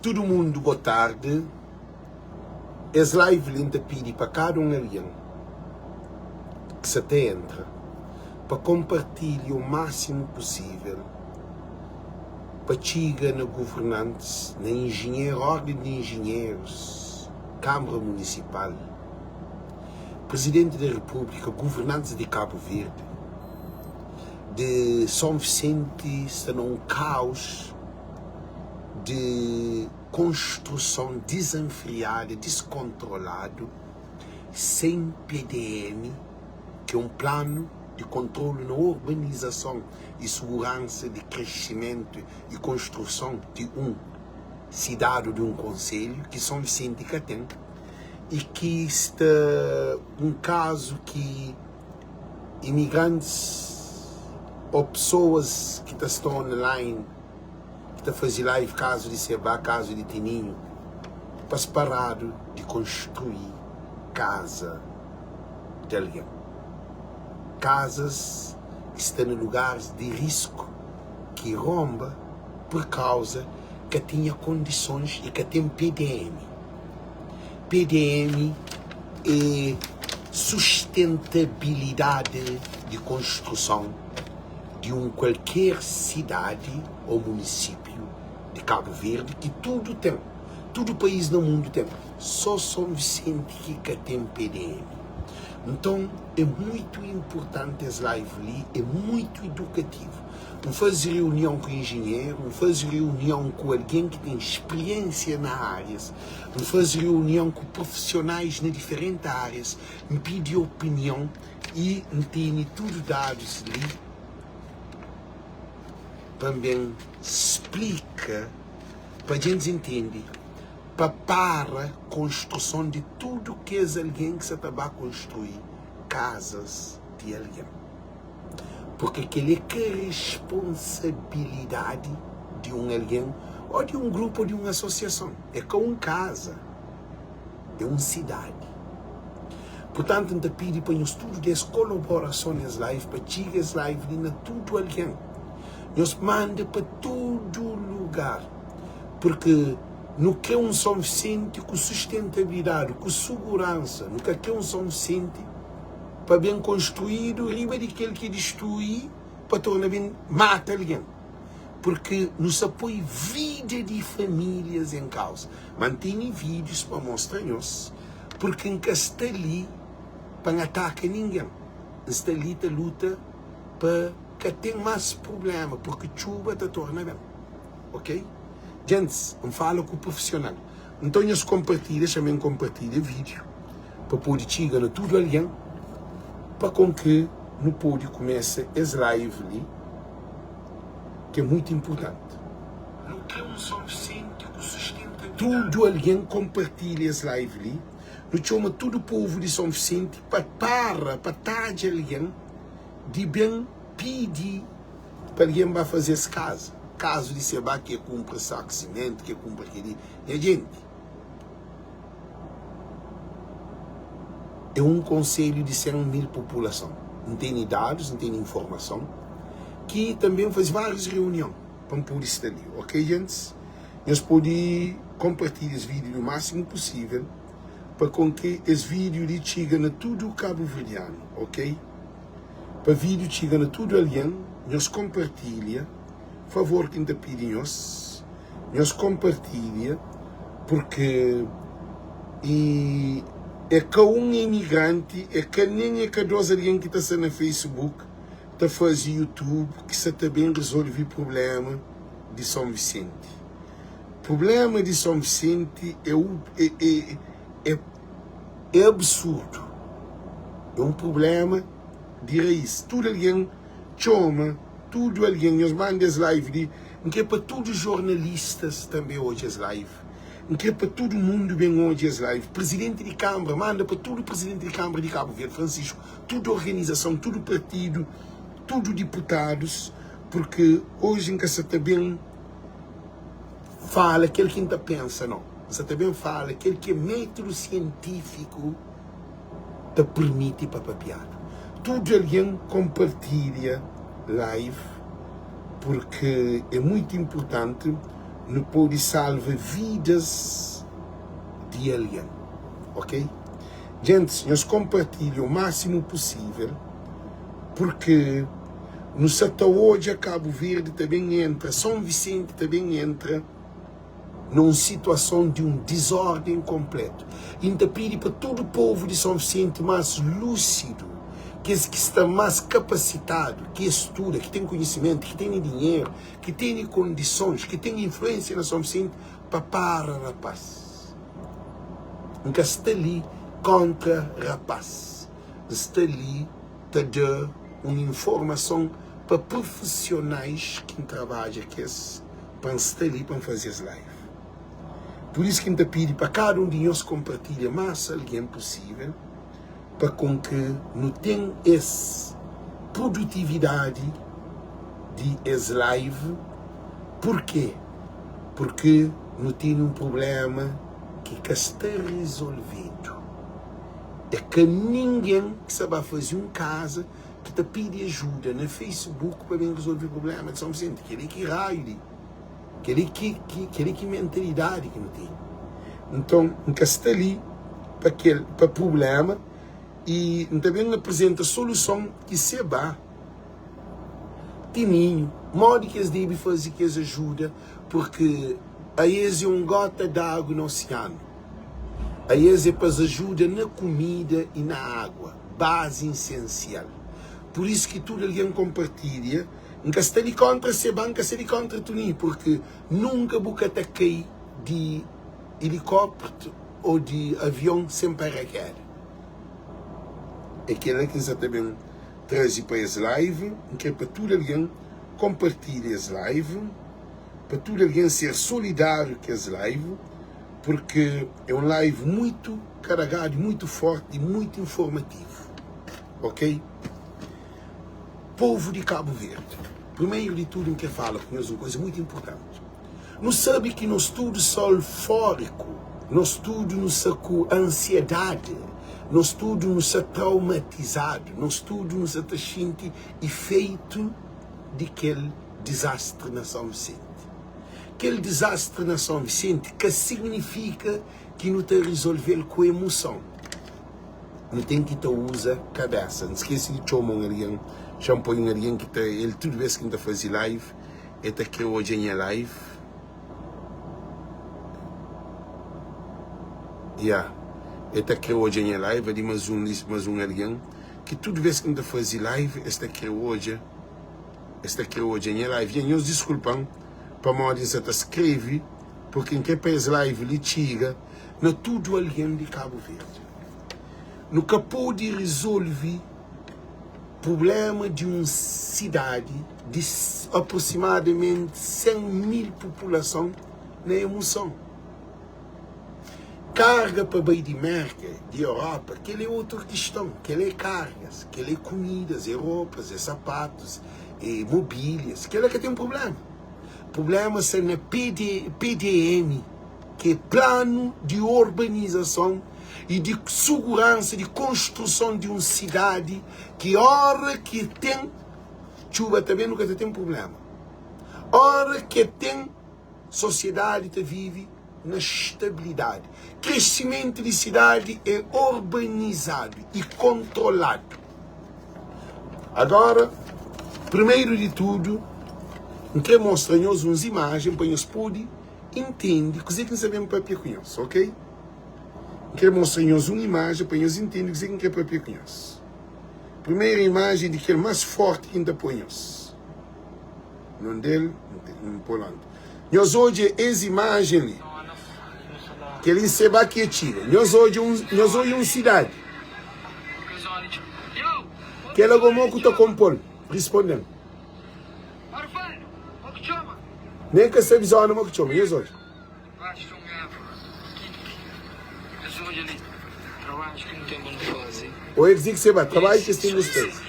Tudu mundu bo tardi. Es live li N ta pidi pa kada un algen ki sa ta entra pa konpartilha o másimu pusível pa txiga na guvernantis, na injinheru, órden di injinherus, Kánmara Munisipal, Prizidenti di Repúblika, guvernantis di Kabu Verdi, di Son Visenti sta na un kaus di konstruson dizanfriadu, diskontroladu, sen PDM, ki é un planu di kontrolu na urbanizason i suguransa di kresimentu i konstruson di un sidadi ô di un konselhu, ki Son Visenti ka ten, i ki sta un kazu ki imigrantis ô pesoas ki ta sta online ki ta faze live kazu di Seba, kazu di Tininhu, pa sparadu di konstrui kaza di algen. Kazas ki sta na lugaris di risku ki ronba pur kauza ka tinha kondisons i ka ten PDM. PDM é sustentabilidadi di konstruson di un kualker sidadi ô munisípiu di Kabu Verdi ki tudu ten, tudu país na mundu ten, só Son Visenti ki ka ten PDM. Nton é muitu inpurtanti es live li, é muitu idukativu. N faze reunion ku injinheru, N faze reunion ku algen ki ten spriensia na árias, N faze reunion ku profisionais na diferenti árias, N pidi opinion i N tene tudu dadus li pa N ben splika pa djentis intende pa para konstruson di tudu kes algen ki sa ta ba konstrui kazas di algen. Purke kel-li é ka responsabilidadi di un algen ô di un grupu ô di un asosiason. É ka un kaza, é un sidadi. Purtantu, N ta pidi pa nhos tudu da es kolaborason nes live pa txiga es live li na tudu algen. Nhos manda pa tudu lugar, purke nu kre un Son Visenti ku sustentabilidadi, ku suguransa. Nu ka kre un Son Visenti pa ben konstruídu riba di kel ki distrui pa torna ben mata algen, purki nu sa poi vida di famílias en kauza. Ma N tene vídius pa mostra nhos, purki N ka sta li pa N ataka ningen, N sta li ta luta pa ka ten más prubléma, purki txuba ta torna ben. Ok Djentis, N fala ku profisional. Nton nhos konpartilha, xa-m konpartilha vídiu. pa pode txiga na tudu algen pa kon ki nu pode kumesa es live li ki é mutu inpurtanti. Tudu algen konpartilha es live li, nu txoma tudu povu di Son Visenti pa para pa tadja algen di ben pidi pa algen ba faze es kaza, kazu di se ba ke kunpra saku simentu, ke kunpra keli, nha jenti. É un konselhu di 100 mil populason. N tene dadus, N tene informason ki tanbe N faze várius reunion pa N pode sta li. Ok gentis? Nhos pode konpartilha es vídiu li másimu pusível pa kon ki es vídiu li txiga na tudu kabuverdianu. Ok? Pa vídiu txiga na tudu algen, nhos konpartilha. Favor ki N ta pidi nhos. Nhos konpartilha purke i e ka un imigranti e ka nen e ka 2 algen ki ta sta na facebook ta faze youtube ki sa ta ben rezolvi prublema di Son Visenti. Prublema di Son Visenti e e e e e absurdu e un prublema di rais tudu algen txoma tudu algen nhos manda es live li N kre pa tudu jornalistas tanbe odja es live. N kre pa tudu mundu ben odja es live. Prizidenti di Kanbra manda pa tudu prizidenti di Kanbra di Kabu Verdi, Francisco, tudu organizason, tudu partidu, tudu diputadus, purki oji N ka sa ta ben fala kel ki N ta pensa, nau. N sa ta ben fala kel ki é métudu sientífiku ta pirmiti pa papiadu. Tudu algen konpartilha live purki é muitu inpurtanti. Nu pode salva vidas di algen, ok? Gentis, nhos konpartilha o másimu pusível, purki nu sa ta odja Kabu Verdi ta ben entra, Son Visenti ta ben entra na un situason di un dizórden konplétu. I N ta pidi pa tudu povu di Son Visenti más lúsidu, kes ki sta más kapasitadu, ki studa, ki ten konhisimentu, ki tene dinheru, ki tene kondisons, ki ten influénsia na Son Visenti, pa para rapás. N ka sta li kóntra rapás. N sta li ta da un informason pa prufisionais ki N trabadja ku es pa N sta li pa N faze es live. Pur isu ki N ta pidi pa kada un di nhos konpartilha más algen pusível pa kon ki nu ten es produtividadi di es live. Purkê? Purkê nu tene un prubléma ki ka sta rizolvedu. É ka ningen ki sta ba faze un kaza ki ta pidi ajuda na Facebook pa ben rizolve prubléma di São Vicente. Kel-li ki raiu di, kel-li ki, ki, kel-li ki mentalidadi ki nu tene. Nton, N ka sta li pa kel, pa prubléma i N ta ben aprizenta soluson ki se ba Tininhu, modi ki es debe faze kes ajuda, purki aes é un gota d'agu na osianu. Aes é pa-s ajuda na kumida i na agua, bazi insensial. Pur isu ki tudu algen konpartilha. N ka sta di kóntra Seba, N ka sta di kóntra Tuninhu, purki nunka bu ka ta kai di ilikópteru ô di avion sen parakéda. É kel-la ki N sa ta ben traze pa es live. N kre pa tudu algen konpartilha es live, pa tudu algen ser solidáriu ku es live, purki é un live muitu karagadu, muitu forti i muitu informativu. Ok? Povu di Kabu Verdi, primeru di tudu N kre fala ku nhos un kuza muitu inpurtanti. Nu sabe ki nos tudu sa eufóriku, nos tudu nu sa ku ansiedadi, nos tudu nu sa traumatizadu, nos tudu nu sa ta xinti ifeitu di kel dizastri na São Visenti. Kel dizastri na São Visenti ka signifika ki nu ta rizolve-l ku emuson. Nu ten ki ta uza kabésa. N skese di txoma un algen, xa-m poi un algen ki ta, el tudu bês ki N ta faze live, E ta kre odja nha live Ya E ta kre odja nha live Ali mas un li mas un algen Ki tudu bes ki N ta faze live Es ta kre odja Es ta kre odja nha live Ya nhos diskulpa-m Pamodi N sa ta skreve Purki N kre pa es live li txiga Na tudu algen di Kabu Verdi Nu ka pode rizolve Prubléma di un sidadi di aproximadamenti 100 mil populason na emuson. Karga pa bai di Mérka, di Europa, kel é otu kiston, kel é kargas, kel é kumidas, é ropas, é sapatus, é mobílias, kel la ka ten prubléma. Prubléma sta na PD, PDM, ki é Planu di Urbanizason i di suguransa di konstruson di un sidadi ki ora ki ten txuba ta ben nu ka ta ten prubléma, ora ki ten sosiedadi ta vive na stabilidadi. Kresimentu di sidadi é urbanizadu i kontroladu. Agora, primeru di tudu, N kre mostra nhos uns imajen pa nhos pode intende kuzê ki N sta ben papia ku nhos, ok? N kre mostra nhos un imajen pa nhos intende kuzê ki N kre papia ku nhos. Primeru imajen di kel más fórti ki N ta poi nhos. Non del, N pô-l onti. Nhos odja es imajen li. Kel-li N seba ki e txiga. Nhos odja un, nhos odja un sidadi. Kel ago mo ku ta konpo-l? Risponde-m. Nen ka sabe zona mo ki txoma. Nhos odja. Ô é kzi ki se ba trabadju ki es ten ki faze.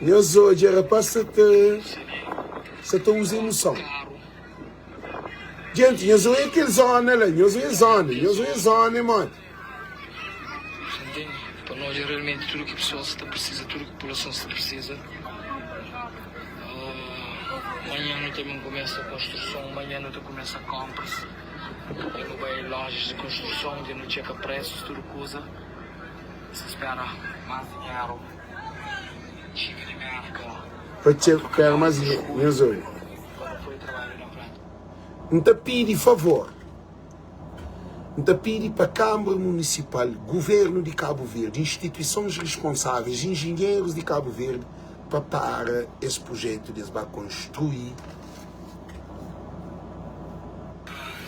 Nhos odja rapaz sa ta sa ta uza emoson. Gente, nhos oia kel zona la, nhos oia zona, nhos oia zona é modi. Pa nu odja realmenti tudu ki pesoas sta prisiza, tudu ki populason sta prisiza. Manhan nu ta ben kumesa konstruson, manhan nu ta kumesa konpras. Dja nu bai lojas di konstruson, dja nu txeka presus, tudu kuza. Sa spera más dinheru txiga di Mérka Pa txeka más dinheru, nhos obi. pa nu poi trabadju na prátika. N ta pidi favor. N ta pidi pa Kanbra Munisipal, Guvernu di Kabu Verdi, instituisons responsáveis, injinherus di Kabu Verdi pa para es prujetu di es ba konstrui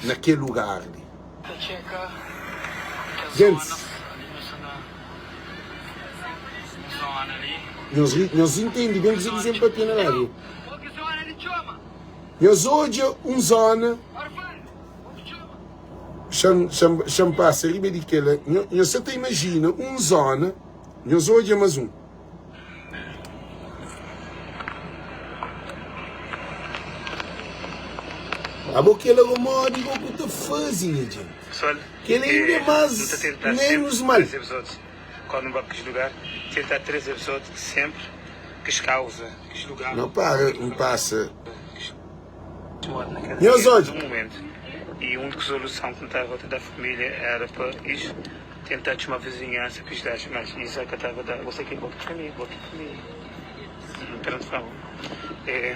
na kel lugar li. Ta txeka kes Gentis, zonas ali nu sta na un zona li. nhos ri, nhos intende ben kuzê ki N papia na la li? Nhos odja un zona. Xa-m pasa riba di kel-la. Nhos sa ta imajina un zóna, nhos odja más un. Abo kel-la go modi go ku ta faze nha djenti? Pessoal, Kel-la inda é nu ta más tentar ménus sempre mal. trazer bzot quando nu ba pa kes lugar, tentar trazer bzot sempre kes causa, kes lugar. Não para, N pasa. Nhos Nhos odja. Un momentu y úniku soluson ki N tava ta da família éra pa is tenta txoma vizinhansa pa is da mas isa ka tava da gosi ki bo ki família bo ki família N ta fla e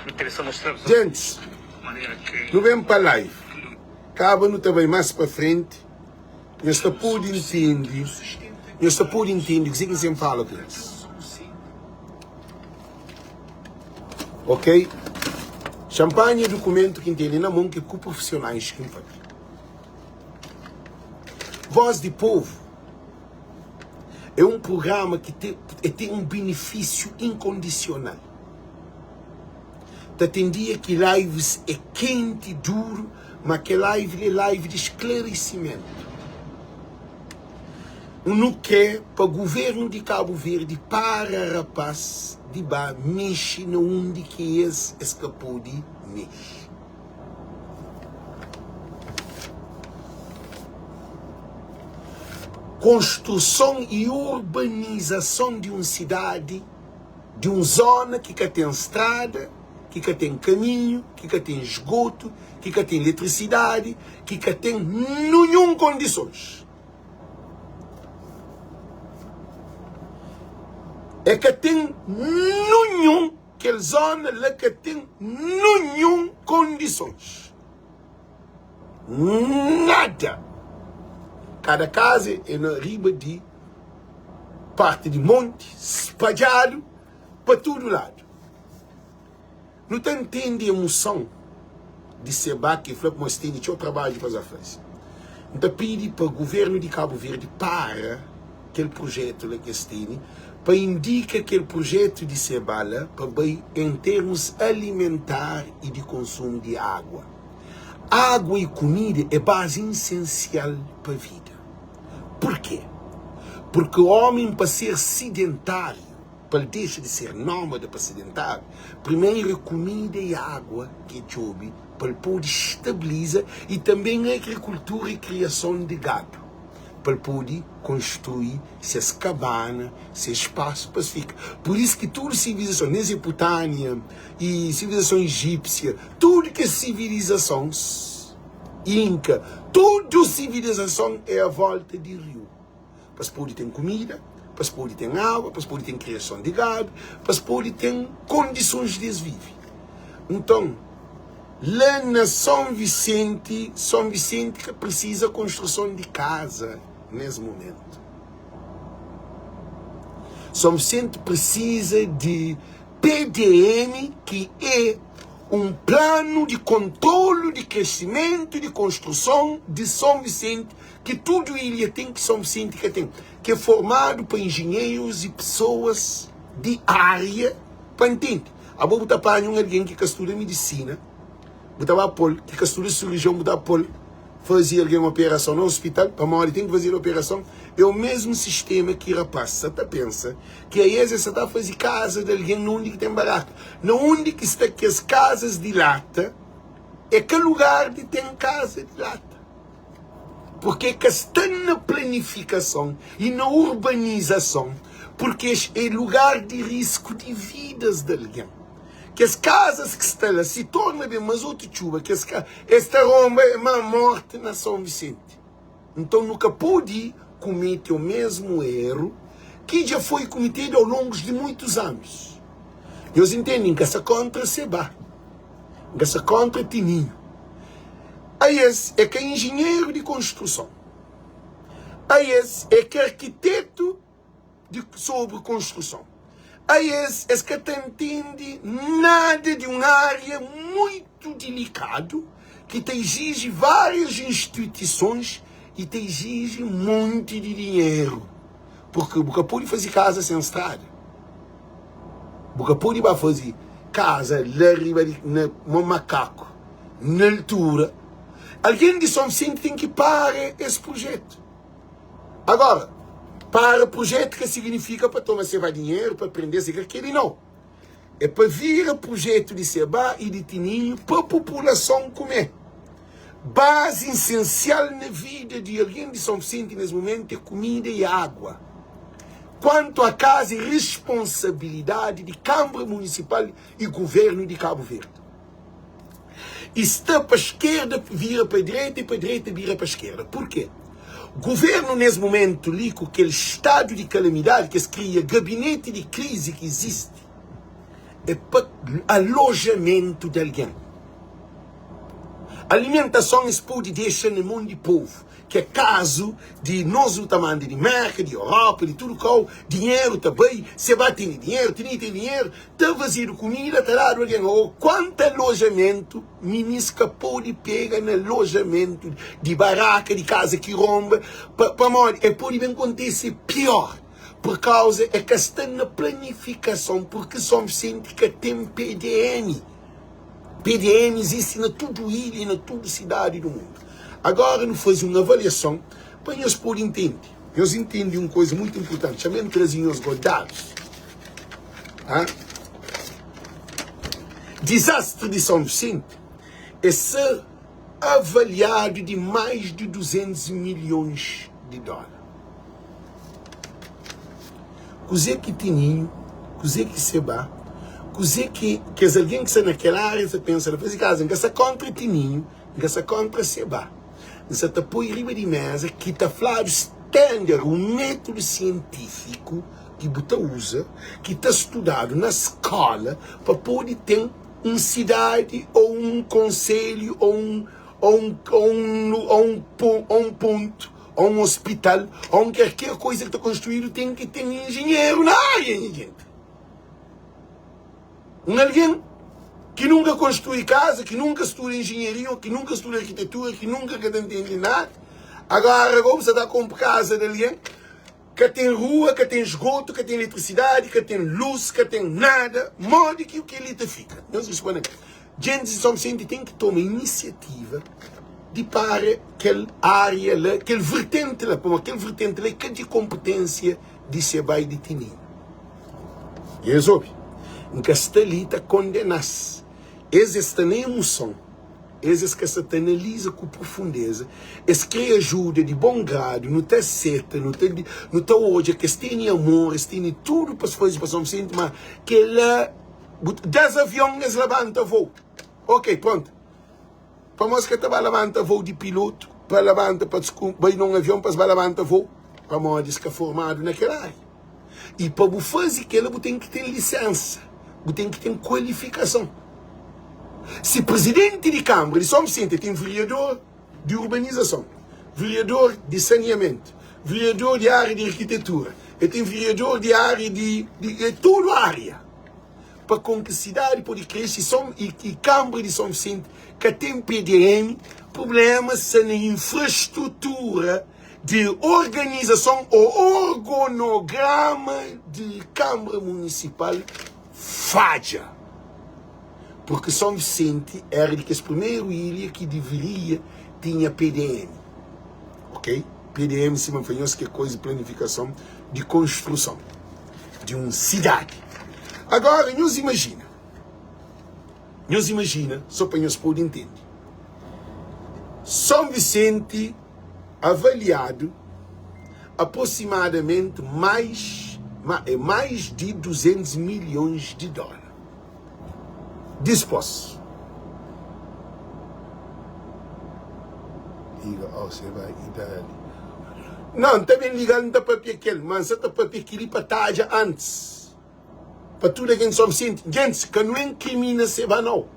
N kre so mostra bzot Gentis, manera ki nu ben pa live. Kaba nu ta bai más pa frenti, nhos ta pode ntende, nhos ta pode ntende kuzê ki N sen fala ku nhos. Ok Champanhe é documento ki N tene na mon ki ku profissionais ki N papia. Voz di Povo é um programa ki te, é ten um benefício incondicional. Ta ten dia ki lives é kenti, duro, ma kel live li é live di esclarecimento. Nu kre pa governo di Cabo Verde para rapaz di ba mexe na undi ki es es ka pode mexe. Konstruson i urbanizason di un sidadi, di un zona ki ka ten strada, ki ka ten kaminhu, ki ka ten esgotu, ki ka ten eletrisidadi, ki ka ten nunhun kondisons. E ka ten nunhun, kel zona la ka ten nunhun kondisons. Nada! Kada kaza é na riba di parti di monti, spadjadu pa tudu ladu. Nu ta ntende emoson di Seba ki fla kuma es tene txeu trabadju pa za faze. N ta pidi pa guvernu di Kabu Verdi para kel prujetu la ki es tene pa indika kel prujetu di Seba la pa bai en termus alimentar i di konsumu di agua. Agua i kumida é bazi insensial pa vida. Purke? Purke omi pa ser sidentáriu, Pa el dexa di ser nómada pa sidentáriu, primeru é kumida i água ki el djobe pa el pode stabiliza i tanbê agrikultura i kriason di gadu pa el pode konstrui ses kabana, ses spasu pa es fika. Pur isu ki tudu sivilizason, Mezoputánia i sivilizason ijípsia, tudu kes sivilizasons, Inka, tudu sivilizason é a vólta di riu. pa es pode ten kumida, pa es pode ten agu, pa es pode ten kriason di gadu, pa es pode ten kondisons di es vive. Nton, la na Son Visenti, Son Visenti ka prisiza konstruson di kaza nes mumentu. Son Visenti prisiza di PDM ki é un planu di kontrolu di kresimentu di konstruson di Son Visenti ki tudu ilha ten ki Son Visenti ka ten, ki é formadu pa injinherus i pesoas di ária pa ntende. Abo bu ta panha un algen ki ka studa midisina, bu ta ba pô-l, ki ka studa sirurjion, bu ta pô-l faze algen operason na ospital, pamodi ten ki faze-l operason. É o mesmu sistema ki rapaz sa ta pensa ki aes es sa ta faze kaza di algen na undi ki ten baraka, na undi ki sta kes kazas di lata, é ka lugar di ten kaza di lata. Porque ka sta na planifikason y na urbanizason, porque es é lugar di risku di vidas di algen. Kes kazas ki sta la, si torna ben mas otu txuba, kes ka, es ta ronba, é ma morti na São Vicente. Nton nu ka pode kumete o mesmu eru ki dja foi kumetidu au longos di muitus anus. Nhos intende? N ka sta kontra Seba, N ka sta kontra Tininhu. Aes é ka injinheru di konstruson, aes é ka arkitetu di sobri konstruson. Aes es ka ta ntende nada di un ária muitu dilikadu ki ta iziji várias instituisons i ta iziji monti di dinheru. Purki bu ka pode faze kaza sen strada. Bu ka pode ba faze kaza la riba di na mo makaku na altura. Algen di Son Visenti ten ki para es projetu. Agora, para projetu ka signifika pa toma seba dinheru pa prende se ka keli nau. É pa vira projetu di seba i di tininhu pa populason kume. Bazi insensial na vida di algen di Son Visenti nes mumentu é kumida i agua. Kuantu a kaza é responsabilidadi di Kanbra Munisipal i Guvernu di Kabu Verdi. E sta pa eskerda vira pa direita e pa direita bira pa eskerda. Purke? Guvernu nes mumentu li ku kel stadu di kalamidadi ki es kria, gabineti di krizi ki izisti é pa alojamentu di algen. Alimentason es pode dexa na mon di povu, ki é kazu di nos nu ta manda di Merka, di Europa, di tudu kau, dinheru ta bai, se ba tene dinheru, tene ten dinheru, Ta fazedu kumida, ta dadu algen. Ô kuantu alojamentu minis ka pode pega na alojamentu di baraka, di kaza ki ronba, pa, pamodi el pode ben kontese pior, pur kauza el ka sta na planifikason, purki Son Visenti ka ten PDM. PDM izisti na tudu ilha i na tudu sidadi du mundu. Agora nu faze un avaliason pa nhos pode intende. Nhos intende un koza muitu inpurtanti. Txame-m traze nhos go dadus. Ha? Dizastri di São Vicente é ser avaliadu di mais di 200 milhões di dólar. Kuzê ki Tininho, kuzê ki Seba, kuzê ki kes algen ki sta na kel área ta pensa na faze kaza? N ka sta kóntra Tininho, N ka sta kóntra Seba. N sta ta poi riba di méza ki ta fladu standard, un métodu sientífiku ki bu ta uza, ki ta studadu na skola pa pode ten un sidadi ô un konselhu ô un ô un ô un ô un ô un pontu ô un ospital ô un kalker koiza ki ta konstruídu ten ki ten injinheru na ária nha jenti. Un algen ki nunka konstrui kaza, ki nunka studa injinharia ô ki nunka studa arkitetura, ki nunka ka ta ntende nada, agora gosi bu sa ta konpo kaza di algen. Ka ten rua, ka ten sgotu, ka ten eletrisidadi, ka ten lus, ka ten nada. Modi ki kel-li ta fika? Nhos responde-m, Djentis di Son Visenti ten ki toma inisiativa di para kel ária la, kel vertenti la, pamodi kel vertenti la é ka di konpetensia di Seba i di Tinina. Nhos obi, N ka sta li ta kondena-s. Es es sta na emoson. Es es ka sa ta analiza ku profundeza, es kre ajuda di bon gradu, nu ta aseta, nu ta nu ta odja ki es tene amor, es tene tudu pa es faze pa São Vicente, ma kela bu 10 avion es labanta vou, ok pronto, pamodi es ka ta ba labanta vou di pilotu pa labanta pa bai na un avion pa es ba labanta vou, pamodi es ka formadu na kel ária. I pa bu faze kela bu ten ki ten lisensa, bu ten ki ten kualifikason. Si prizidenti di Kanbra di Son Visenti ten veriador di urbanizason, veriador di saneamentu, veriador di ária di arkitetura, el ten veriador di ária di, di tudu ária pa kon ki sidadi pode krese i, i Kanbra di Son Visenti ka ten PDM, prublema sta na infrastrutura. di organizason ô orgonograma di Kanbra Munisipal fadja, purki Son Visenti éra di kes primeru ilha ki diviria tinha PDM. Ok? PDM, sima N fla nhos, ki é koiza di planifikason di konstruson di un sidadi. Agora, nhos imajina, nhos imajina, sô pa nhos pode intende, Son Visenti. Avaliadu aproximadamenti mais mais di 200 milhons di dóla. Dispos. Liga oh se bai i dali. Não, N ta ben liga-l N ta papia kel, ma N sa ta papia kili pa tadja antis. Pa tudu algen ki senti. Gentis, ka nu inkrimina seba nau.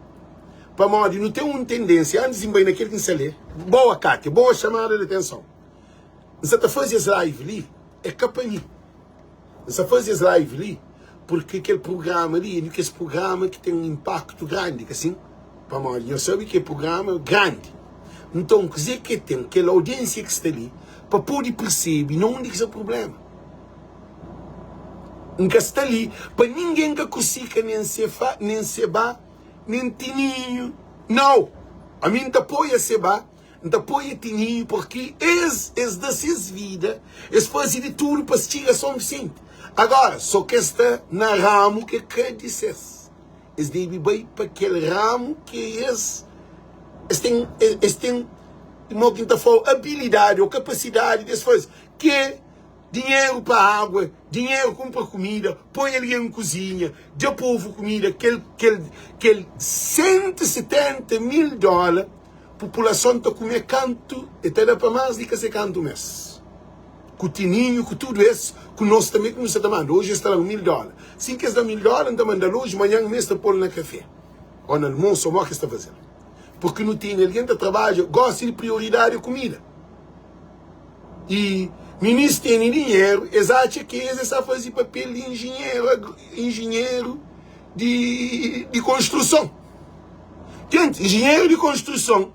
Pamodi nu ten un tendênsia, antis di N bai na kel ki N sa lé, boa Kátia, boa chamada di atenson. N sa ta faze es live li, é ka pa mi. N sa faze es live li porque kel prugrama li é di kes prugrama ki ten inpaktu grandi, ka sin? Pamodi nhos sabe ki é prugrama grandi. Nton, kuzê ki é ten kel audiênsia ki sta li pa pode persebe na undi ki sta prublema. N ka sta li pa ningen ka krusika nen Sefá, nen Sebá, nen Tininhu. Nau! Ami N ta apoia Sebá, N ta apoia Tininhu purki es, es da ses vida, es faze di tudu pa es txiga Son Visenti. Agora, so ki es sta na ramu ki ka di ses. Es debe bai pa kel ramu ki es, es ten, es ten, mo ki N ta fla-u, abilidadi ô kapasidadi di es faze, ki é Dinheru pa água, dinheru kunpra kumida, poi algen kuzinha, da povu kumida, kel, kel, kel 170 mil dóla populason ta kume kantu, e ta da pa más di ka se kantu mês. Ku Tininhu, ku tudu es, ku nos tanbe ki nu sa ta manda. Oji es ta da-m mil dóla. Sin ki es da mil dóla, N ta manda-l oji, manhan mes ta pô-l na kafé, ô na almosu, ô mó ki es ta faze-l. Purki nu tene algen ta trabadja, gósi di prioridadi é kumida. I minis tene dinheru, es atxa ki es sa faze papel di injinheru, injinheru di, di konstruson. Gente, injinheru di konstruson,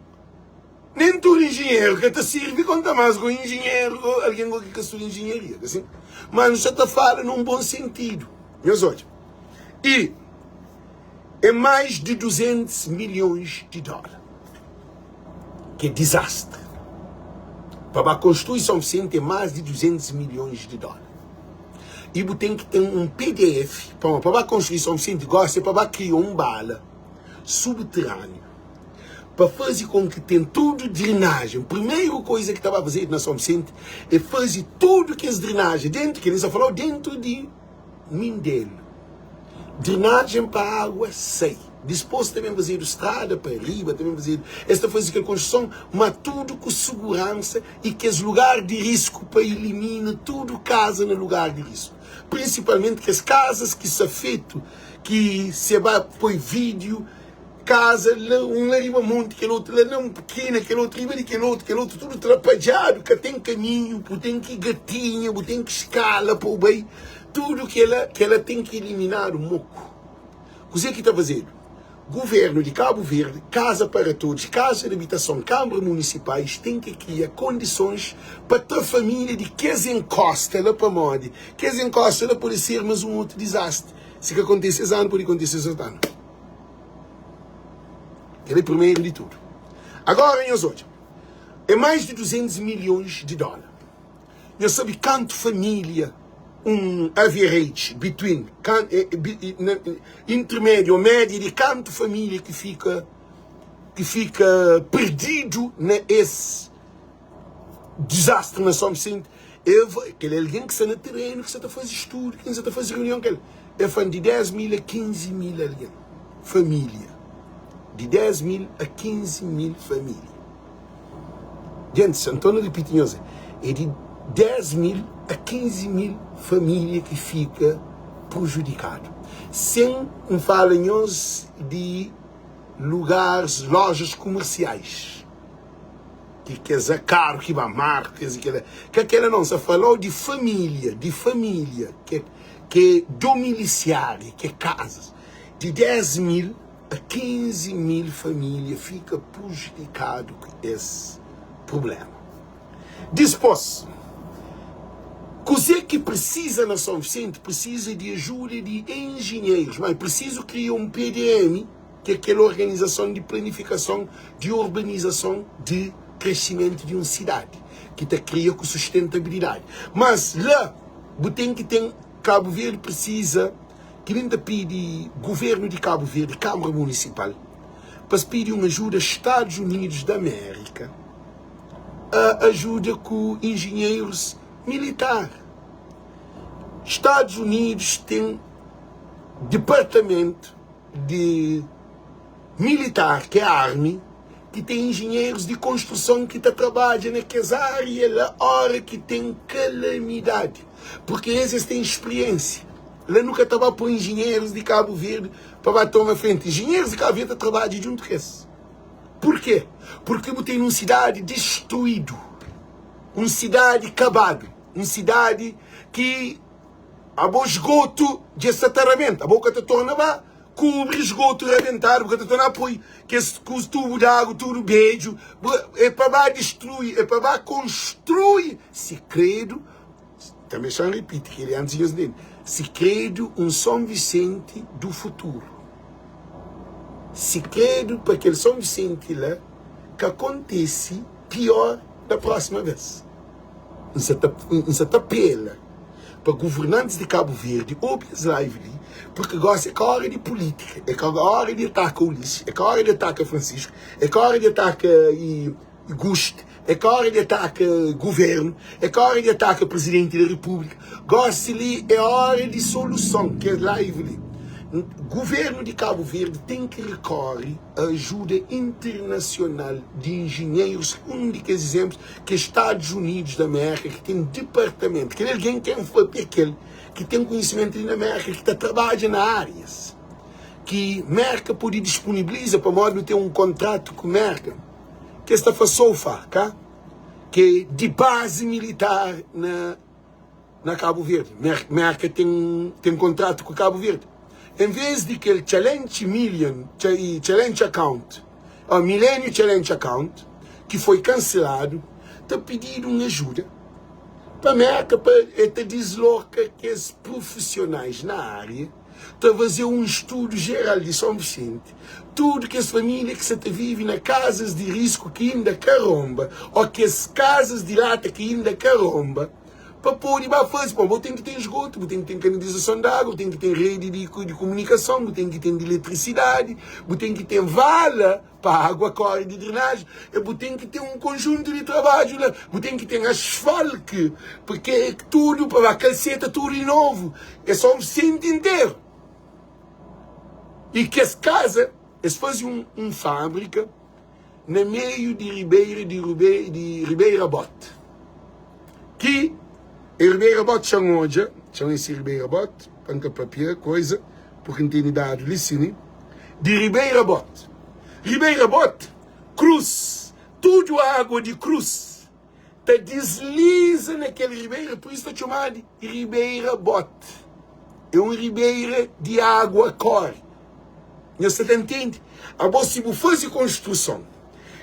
nen tudu injinheru ka ta sirbi konta mas ku injinheru ku algen ku ki ka studa injinharia, ka sin? Mas nu sa ta fala nun bon sentidu. Nhos odja. I é mais di 200 milhões di dóla. Ki é dizastri. Pa ba konstrui São Vicente é más di 200 milhões di dóla. I bu ten ki ten un PDF pa pa ba konstrui São Vicente gosi é pa ba kria un bala subterrâneo pa faze kon ki ten tudu drenajen. Primeru koisa ki ta ba fazedu na São Vicente é faze tudu kes drenajen dentu, kel-li N sta fala-u dentu di Mindelo. Drenajen pa água sai. Dispôs ta ben fazedu strada pa riba, ta ben fazedu. Es ta faze kel konstruson, má tudu ku suguransa i kes lugar di risku pa ilimina tudu kaza na lugar di risku. Prinsipalmenti kes kazas ki sta fetu ki se ba poi vídiu Kaza la, un la riba monti, kel otu la na un pikina, kel otu riba di kel otu, kel otu tudu trapadjadu, ka ten kaminhu, bu ten ki gatinha, bu ten ki skala pa bu bai, tudu kela, kela ten ki iliminadu moku. Kuzê ki ta fazedu? Guvernu di Kabu Verdi, Casa para Todos, Kaza di Abitason, Kanbra Munisipais ten ki kria kondisons pa tra família di kes enkosta la pamodi kes enkosta la pode ser mas un otu dizastri. Si ka kontise es anu, pode kontise es otu anu. Kel é primeiro di tudo. Agora nhos odja, é mais di 200 milhões di dólar. Nhos sabe kantu família um average between kan, eh, intermédio ou média di kantu família ki fika ki fika perdidu na es Dizastri na São Vicente. É kel algen ki sta na terenu, ki sta ta faze studu, ki sta ta faze reunion kel. É fã di 10 mil a 15 mil algen. Família. Di 10 mil a 15 mil família. Gente, anton na ripiti nhos, é di 10 mil a 15 mil família ki fika prejudikadu. Sen n fala nhos di lugares, lojas kumersiais. Ki kes a karu ki ba mar kes i kela ka kela não sa falau di familia di familia ke ke domilisiari ke casas di 10 mil a 15 mil familia fika prejudikadu ku es problema dispos kuze ki precisa na São Vicente precisa di ajuda di engenheiros mas preciso kria um PDM ki é kel organizason di planifikason di urbanizason di kresimentu di un sidadi ki ta kria ku sustentabilidadi. Mas la bu ten ki ten Kabu Verdi prisiza ki li N ta pidi guvernu di Kabu Verdi, Kamara Munisipal, pa es pidi un ajuda Stadus Unidus di Amérika. Ajuda ku enjinherus militar. Stadus Unidus ten dipartamentu di militar, ki é Army, ki ten enjinherus di konstruson ki ta trabadja na kes ária la óra ki ten kalamidadi, purki es es ten spriénsia. La nu ka ta ba poi enjinherus di Kabu Verdi pa ba toma frenti. Enjinherus di Kabu Verdi ta trabadja djuntu ku es. Purkê? Purki bu ten un sidadi distruídu, un sidadi kabadu, un sidadi ki abo sgotu dja sta ta rabenta, abo ka ta torna ba kubri sgotu rabentadu, bu ka ta torna poi kes tubu di agu tudu bedju, é pa ba distrui, é pa ba konstrui si kredu. Tanbê xa N ripiti kel-li antis di nhos ntende, Si kredu un Son Visenti du futuru, si kredu pa kel Son Visenti la ka kontise pior da prósima bes. N sa ta N sa ta apela pa guvernantis di Kabu Verdi obi es live li, purki gosi é ka óra di pulítika, é ka óra di ataka Ulisses, é ka óra di ataka Francisco, é ka óra di ataka Guste, é ka óra di ataka guvernu, é ka óra di ataka prizidenti di repúblika. Gósi li é óra di soluson. Kes live li, guvernu di Kabu Verdi ten ki rekóre a ajuda internasional di injinherus. Un di kes izénplus ki é Stadus Unidus di Amérika ki ten dipartamentu, kel algen ki N papia kel ki ten konhisimentu li na Mérka ki ta trabadja na árias ki Mérka pode disponibiliza pamodi nu ten un kontratu ku Mérka. Ki es ta fla SOFA, ka? Ki é di bazi militar na na Kabu Verdi. Merka ten ten kontratu ku Kabu Verdi. En vez di kel Challenge Million, Challenge Account, oh, Millennium Challenge Account, ki foi kanseladu, ta pididu un ajuda pa Merka pa el ta disloka kes prufisionais na ária ta faze un studu jeral di Son Visenti, tudu kes família ki sa ta vive na kazas di risku ki inda ka ronba ô kes kazas di lata ki inda ka ronba, pa pode ba faze. Pamodi bu ten ki ten sgotu, bu ten ki ten kanalizason di agu, bu ten ki ten redi di kumunikason, bu ten ki ten di eletrisidadi, bu ten ki ten vala. Pa água kóre di drenaji, e bu ten ki ten un konjuntu di trabadju la. Bu ten ki ten asfalki, purke tudu pa ba kalseta tudu di novu. É só un senti interu. I kes kaza, es faze un, un fábrika na meiu di ribeira di Rube, di Ribeira Bote. Ki e Ribeira Bote txan odja, txan ese Ribeira Bote, pa N ka papia koisa, purke N tene dadu li sini. Di Ribeira Bote. Ribeira Bote, Cruz, tudu água di Cruz ta disliza na kel ribeira, pur isu ta txomadu Ribeira Bote. É un ribeira di água kóre. Nhos sta ta ntende? Abo, si bu faze konstruson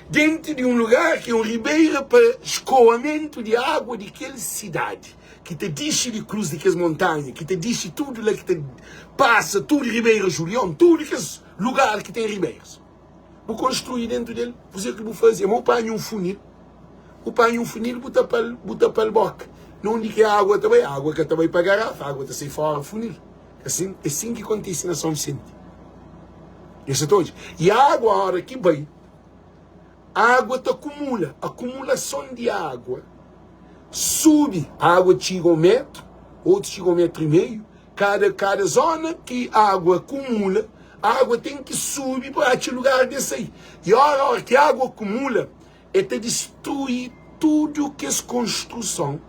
déntu di un lugar ki é un ribeira pa skoamentu di água di kel sidadi, ki ta dixi di krus di kes montanha, ki ta dixi tudu la, ki ta pasa tudu Ribeira Julion, tudu kes lugar ki ten ribeiras. Bu konstrui dentu del, kuzê ki bu faze? É ma bu panha un funil, bu panha un funil bu tapa-l, bu tapa-l boka. Na undi ki água ta bai? Água ka ta bai pa garafa, água ta sai fora funil. Asin, é sin ki kontise na São Vicente. Nhos sa ta odja? I água, óra ki bai, Água ta kumula, akumulason di água subi, água txiga un metru, otus txiga un metru i meiu, kada kada zona ki água kumula, água ten ki subi pa atxa lugar di sai. I ora ora ki água kumula, e ta distrui tudu kes konstruson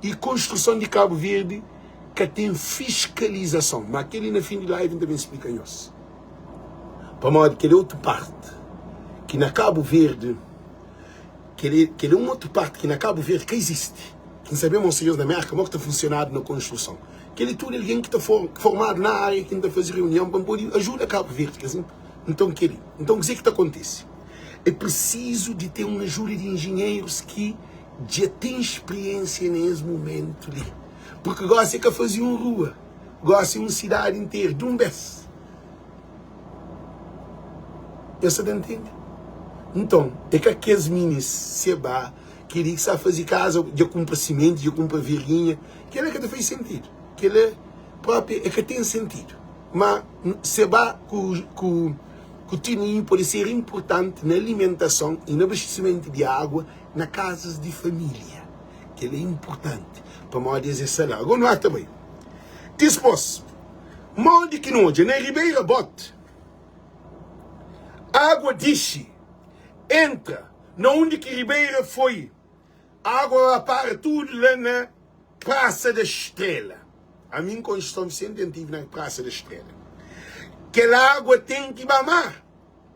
i konstruson di Kabu Verdi ka ten fiskalizason. Ma kel-li na fin di live N ta ben splika nhos. Pamodi kel é otu parti ki na Kabu Verdi, kel é, kel é un otu parti ki na Kabu Verdi ka izisti. Ki N sabe ma senhores na Merka mo ki ta funsionadu na konstruson. Kel é tudu algen ki ta for, formadu na ária ki N ta faze reunion pa N pode ajuda Kabu Verdi. Ka sin? Nton kel-li. Nton kuzê ki ta kontise? É prisizu di ten un ajuda di enjinherus ki dja ten spriensia na es mumentu li. Purki gosi é ka faze un rua, gosi é un sidadi interu di un bes. Nhos sa ta ntende? Nton, é ka kes minis seba kel-li ki sa faze kaza, dja kunpra simenti, dja kunpra verginha. Kel-la ka ta faze sentidu. Kel-la propi é ka ten sentidu. Má seba ku ku ku tininhu pode ser inpurtanti na alimentason i na abastisimentu di agua. na kazas di família. Kel-li é inportanti pamodi es é sta la. Agó nu ata bai. Dispôs, modi ki nu odja na Ribeira Bote, água dixi, entra na undi ki Ribeira foi, água ba para tudu la na Praça da Estrela. Ami N konxe São Vicente, N tive na Praça da Estrela. Kel água ten ki ba mar.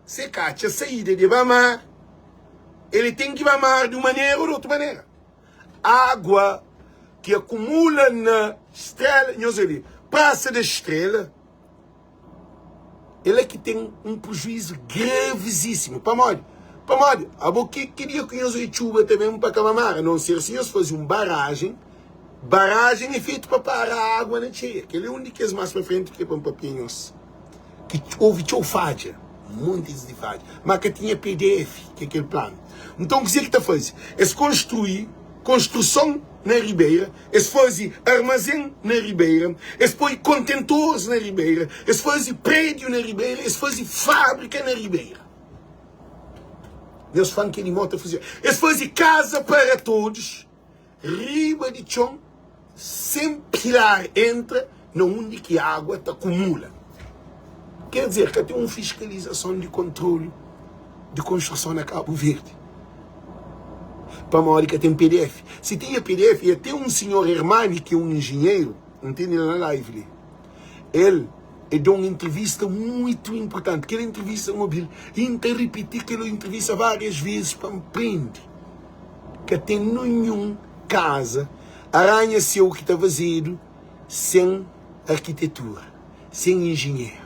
Se ka atxa saída de ba mar, ele ten ki ba mar di un manera ou di otu manera. Água ki akumula na Estrela, nhos obi, Praça da Estrela, é la ki ten un prejuízu gravizísimu. Pamodi? Pamodi, abo ki, ki dia ki nhos obi txuba ta ben pa kaba mar? A non ser si nhos faze un barajen, barajen é fetu pa para água na txeia. Kel é un di kes más pa frenti ki é pa N papia nhos. Ki houve txeu fadja, montis di fadja, ma ka tinha pdf, ki é kel planu. Nton kuzê ki ta faze? Es konstrui konstruson na ribeira, es faze armazén na ribeira, es poi kontentoris na ribeira, es faze prédiu na ribeira, es faze fábrika na ribeira. Nhos fla-m kel-li mô ta faze. Es faze kaza para todos. Riba di txon, sen pilar entra na undi ki agua ta kumula. Ker dizer, ka ten un fiskalizason di kontrolu di konstruson na Kabu Verdi. Pamodi ka ten pdf. Si tinha pdf, ia ten un sinhor Hermani ki é un injinheru, N tene el na live li. El e da un intrivista muitu inpurtanti. Kel intrivista N obi-l i N ta ripiti kel intrivista várias vezis pa N prende. Ka ten ninhun kaza aranha seu ki ta fazedu sen arkitetura, sen injinheru.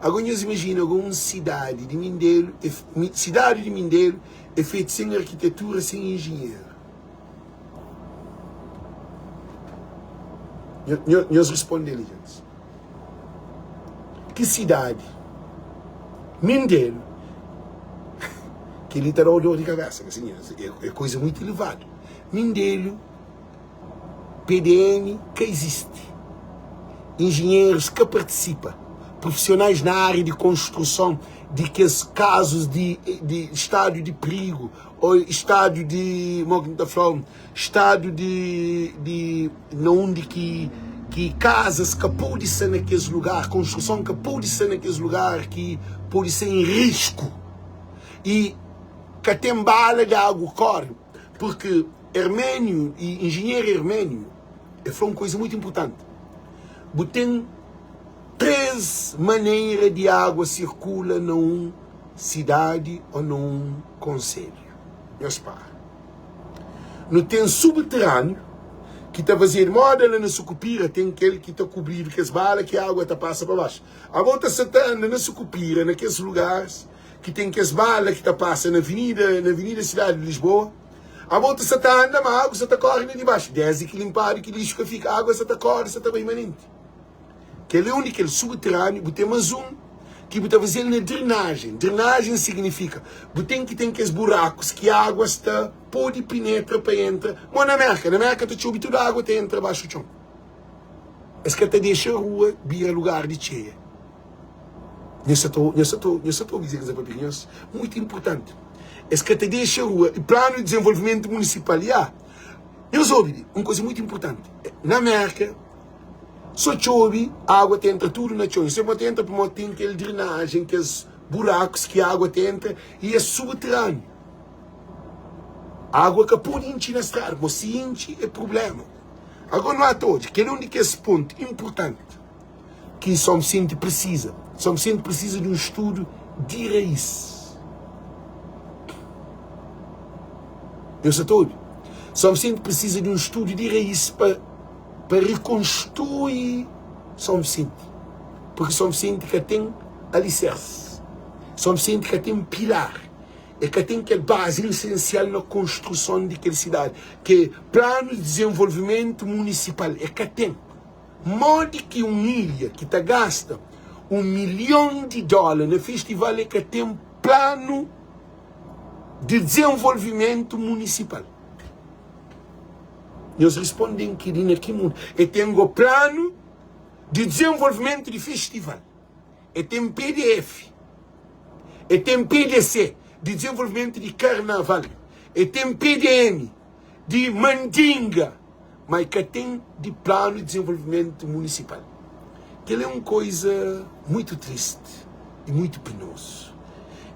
Agora nhos imajina agora un sidadi di Mindelu, sidadi di Mindelu é fetu sen arkitetura, sen injinheru. Nhos responde li, gentis. Ki sidadi? Mindelu. Kel-li ta da-u dor di kabésa, ka si? É koza mutu elevadu. Mindelu, PDM ka izisti. Injinherus ka partisipa. Profisionais na ária di konstruson di kes kazus di stadu di prigu ô stadu di, mo ki N ta fla-u, stadu di, di na undi ki ki kazas ka pode sta na kes lugar, konstruson ka pode sta na kes lugar ki pode sta en risku i ka ten bala di agu kóre, purki Herménio, i injinheru Herménio, el fla un kuza mutu inpurtanti, bu ten 3 manera di agua sirkula na un sidadi ô na un konselhu. Nhos para. Nu ten subteraniu ki ta fazedu moda la na Sukupira ten kel ki ta kubridu kes bala ki agua ta pasa pa baxu. Abo ta sa ta anda na Sukupira na kes lugaris ki ten kes bala ki ta pasa na avenida na avenida sidadi di Lisboa. Abo ta sa ta anda ma agua sa ta kori na dibaxu. Desdi ki linpadu ki lixu ka fika agua sa ta kori sa ta bai manenti. Kel é un di kel subteraniu, bu ten mas un ki bu ta faze-l na drenajen. Drenajen signifika bu ten ki ten kes burakus ki agua sta pode penetra pa entra. Mo na Merka, na Merka ta txobe tudu agua ta entra baxu txon. Es ka ta dexa rua bira lugar di txeia. Nhos sa ta, nhos sa ta, nhos sa ta obi dizer ki N sa papia ku nhos? Muitu inpurtanti. Es ka ta dexa rua, planu di dizenvolvimentu munisipal, ya. Nhos obi li, un kuza muitu inpurtanti. Na Merka, So txobe, agua ta entra tudu na txon. Se bo ta entra pamodi ten kel drenajen, kes burakus ki agua ta entra i é subteraniu. Agua ka pode intxi na strada, pamodi si intxi é prublema. Agora nu ata odja, kel é un di kes pontu inpurtanti ki São Vicente prisiza. São Vicente prisiza di un studu di rais. Nhos sa ta obi? São Vicente prisiza di un studu di rais pa pa rekonstrui São Vicente, porque São Vicente ka ten aliserse, São Vicente ka ten pilar, e ka ten kel bazi esensial na konstruson di kel sidadi, ki é planu di dizenvolvimentu munisipal, e ka ten. Modi ki un ilha ki ta gasta un milhon di dóla na festival e ka ten planu di dizenvolvimentu munisipal? Nhos responde-m ki di na ki mundu e ten go planu di dizenvolvimentu di festival, e ten pdf, e ten pdc di dizenvolvimentu di karnaval, E ten PDM di mandinga, ma e ka ten di planu di dizenvolvimentu munisipal. Kel é un koiza muitu tristi i muitu penozu.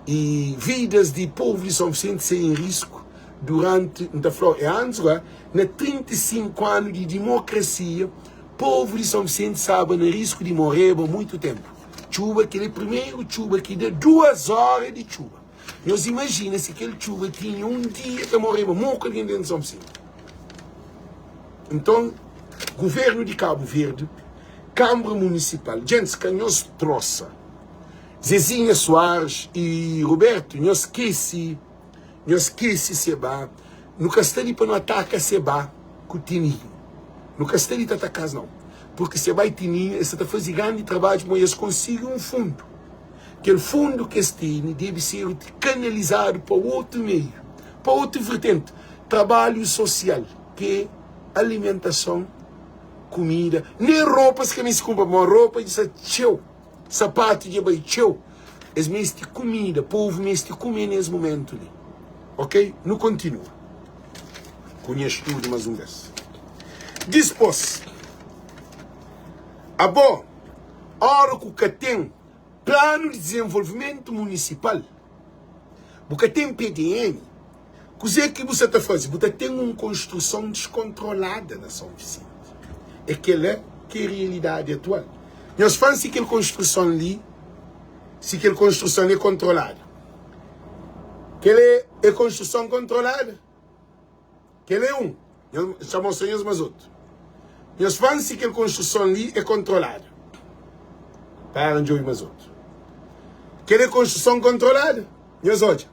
I vidas di povu di São Vicente sta en risku duranti, N ta fla-u, é antis gora, na 35 anu di dimokrasia, povu di São Vicente staba na risku di moreba muitu tenpu. Txuba, kel é primeru txuba ki da duas ora di txuba. Nhos imajina si kel txuba tinha un dia ta moreba moku algen dentu São Vicente. Nton, Guvernu di Kabu Verdi, Kanbra Munisipal, djentis ka nhos trosa. Zezinha Soares y Roberto, nhos skese, nhos skese Seba. Nu ka sta li pa nu ataka Seba ku Tininho. Nu ka sta li ta ataka-s nau. Purki Seba y Tininho es sta ta faze grandi trabadju pamodi es konsigi un fundu. Kel fundu ki es tene debe ser kanalizadu pa otu meiu, pa otu vertenti, trabalhu sosial, ki é alimentason, kumida, nen ropa es ka meste kunpra, pamodi ropa dja sta txeu, sapatu dja bai txeu, es meste kumida, povu meste kume nes mumentu li. Ok? Nu kontinua ku nha studu mas un bes. Dispos, abo, ora ku ka ten Planu di Dizenvolvimentu Munisipal, bu ka ten PDM, kuzê ki bu sa ta faze? Bu ta ten un konstruson diskontrolada na São Vicente. É kel-la ki é realidadi atual. Nhos fla-m si kel konstruson li, si kel konstruson li é kontrolada. Kel-la é konstruson kontrolada? Kel é un. Nhos ta mostra nhos mas otu. Nhos fla-m si kel konstruson li é kontroladu. Para N djobe mas otu. Kel é konstruson kontroladu? Nhos odja.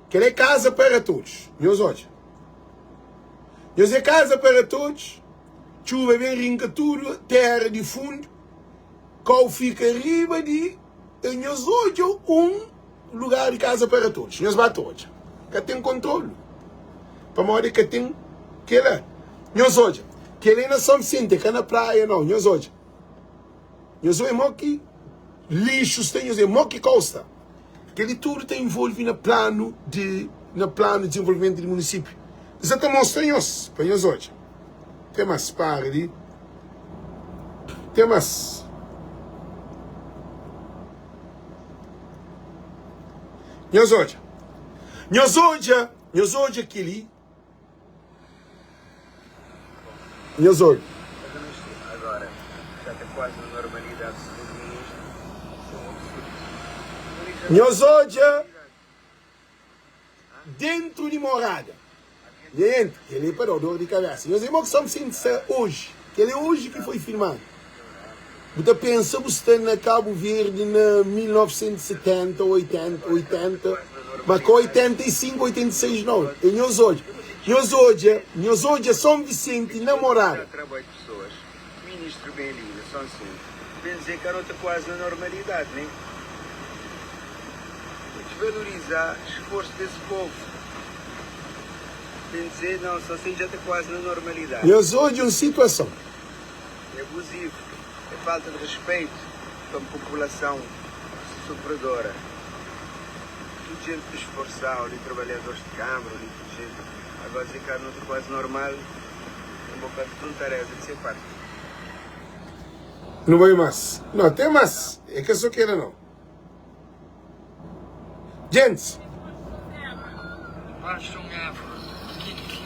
Kel é kaza para todos. Nhos odja. Nhos é kaza para todos. Txuba ben rinka tudu tera di fundu. Kau fika riba di. Nhos odja un. Lugar di kaza para todos. Nhos ba ta odja. Ka ten kontrolu. Pamodi ka ten kela. Nhos odja. Kela é na São Vicente, é ka na praia não. Nhos odja. Nhos odja mo ki lixu sta, nhos odja mo ki kau sta. Keli tudu ta envolve na planu di na planu di desenvolvimento di município. N sa ta mostra nhos pa nhos odja. Ten mas para di. Ten mas. Nhos odja. Nhos odja, nhos odja kel-li. Nhos odja. Nhos odja. Dentru di morada. Nha enti, kel-li é pa da-u dor di kabésa. Nhos irmon ki sta senti sta oji. Kel-li é oji ki foi filmadu. Bu ta pensa bu sta na Kabu Verdi na 1970 ô 80, 80, ma ka 85, 86 nau. É nhos odja. Nhos odja, nhos odja Son Visenti na morada. Ben dizer ka no ta kuazi na normalidade, né? E desvalorizá esforço desse povo. Ben dizer, não, só se dja ta kuazi na normalidade. Nhos odja un situason. É abusivo, é falta de respeito pa população sofredora. Tudo gente ta esforçá, oli trabalhadores de câmara, oli tudo gente. Agora dizer ka no ta kuazi normal, um bocado de tontareza de se parte. Nu bai mas. No, ten mas. É ka so kela no. Djentis. Baixo um Évora. Ki ki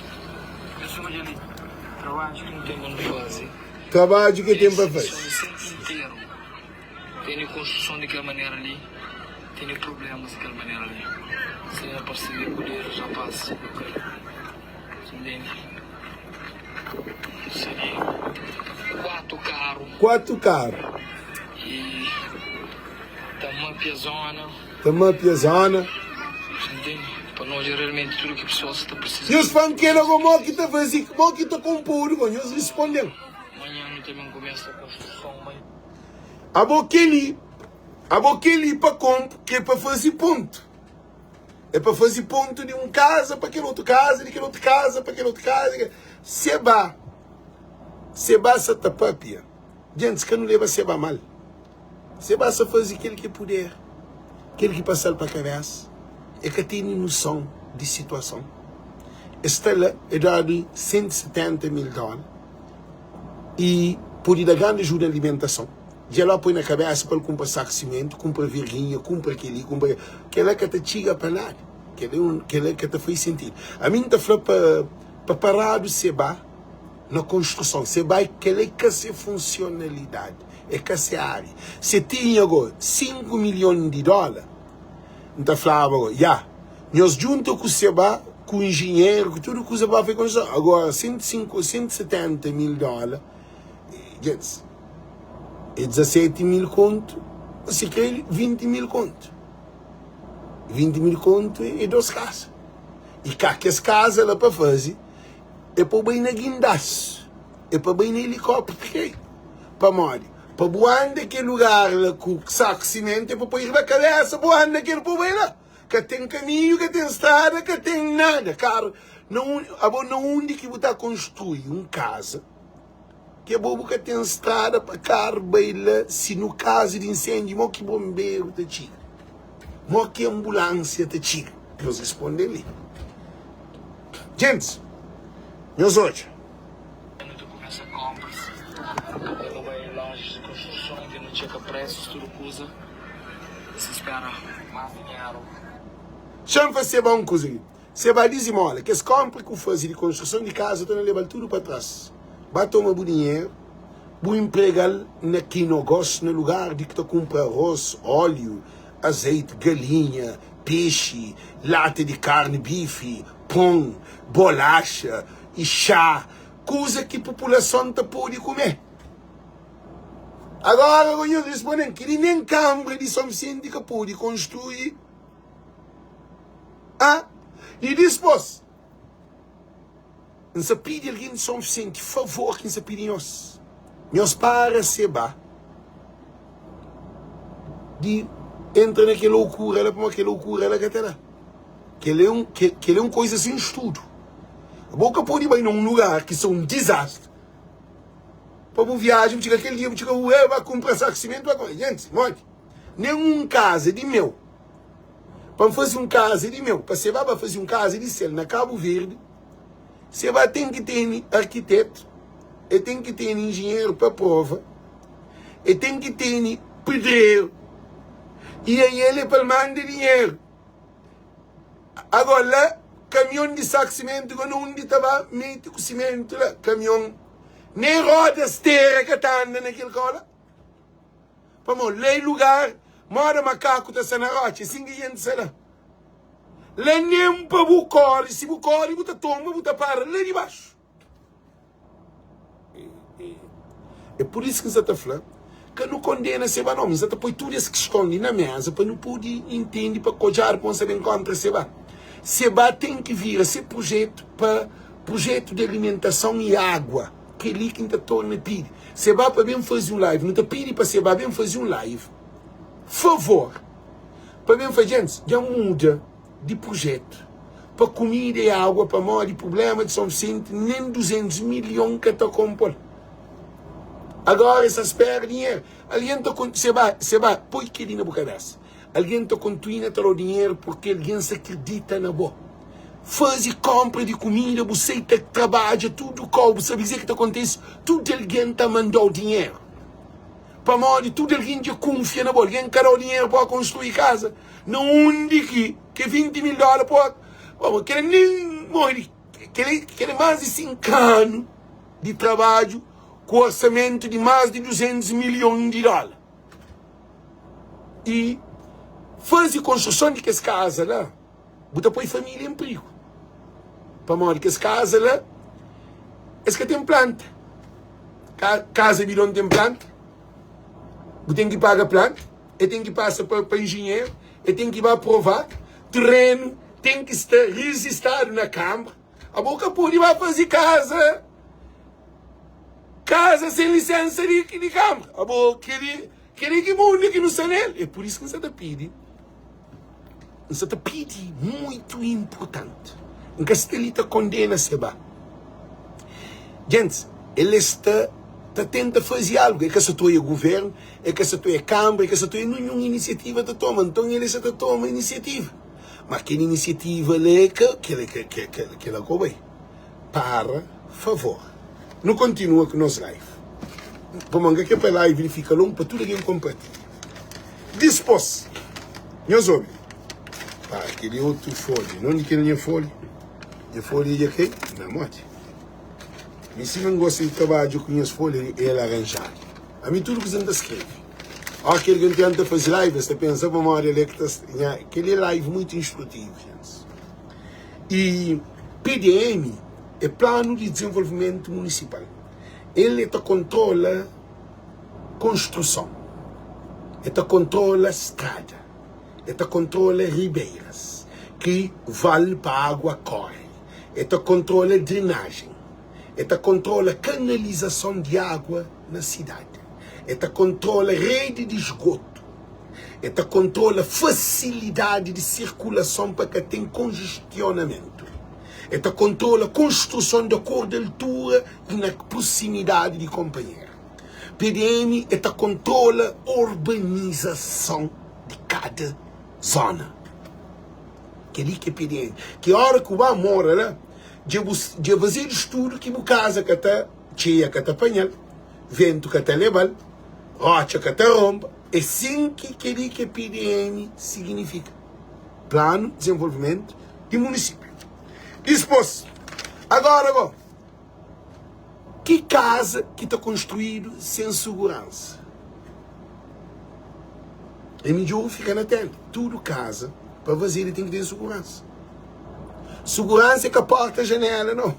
nhos odja li? Trabadju ki nu ten pa nu faze. Trabadju ki ten pa faze. São Vicente interu tene konstruson di kel manera li, tene prublémas di kel manera li. Se na parseria ku deus, rapaz, ok. 4 karu. 4 karu. E ta mapia zona. Ta mapia zona. Pa nu odja realmenti tudu ki pesoas ta presiza. Nhos fla-m kela go mo ki ta faze, mo ki ta konpodu go, nhos risponde-m. Manhan nu ta ben kumesa konstruson. Abo keli, abo keli pa konpo, ke pa faze pontu. É pa faze pontu di un kaza pa kel otu kaza, di kel otu kaza pa kel otu kaza. Seba, Seba sa ta papia. Gentis, ka nu leba Seba mal. Seba sa faze kel ki puder, kel ki pasa-l pa kabesa. E ka tene noson di situason. Es sta la, e dadu 170 mil dóla y pode da grandi ajuda na alimentason. Dja la poi na kabésa pa el kunpra saku simentu, kunpra verginha, kunpra kel-li, kunpra kel. Kel-la ka ta txiga pa nada. Kel-la é un, kel-la ka ta fai sentidu. Ami N ta fla pa, pa paradu seba na konstruson. Seba kel-la é ka se funsionalidadi, é ka se ária. Se tinha go 5 milhon di dóla, N ta flaba go, ya, nhos djunta ku seba, ku injinheru, ku tudu kuza pa fai konstruson. Agora, 105, 170 mil dóla, Djents, é 17 mil kontu, si kre 20 mil kontu. 20 mil kontu é dos kasa. I ka kes kaza la pa faze, é pa bu bai na guindaste, é pa bai na helicóptero. Pamodi? Pa bu anda kel lugar la ku saku simentu, é pa poi riba kabesa, bu anda kel pa bu bai la. Ka ten kaminhu, ka ten strada, ka ten nada. Karu, na undi, abo na undi ki bu ta konstrui un kaza? Ke bo bu ka ten strada pa karu bai la si nu kazu di insendiu mo ki bonberu ta txiga mo ki anbulansia ta txiga nhos risponde li gentis nhos odja. Nu ta kumesa konpras dja nu bai lojas di konstruson dja nu txeka presus tudu kuza si spera mas dinheru. Xa-m faseba un kuza li. Se ba dizimola, kes konpra ki bu faze di konstruson di kaza ta na lebal tudu pa tras. Ba toma bu dinheru, bu inpregal na ki nogos na lugar di ki ta kunpra aros, óliu, azeiti, galinha, pexi, lata di karni, bifi, pon, bolaxa i xá, kuza ki populason ta pode kume. Agora, nhos responde-m, kel-li nen kanbra di Son Visenti ka pode konstrui. Ah, i dispos, N sa pidi algen di Son Visenti, favor ki N sa pidi nhos, nhos para seba di entra na kel loukura la, pamodi kel loukura la ka ta da. Kel é un, kel é un koisa sen studu. Bo ka pode bai na un lugar ki sta un dizastri pa bu viaja, bu txiga kel dia, bu txiga, bu ba kunpra saku simentu, ba kunpra. Jentis, modi? Nen un kaza di meu. Pa N faze un kaza di meu, pa Seba ba faze un kaza di sel na Kabu Verdi, Seba ten ki tene arkitetu, e ten ki tene injinheru pa prova, e ten ki tene pedreru, i aí el é pa el manda dinheru. Agora la, kamion di saku simentu ka na undi ta ba mete ku simentu la, kamion nen roda stera ka ta anda na kel kau la. Pamodi la é lugar moda makaku ta sta na rotxa, é sin ki jenti sta la. La nen pa bu kori, si bu kori bu ta tomba, bu ta para la di baxu. É pur isu ki N sta ta fla, ka nu kondena seba nomi. N sta ta poi tudu es kiston li na meza pa nu pudi intende, pa kodjadu pa un sta ben kontra seba. Seba ten ki vira se prujetu pa prujetu di alimentason i agua. Kel-li ki N ta torna pidi Seba pa ben faze un live. Nu ta pidi pa Seba ben faze un live. Favor, pa ben faze. Gentis, dja muda di projetu pa kumida i agua pamodi prublema di São Vicente nen 200 milhon ka ta konpo-l. Agora es ta spera dinheru. Algen ta kon, Seba, Seba, poi kel-li na bu kabesa. Algen ta kontuina ta dau dinheru purki algen sa kridita na bo. Fazi konpra di kumida, bu sai ta trabadja tudu kau, bu sabi kuzê ki ta kontise, tudu algen ta mandau dinheru. Pamodi tudu algen dja kunfia na bo. Algen ka dau dinheru pa konstrui kaza na undi ki ke 20 mil dola pa bo kel nen modi kel kel más di 5 anu di trabadju ku orsamentu di más di 200 milhon di dola. I faze konstruson di kes kaza la, bu ta poi família en prigu. Pamodi kes kaza la, es ka ten planta. Kaza bidon ten planta, bu ten ki paga planta, e ten ki pasa pa, pa enjinheru, e ten ki ba aprova, terenu ten ki sta rijistadu na kanbra. Abo ka pode ba faze kaza. Kaza sen lisensa di di kanbra. Abo keli keli ki mundu ki nu sta nel. É pur isu ki N sa ta pidi, N sa ta pidi muitu inpurtanti. N ka sta li ta kondena Seba. Gentis, el es sta ta tenta faze algu. El ka sa ta oia guvernu, el ka sa ta oia kanbra, el ka sa ta oia ninhun inisiativa ta toma. Nton el es sa ta toma inisiativa. Ma kel inisiativa la é ka kel kel la ko bai. Para favor. Nu kontinua ku nos live. Pamodi N ka kre pa live li fika longu pa tudu algen konpartilha. Dispos, nhos obi. Pa kel otu folha. Nonde kel nha folha? Nha folha dja kai na modi. Mi sima N gosta di trabadja ku nhas folha el aranjadu. Ami tudu kuza N ta skrebe. Ó kel ki N tenta faze live es ta pensa pamodi el é ki ta nha kel é live muitu instrutivu jens. I PDM é Planu di Dizenvolvimentu Munisipal. El é ta kontrola konstruson, el ta kontrola strada, el ta kontrola ribeiras ki val pa agua kore, el ta kontrola drenajen, el ta kontrola kanalizason di agua na sidadi, el ta kontrola redi di sgotu, el ta kontrola fasilidadi di sirkulason pa ka ten konjestionamentu, el ta kontrola konstruson di akordu altura i na proximidadi di konpanheru. PDM e ta kontrola urbanizason di kada zona. Kel-li ki é PDM. Ki óra ki bu ba mora la, dja bu dja fazedu studu ki bu kaza ka ta txeia ka ta panha-l, ventu ka ta leba-l, rótxa ka ta ronba. É sin ki kel-li ki é PDM siginifika, Planu di Dizenvolvimentu di Munisípiu. Dispôs, agóra gó. Ki kaza ki ta konstruídu sen suguransa? É midjór fika na ténda. Tudu kaza pa fazedu ten ki ten suguransa. Suguransa é ka porta, janéla, nau.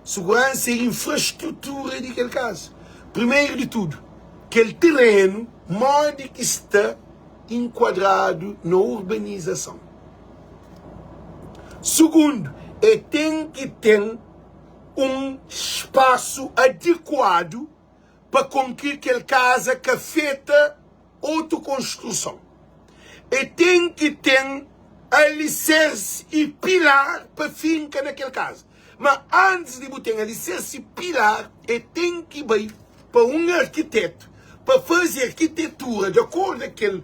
Suguransa é infrastrutura di kel kaza. Primeru di tudu, kel terenu modi ki sta inkuadradu na urbanizason. Sugundu, é ten ki ten un spasu adikuadu pa konki kel kaza ka afeta otu konstruson. E ten ki ten alisersi i pilar pa finka na kel kaza. Ma antis di bu ten alisersi i pilar, e ten ki bai pa un arkitetu pa faze arkitetura di akordu kel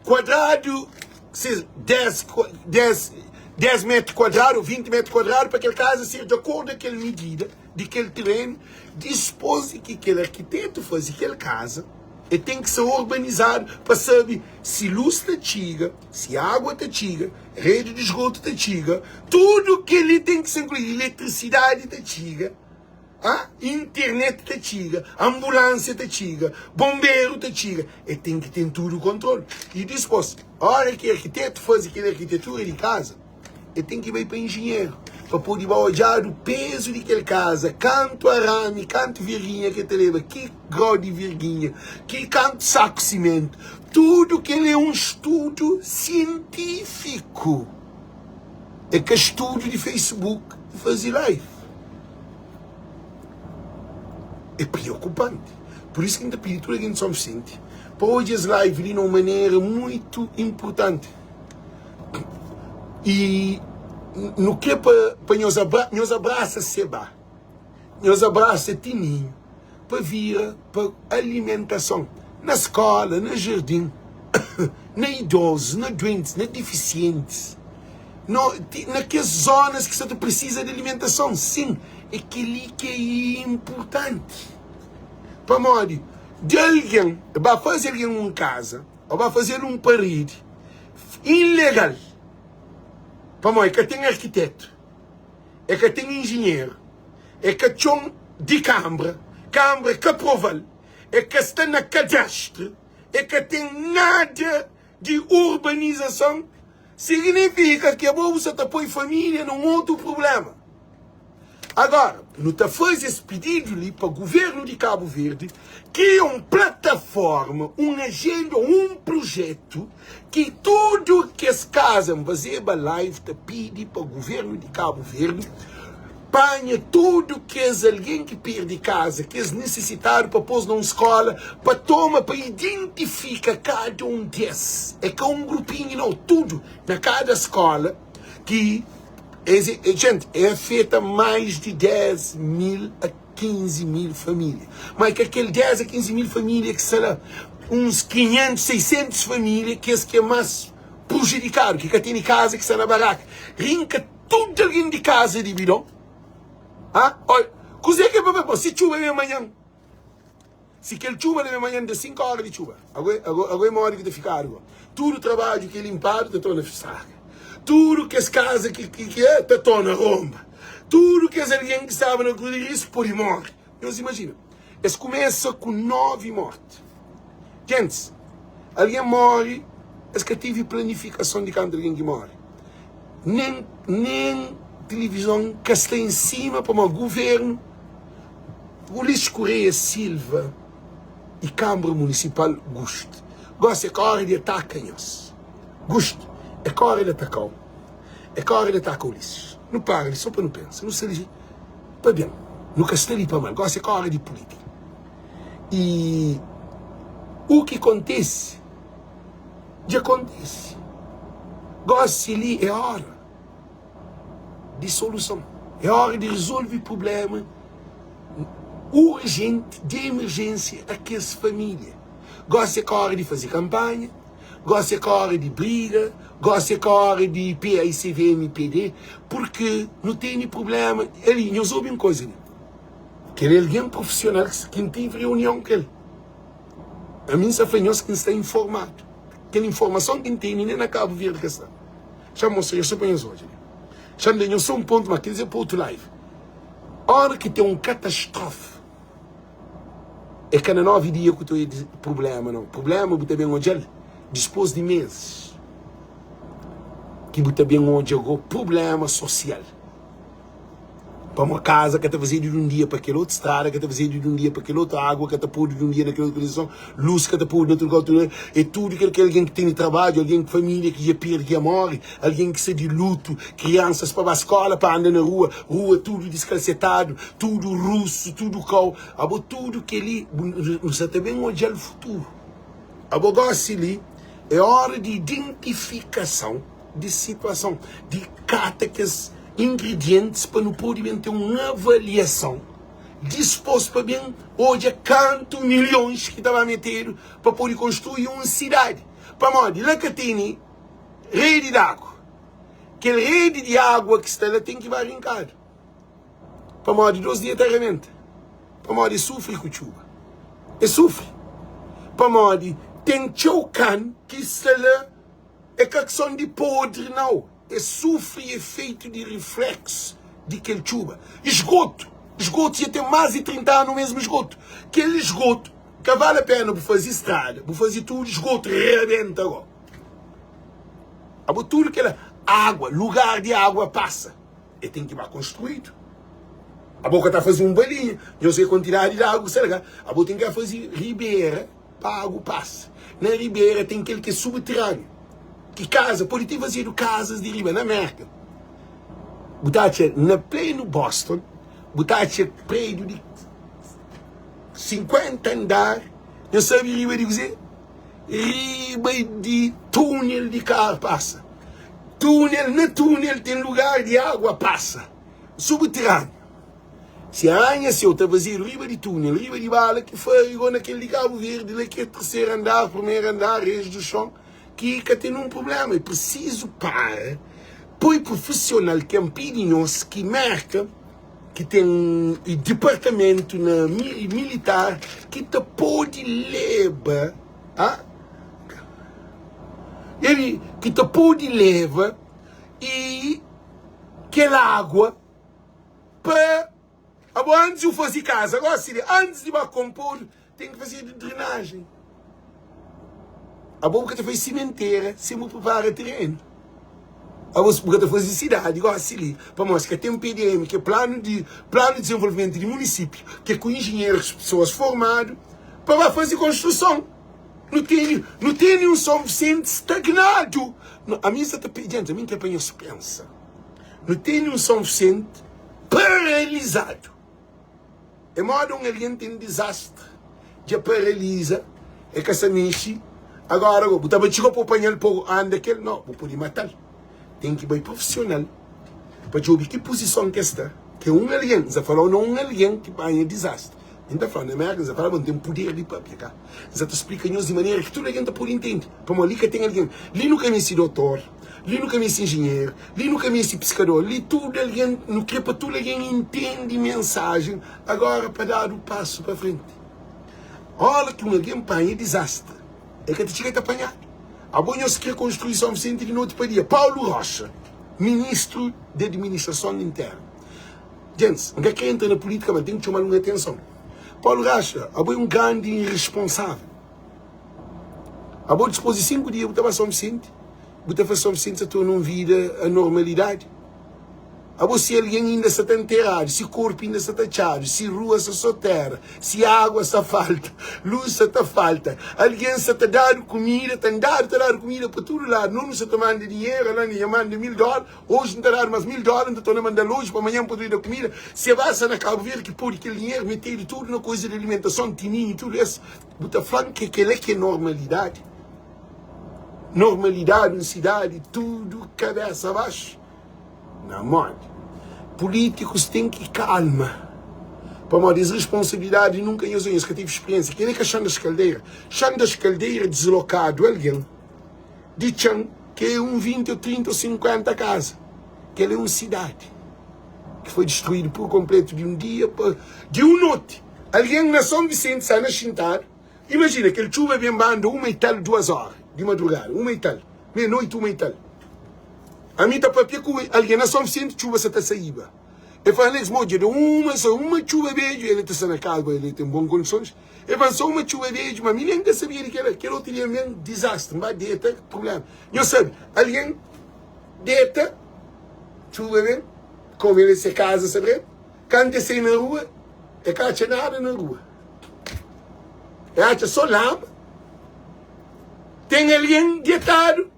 kuadradu, se 10, 10, 10 metru kuadradu ou 20 metru kuadradu pa kel kaza ser di akordu kel midida di kel terenu. Dispôs di ki kel arkitetu faze kel kaza, el ten ki ser urbanizadu pa sabe si lus ta txiga, si agua ta txiga, redi di sgotu ta txiga, tudu kel-li ten ki ser inkluidu, eletrisidadi ta txiga. Ah, internet ta txiga, ambulânsia ta txiga, bonberu ta txiga, e ten ki ten tudu kontrolu. I dispôs, óra ki arkitetu faze kel arkitetura di kaza, e ten ki bai pa injinheru pa pode ba odjadu pezu di kel kaza, kantu arami, kantu virginha ki e ta leba, ki grau di virginha, ki kantu saku simentu, tudu kel é un studu sientífiku. É ka studu di Facebook di faze live. É preokupanti. Pur isu ki N ta pidi tudu algen di Son Visenti pa odja es live li na un manera muitu inpurtanti. I nu kre pa pa nhos abra nhos abrasa Seba, nhos abrasa Tininhu pa vira pa alimentason na skola, na jardin, na idozus, na duentis, na difisientis, no, na kes zonas ki sa ta prisiza di alimentason. Sin, é kel-li ki é inpurtanti. Pamodi di algen ba faze algen un kaza ô ba faze-l un paredi ilegal, pamodi ka ten arkitetu, e ka ten injinheru, e ka txon di kanbra, kanbra ka prova-l, e ka sta na kadastru, e ka ten nada di urbanizason, signifika ki abo bu sa ta poi família na un otu prubléma. Agora, nu ta faze es pididu li pa Guvernu di Kabu Verdi kria un plataforma, un ajenda, un prujetu ki tudu kes kaza, N fazeba live ta pidi pa Guvernu di Kabu Verdi panha tudu kes algen ki perdi kaza, kes nisisitadu pa pôs na un skola, pa toma, pa identifika kada un des, é ka un grupinhu nau, tudu na kada skola ki Es, gente, é afeta mais de 10 mil a 15 mil família. Mas que aquele 10 a 15 mil família que sei lá, uns 500, 600 família, que es que é mais. prujudikadu, ki ka tene kaza, ki sta na baraka, rinka tudu algen di kaza di bidon. Ha? Oi, kuzê ki é pa pa si txuba ben manhan? Si kel txuba la ben manhan da 5 óra di txuba. Ago, ago, ago é modi ki ta fikadu go. Tudu trabadju ki é linpadu ta torna straga. Tudu kes kaza ki, ki, ki é ta torna ronba. Tudu kes algen ki staba na grupu di risku pode móre. Nhos imajina, es kumesa ku 9 morti. Gentis, algen móre, es ka tevi planifikason di kantu algen ki móre. Nen, nen tilivizon ka sta en sima pamodi guvernu, Ulisses Correia Silva y Kanbra Munisipal gustu. Gosi é ka óra di ataka nhos. Gustu, é ka óra di ataka-u. É ka óra di ataka Ulisses. Nu para li so pa nu pensa. Nu sta li pa ben. Nu ka sta li pa mal. Gosi é ka óra di pulítika. I u ki kontise, dja kontise. Gosi li é óra di soluson. É óra di rezolve prubléma urjenti, di emerjénsia a kes família. Gosi é ka óra di faze kanpanha, gosi é ka óra di briga, gosi é ka óra di PAICVM, PD, purki nu tene prubléma. Ali, nhos obi un koza li. Kel é algen profisional ki N tive reunion ku el. Ami N sta fla nhos ki N sta informadu. Kel informason ki N tene nen na Kabu Verdi ka sta. Xa-m mostra nhos so pa nhos odja li. Xa-m da nhos so un pontu, ma kel li é pa otu live. Ora ki ten un katastrofe, é ka na 9 dia ku ta odja prubléma, nau. Prubléma bu ta ben odja-l dispôs di mezis ki bu ta ben odja go prubléma sosial. Pamodi kaza ka ta fazedu di un dia pa kel otu, strada ka ta fazedu di un dia pa kel otu, agua ka ta podu di un dia na kel otu kondison, lus ka ta podu na tudu kau, tudu é tudu kel ki algen ki tene trabadju, algen ki familia ki dja perde, ki dja more, algen ki sta di lutu, kriansas pa ba skola, pa anda na rua, rua tudu diskalsetadu, tudu rusu, tudu kau. Abo tudu kel-li bu nu sa ta ben odja-l futuru. Abo gosi li é ora di identifikason. di situason, di kata kes ingridientis pa nu pode ben ten un avaliason dispos pa ben odja kantu milhons ki ta ba metedu pa pode konstrui un sidadi. Pamodi la ka tene redi di agu. Kel redi di agua ki sta la ten ki ba rinkadu. Pamodi dos dia ta rebenta. Pamodi e sufri ku txuba. E sufri. Pamodi ten txeu kan ki sta la. É ka kson di podri nau, é sufri efeitu di rifleksu di kel txuba. Esgotu, esgotu dja ten más di 30 anu mesmu esgotu. Kel esgotu ka vale a pena bu faze strada, bu faze tudu, esgotu rebenta go. Abo tudu kel água, lugar di água pasa, e ten ki ba konstruídu. Abo ka ta faze un balinha, nhos vê kuantidadi di água ki sta la ka, abo ten ki faze ribera. Pa agu pasa. Na ribera ten kel ki é subteraniu, ki kaza pode ti fazedu kazas di riba. Na Merka, bu ta atxa na plenu Boston, bu ta atxa prédiu di 50 andar, nhos sabe riba di kuzê? Riba di túnel di karu pasa. Túnel, na túnel ten lugar di agua pasa, subteraniu. Si anha seu ta fazedu riba di túnel, riba di bala ki fari go na kel di Kabu Verdi la ki é terseru andar, primeru andar, reis du xon, ki ka ten nun prublema. É prisizu para, poi prufisional ki anpidi nhos ki Merka ki ten dipartamentu na militar ki ta pode leba a el ki ta pode leba i kel agua Pa abo antis di u faze kaza gosi li antis di ba konpodu ten ki fazedu drenajen abo bu ka ta faze simentera sen bu pripara terenu abo bu ka ta faze sidadi gosi li pamodi si ka ten PDM ki é planu di planu di dizenvolvimentu di munisipiu ki é ku injinherus pesoas formadu pa ba faze konstruson nu tene nu tene un Son Visenti stagnadu ami N sa ta pidi ami N kre pa nhos pensa. Nu tene un São Vicente paralizadu. É moda un algen ten dizastri, dja paraliza, e ka sa mexe. Agora go, bu ta bai txiga pa bu panha-l pa bu anda kel? No, bu pode mata-l. Ten ki bai profisional pa djobe ki puzison ki el sta. Ke un algen, N sa fala-u na un algen ki panha dizastri. N ta fla, na Mérka N sa fla, ma N ten puder di papia, ka? N sa ta splika nhos di manera ki tudu algen ta pode intende. Pamodi li ka ten algen. Li nu ka meste dotor, li nu ka meste injinheru, li nu ka meste piskador. Li tudu algen, nu kre pa tudu algen intende mensajen agora pa dadu pasu pa frenti. Óra ki un algen panha dizastri, el ka ta txiga ta panhadu. Abo nhos kre konstrui São Vicente di noti pa dia. Paulo Rocha, ministru di Administrason Interna. Gentis, N ka kre entra na pulítika, ma N ten ki txoma-l un atenson. Paulo Rocha, abo é un grandi irresponsável. Abo dispôs di 5 dia bu ta ba São Vicente, bu ta fla São Vicente sa torna un vida anormalidadi. Abo si algen inda sa ta nteradu, si korpu inda sa ta txadu, si rua sa so tera, si agua sa falta, lus sa ta falta, algen sa ta dadu kumida, ta ndadu ta dadu kumida pa tudu ladu, no nu sa ta manda dinheru, ala nha manda 1000 dola, oji N ta dadu mas 1000 dola, N ta torna mandal oji pa manhan pa da kumida, si e ba sa na Kabu Verdi ki podi kel dinheru metedu tudu na koisa di alimentason, tininhu tudu es, bu ta fla-m ke kela ke normalidadi? Normalidadi un sidadi tudu kabesa baxu? Na modi? Pulítikus ten ki kalma pamodi es responsabilidadi nunka nhos nhos ka tevi spiriénsia. Kel-li ka Xan das Kaldeira. Xan das Kaldeira dislokadu algen di txan ki é un 20 ô 30 ô 50 kaza. Kel-li é un sidadi ki foi distruídu pur konplétu di un dia pa di un noti. Algen na Son Visenti sta na xintadu. Imajina kel txuba ben banda uma i tal duas óra di madrugada, uma i tal, meia noiti, uma i tal. Ami ta papia ku algen na Son Visenti, txuba sa ta saíba. El fla, Alex, mo dja da uma, sa uma txuba bedju, el ta sta na kaza, el ten bon kondisons. El fla, sa uma txuba bedju, ma mi nen ka sabia di kela. Kel otu dia men, dizastri, N ba deta, prublema. Nhos sabe, algen deta, txuba ben, komu el é se kaza sa dretu, kantu el sai na rua, el ka atxa nada na rua. El atxa so lama. Ten algen detadu.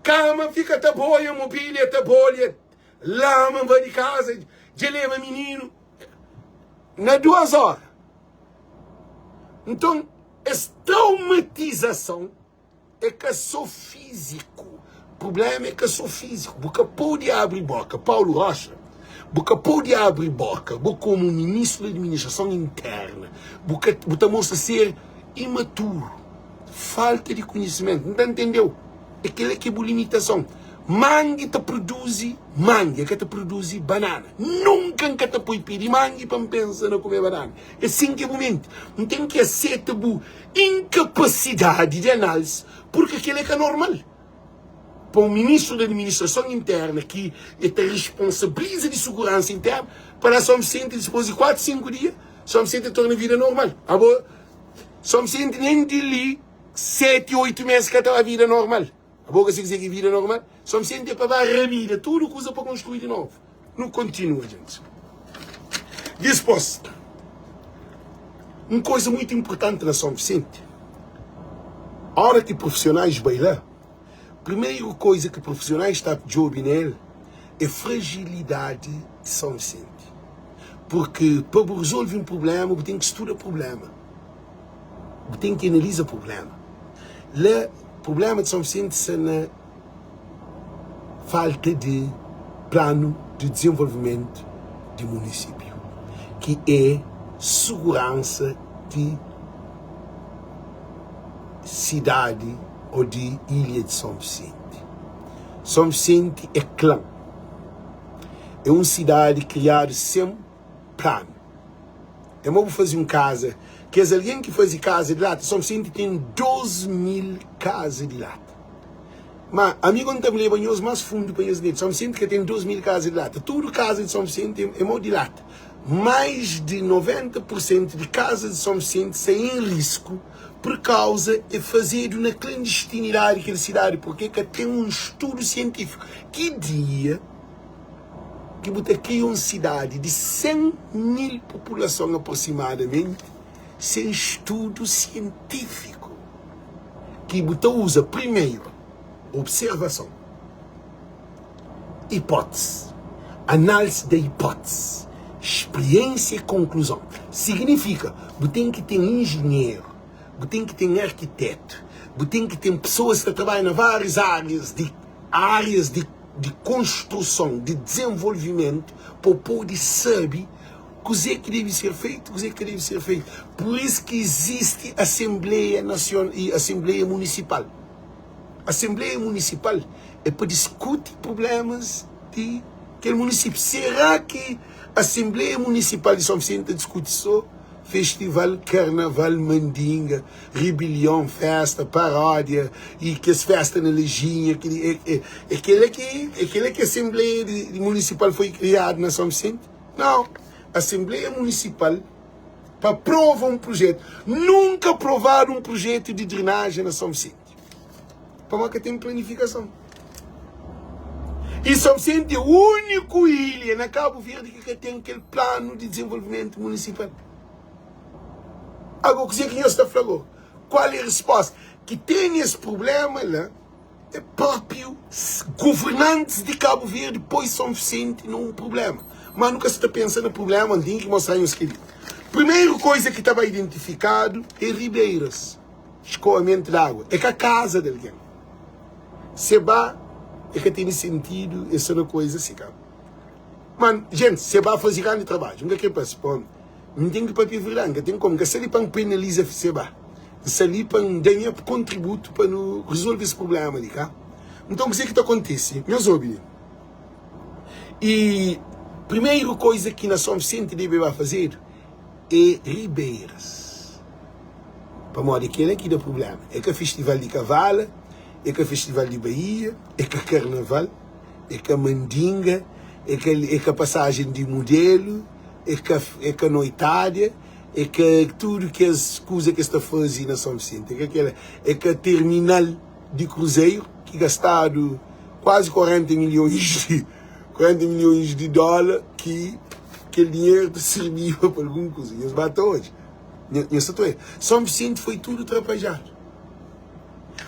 Kama fika ta boia, mobília ta bolha, lama nvadi kaza, dja leba mininu na duas óra. Nton, es traumatizason é ka sô fíziku. Prubléma é ka sô fíziku. Bu ka pode abri bóka. Paulo Rocha, bu ka pode abri bóka, bo komu ministru di Administrason Interna, bu ka, bu ta mostra ser imaturu. Falta di konhisimentu. N ta ntende-u. É kel-la ki é bu limitason. Mangi ta produzi mangi, el ka ta produzi banana. Nunka N ka ta poi pé di mangi pa N pensa na kume banana. É sin ki é bu menti. N ten ki aseta bu inkapasidadi di analisi purki kel-la é ka normal. Pa un ministru di Administrason Interna ki el ta responsabiliza di suguransa interna, pa la São Vicente dipôs di 4, 5 dia, São Vicente torna vida normal. Abo. Só mi senti nen di li 7, 8 mes ka ta ba vida normal. Abo ka sa kuzê ki vida normal? Só mi senti é pa ba rabida tudu kuza pa konstrui di novu. Nu kontinua djenti. Dispos, un koza muitu inpurtanti na São Vicente, ora ki profisionais bai la, primeru koza ki profisionais ta djobe na el é fragilidadi di São Vicente. Purki pa bu rezolve un prubléma, bu ten ki studa prubléma. Bu ten ki analiza prubléma. La, prubléma di São Vicente sta na falta di planu di dizenvolvimentu di munisípiu, ki é suguransa di sidadi ô di ilha di São Vicente. São Vicente é klan. É un sidadi kriadu sen planu. É ma bu faze un kaza. Kes algen ki faze kaza di lata, São Vicente ten 2000 kaza di lata. Ma ami go N ta leba nhos más fundu pa nhos ntende. São Vicente ka ten 2000 kaza di lata. Tudu kaza di São Vicente é mau di lata. Mais di 90 pur sentu di kazas di São Vicente sta en risku pur kauza é fazedu na klandistinidadi kel sidadi purke ka ten un studu sientífiku. Ki dia ki bu ta kria un sidadi di 100 mil populason aproximadamenti sen studu sientífiku ki bu ta uza primeru observason, hipótese, análise da hipótese, spriensia i konkluzon. Signifika bu ten ki ten injinheru, bu ten ki ten arkitetu, bu ten ki ten pesoas ki ta trabadja na várius árias di árias di di konstruson, di dizenvolvimentu pa bu pode sabe. Kuzê ki debe ser feitu, kuzê ki ka debe ser feitu. Pur isu ki izisti Asenbleia Nasion i Asenbleia Munisipal. Asenbleia Munisipal é pa diskuti prublémas di kel munisípiu. Será ki Asenbleia Munisipal di São Visenti ta diskuti sô festival, karnaval, mandinga, ribilion, fésta, paródia i kes fésta na Lejinha? É kel-la ki é kel-la ki Asenbleia Munisipal foi kriadu na São Visenti? Nau. Asenbleia Munisipal pa aprova un projetu. Nunka aprovadu un projetu di drenajen na São Visenti. Pamodi ka ten planifikason. I São Vicente é úniku ilha na Kabu Verdi ki ka ten kel planu di dizenvolvimentu munisipal. Ago, kuzê ki nhos ta fla go? Kual é resposta? Ki ten es prublema la é própriu governantis di Kabu Verdi poi São Vicente na un prublema. Má nu ka sa ta pensa na prublema, N ten ki mostra nhos kel-li. Primeru koisa ki ta ba identifikadu é ribeiras. Skoamentu di agua é ka kaza di algen. Se ba é ka tene sentidu é so na koisa si ka. Man, jenti, se ba faze grandi trabadju. N ka kre pasi pa omi. N ten ki papia verdadi, N ka ten komu. N ka sta li pa N penaliza se ba. N sta li pa N da nha kontributu pa nu rezolve es prublema li, ka? Nton, kuzê ki ta kontise? Nhos obi li. I primeru koisa ki na Son Visenti debe ba fazedu é ribeiras. Pamodi kel-la ki da prubléma. É ka festival di Kavala, é ka festival di Baía, é ka karnaval, é ka mandinga, é ka, é ka pasajen di mudelu, é ka, é ka noitada, é ka tudu kes kuza ki es ta faze na São Vicente. É ka kel-la. É ka terminal di kruzeru ki gastadu kuazi 40 milhões di, 40 milhões di dóla ki kel dinheru ta sirbiba pa algun kuza. Nhos ba ta odja. Nhos ta oja. São Vicente foi tudu trapajadu.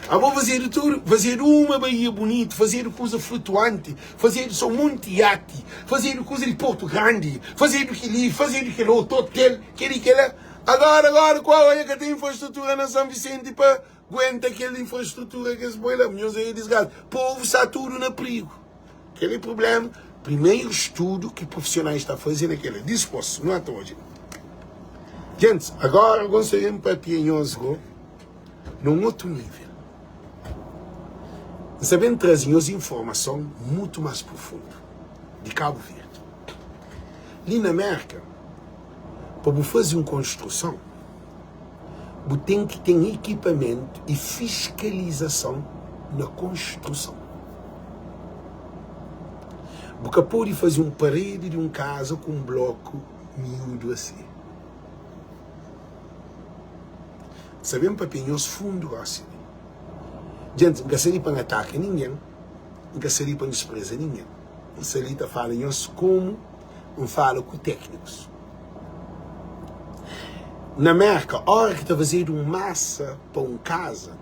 Abo fazedu tudu, fazedu uma baía bunitu, fazedu kuza flutuanti, fazedu só monti iati, fazedu kuza di Porto Grandi, fazedu keli, fazedu kel otu, hotel, keli, kela. Agora, agora, kua oja ka ten infrastrutura na São Vicente pa guenta kel infrastrutura ki es poi la. Nhos é disgrasa. Povu sta tudu na prigu. Kel é prublema. Primeiro estudo ki profissionais ta faze na kel. Dispos, nu ata odja. Gents, agora gostaria de papia nhos go num outro nível. N sta ben traze nhos informason mutu mas profundu di Cabo Verde. Li na Merka, pa bu faze un konstruson, bu ten ki ten ekipamentu i fiskalizason na konstruson. Bu ka pode faze un paredi di un kaza ku un bloku miúdu asi. N sta ben papia nhos fundu gósi li. Djenti, N ka sta li pa N ataka ningen, N ka sta li pa N dispreza ningen. N sta li ta fala nhos komu N fala ku téknikus. Na Merka, óra ki ta fazedu un masa pa un kaza,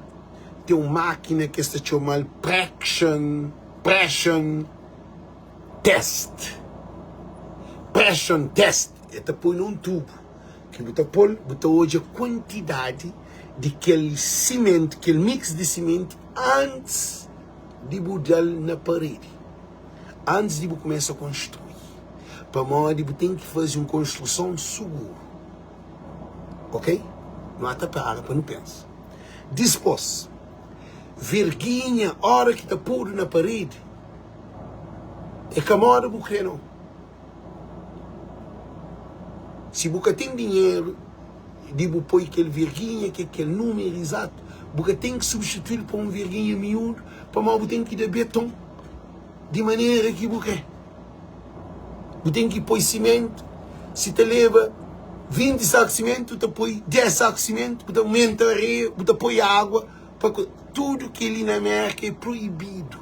ten un mákina ki es ta txoma-l prection, pression test. Pression test, el ta poi na un tubu ki bu ta pô-l, bu ta odja kuantidadi di kel simenti, kel mix di simenti antis di bu da-l na paredi. Antis di bu kumesa konstrui, pamodi bu ten ki faze un konstruson suguru. Ok? Nu ata para pa nu pensa. Dispos, verginha ora ki ta podu na paredi, é ka moda bu kre nau. Si bu ka ten dinheru di bu poi kel verginha ki é kel numeru izatu, bu ka ten ki substitui-l pa un verginha miúdu, pamodi bu ten ki da beton di manera ki bu kre. Bu ten ki poi simentu, si ta leba 20 saku simentu, bu ta poi 10 saku simentu, bu ta aumenta areia, bu ta poi agua pa tudu kel-li na Merka é proibidu.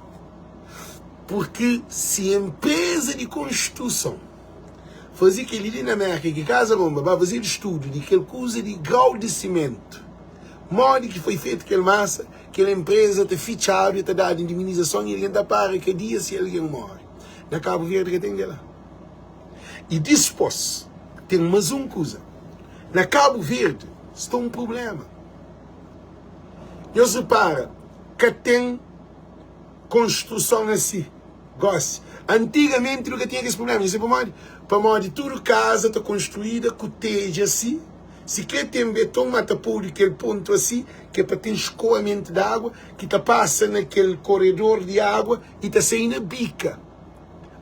Purki si enpreza di konstruson faze kel-li li na Merka ki Kaza Ronba ba fazedu studu di kel kuza di grau di simentu, modi ki foi fetu kel masa, kel enpreza ta fitxadu, e ta dadu indemnizason i algen ta para kadia si algen more. Na Kabu Verdi ka ten kel-la. I dispos ten mas un kuza, na Kabu Verdi sta un prublema. Nhos repara, ka ten. Konstruson asi. Gósi, antigamenti nu ka tinha kes prubléma. Nhos sabe pamodi? Pamodi tudu kaza ta konstruída ku tedja asi, sikrê ten beton, má ta podu kel pontu asi, ki é pa ten skoamentu di agu ki ta pasa na kel koredor di agu i ta sai na bika.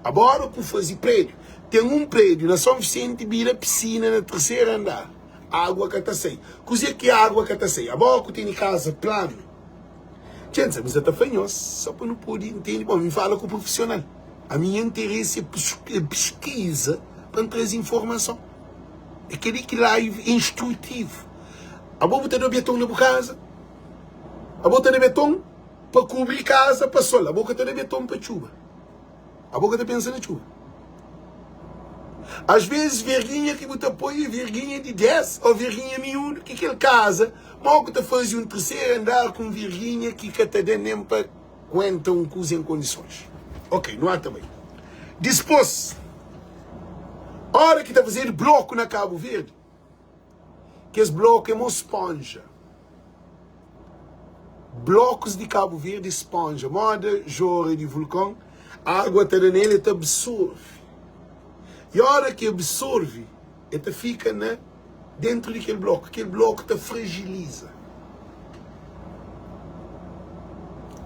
Agora ku faze prédiu, ten un prédiu na Son Visenti bira pisina na terseru andar, agua ka ta sai. Kuze ki agua ka ta sai? Agora ku tene kaza planu, txen sa mi sa ta fla nhos so pa nu pode ntende. Bon, mi fala ku profisional, ami nha interesi é piskiza pa N traze informason. É kel-li ki live é instrutivu. Abo bu ta da beton na bu kaza? Abo ta da beton pa kubri kaza pa sol, abo ka ta da beton pa txuba. Abo ka ta pensa na txuba. Às vezes verguinha ki bu ta poi é verguinha di 10 ou verguinha miúdu ki kel kaza, mau ku ta faze un terceiro andar ku un verguinha ki ka ta da nem pa aguenta un kuza em kondisons. Ok, nu ata bai. Dispôs, ora ki ta fazedu bloku na Kabu Verdi, Kes bloku é mo sponja. Blokus di Kabu Verdi é sponja. Moda jora di vulkon, agua ta da nel, el ta absorve. I ora ki absorve, el ta fika na dentru di kel bloku. Kel bloku ta fragiliza.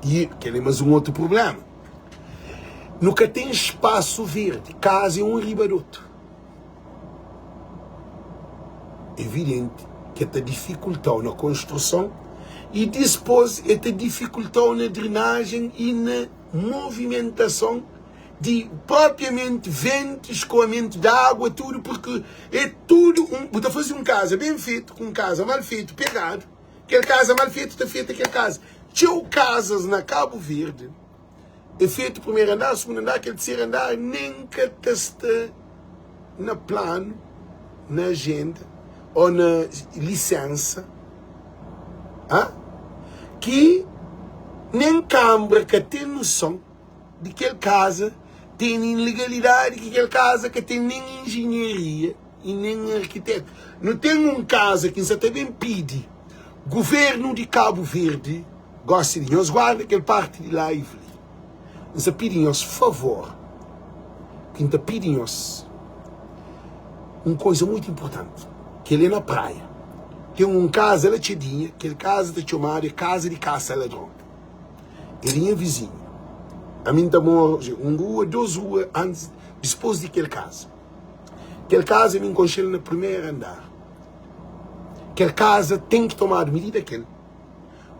I kel é mas un otu prublema. Nu ka ten spasu verdi. Kaza é un riba di otu. Evidenti ki el ta difikulta-u na konstruson i dispôs el ta difikulta-u na drenajen i na movimentason di propriamenti ventu, skoamentu di agua, tudu purki é tudu un bu ta faze un kaza ben fetu ku un kaza mal fetu pegadu, kel kaza mal fetu ta feta kel kaza. Txeu kazas na Kabu Verdi. É fetu primeru andar, sugundu andar, kel terseru andar nen ka ta sta na planu, na ajenda ô na lisensa, ha? Ki nen kanbra ka ten noson di kel kaza tene ilegalidadi, ki kel kaza ka ten nen injinharia i nen arkitetu. Nu ten un kaza ki N sa ta ben pidi guvernu di Kabu Verdi, Gosi di nhos guarda kel parti di live li. N sa pidi nhos favor, ki N ta pidi nhos un koza muitu inpurtanti. Kel é na praia. Ten un kaza la txedinha, kel kaza ta txomadu é kaza di kasa ladron. É di nha vizinhu. Ami N ta mora un rua, dos rua antis, dispôs di kel kaza. Kel kaza mi N konxe-l na primeru andar. Kel kaza ten ki tomadu midida kel.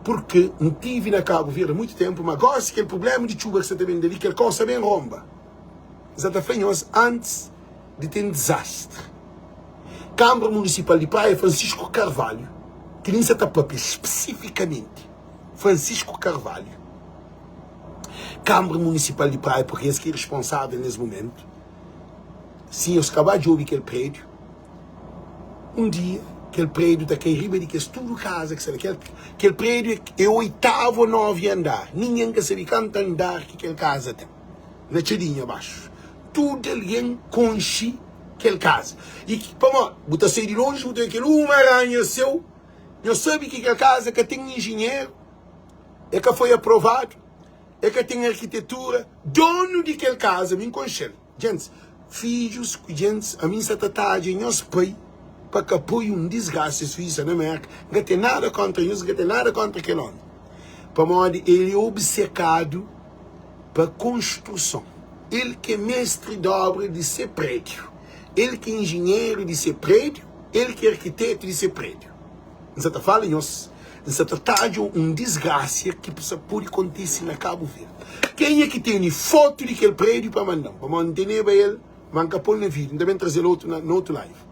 Purki N tivi na Kabu Verdi muitu tenpu, ma gosi kel prublema di txuba ki sa ta ben dali, kel kau sa ben ronba. N sa ta fla nhos antis di ten dizastri. Kanbra Munisipal di Praia Francisco Carvalho, ki li N sa ta papia spesifikamenti Francisco Carvalho, Kanbra Munisipal di Praia, purki es ki é responsavel nes mumentu, si nhos ka ba djobi kel prediu, Un dia, kel prédiu ta kai riba di kes tudu kaza ki sta la. Kel, kel prédiu é, é oitavu ô novi andar. Ningen ka sabe kantu andar ki kel kaza ten. Na txadinha baxu, tudu algen konxe kel kaza. I ki, pamodi? Bu ta sai di lonji, bu ta odja kel uma aranha-séu. Nhos sabe ki kel kaza ka ten injinheru, e ka foi aprovadu, e ka ten arkitetura. Donu di kel kaza, mi N konxe-l. Gentis, fidjus ku gentis, ami N sa ta tadja nhos pai pa ka poi un disgrasa es fidju sta na Merka, N ka ten nada kontra nhos, N ka ten nada kontra kel omi, pamodi el é obisekadu pa konstruson, el ki é mestri di obra di se prédiu, el ki é injinheru di se prédiu, el ki é arkitetu di se prédiu. N sa ta fala nhos, N sa ta tadja un disgrasia ki sa pode kontise na Kabu Verdi. Kenha ki tene fotu di kel prédiu pa manda-m, pamodi N teneba el, ma N ka pô-l na vídiu. N ta ben traze-l otu na otu live.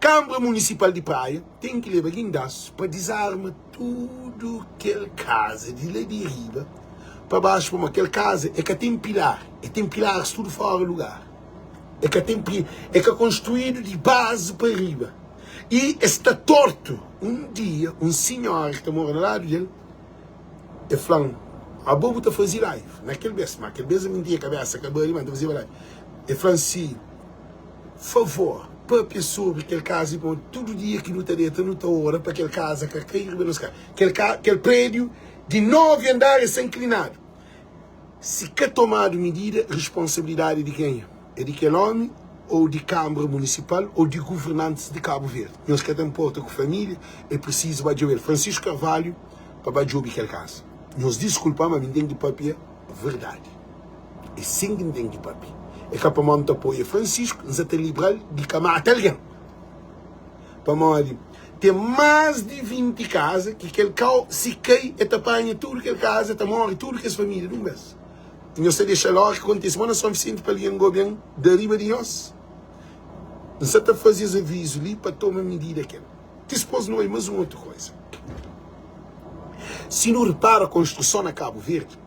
Kanbra Munisipal di Praia ten ki leba gindasu pa dizarma tudu kel kaza di la di riba pa baxu, pamodi kel kaza e ka ten pilar, e ten pilaris tudu fora lugar, e ka ten, e ka konstruídu di bazi pa riba. I es sta tortu. Un dia, un sinhora ki ta mora na ladu di el, el fla-m, Abo bu ta faze live? Na kel bês, má kel bês ami N tinha kabésa ka bali, má N ta fazeba live. El fla-m si, Favor, pâpia sobri kel kaza li, pamodi tudu dia ki nu ta deta, nu ta ora pa kel kaza ka kai riba nos kabésa. Kel ka, kel prédiu di nóvi andar é sta inklinadu. Si ka tomadu midida, responsabilidadi é di kenha? É di kel omi ou di Kambra Munisipal ou di guvernantis di Kabu Verdi? Nhos ka ta nporta ku familia, é prisizu ba djobe-l. Francisco Carvalho pa ba djobe kel kaza. Nhos diskulpa-m, ma mi N ten ki papia verdadi. É sin ki N ten ki papia. É ka pamodi N ta apoia Francisco, N sa ta libra-l di ka mata algen. Pamodi ten más di 20 kaza ki kel kau si kai e ta panha tudu kel kaza, ta móre tudu kes família di un bês. Nhos ta dexa-l óra ki kontise mo na Son Visenti pa algen go ben da riba di nhos? N sa ta faze es avizu li pa toma midida kel. Dispôs nu oi más un otu koza. Si nu ripara konstruson na Kabu Verdi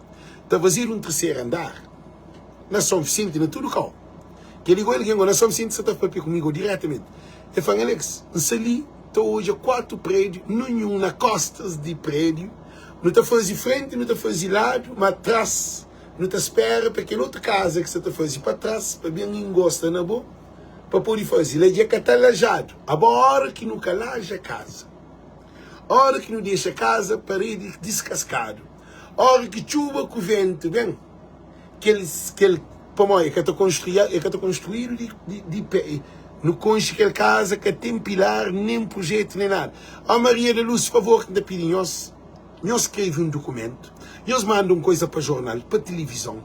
ta fazedu un terseru andar na Son Visenti na tudu kau. Kel-li go algen go na Son Visenti sa ta papia ku mi go diretamenti. El fla-m, Alex, N sta li ta odja 4 prédiu, ninhun na kostas di prédiu. Nu ta faze frenti, nu ta faze ladu, ma tras nu ta spera pa kel otu kaza ki sa ta faze pa tras pa ben ingosta na bo pa pode faze. La dja ka ta lajadu. Abo ora ki nu ka laja kaza, ora ki nu dexa kaza paredi diskaskadu, ora ki txuba ku ventu ben, kel kel pamodi e ka ta konstrui e ka ta konstruídu di di di pé nu konxe kel kaza ka ten pilar nen prujetu nen nada ó Maria da Luz favor ki N ta pidi nhos nhos skrebe un dukumentu nhos manda un koisa pa jornal pa tilivizon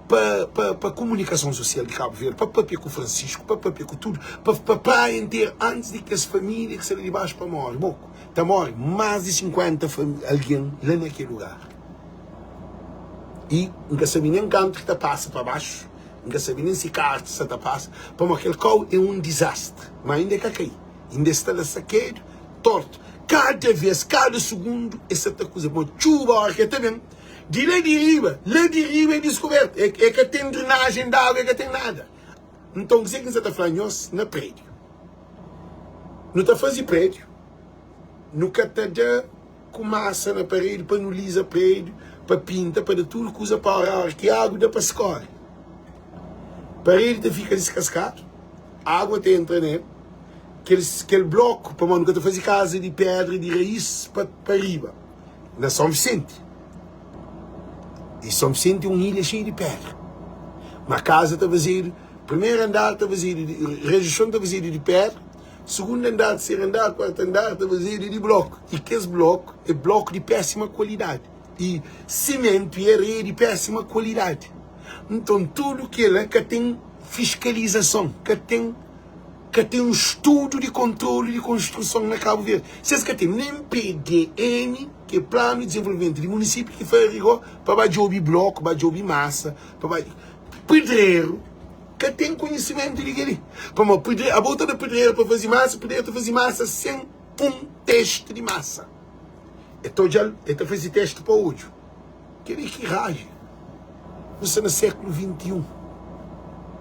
pa pa pa kumunikason sosial di Kabu Verdi pa papia ku Francisco pa papia ku tudu pa pa praia interu antis di kes familia ki sta li dibaxu pa more bo ta more más di 50 algen la na kel lugar. I N ka sabe nen kantu ki ta pasa pa baxu, N ka sabe nen si karta sa ta pasa, pamodi kel kau é un dizastri. Má inda e ka kai, inda e sta la sakedu, tortu. Kada vês, kada sugundu e sa ta kuza, pamodi txuba óra ki e ta ben, di la di riba, la di riba é diskubertu, e ka ten drenajen di agu, e ka ten nada. Nton, kuzê ki N sa ta fla nhos na prédiu? Nu ta faze prédiu, nu ka ta da. Ku masa na paredi pa nu liza prédiu, pa pinta, pa da tudu kuza pa ora ora ki agu da pa skore. Paredi ta fika diskaskadu, agua ta entra na el, kel, kel bloku, pamodi nu ka ta faze kaza di pedra di rais pa, pa riba, na São Vicente. E São Vicente é un ilha xeiu di pedra. Ma kaza ta fazedu, primeru andar ta fazedu, rejuxon ta fazedu di pedra, Sugundu andar, terseru andar, kuartu andar ta fazedu di bloku i kes bloku é bloku di pésima kualidadi i simentu i areia di pésima kualidadi. Nton tudu kela ka ten fiskalizason, ka ten ka ten un studu di kontrolu di konstruson na Kabu Verdi. Si es ka ten nen PDM, ki é Planu di Dizenvolvimentu di Munisípiu, ki fari go pa ba djobi bloku, ba djobi masa, pa ba pedreru. Ka ten konhisimentu di kel-li. Pamodi pedreru, abo ta da pedreru pa faze masa, pedreru ta faze masa sen un testi di masa. E ta odja-l, e ta faze testi pa odju. Kel-li ki raja. Nu sta na sékulu 21.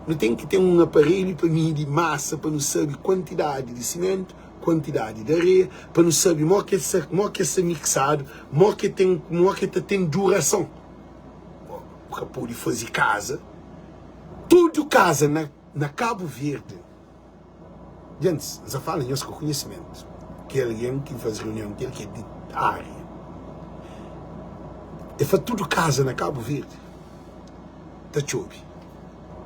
Nu ten ki ten un aparelhu pa midi masa, pa nu sabe kuantidadi di simentu, kuantidadi di areia, pa nu sabe mo ki mo ki sta miksadu, mo ki ten, mo ki ta ten durason. Bu ka pode faze kaza. Tudu kaza na na Kabu Verdi Djentis, N sa fala nhos ku konhisimentu Ki algen ki faze reunion kel ki é di aria E fla tudu kaza na Kabu Verdi ta txobi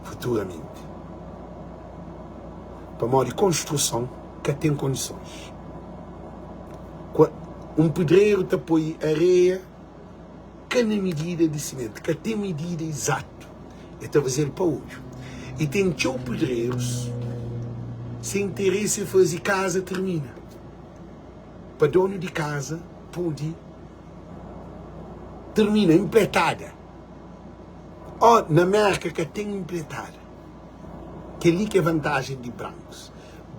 futuramenti Pamodi konstruson ka ten kondisons Un pedreru ta poi areia Ka na midida di simentu, ka ten midida izatu, e ta faze-l pa odju. I ten txeu pedrerus se interesi é faze kaza tirmina, pa donu di kaza pode tirmina inpletada. Ó, na Merka ka ten inpletada. Kel-li ki é vantajen di brankus.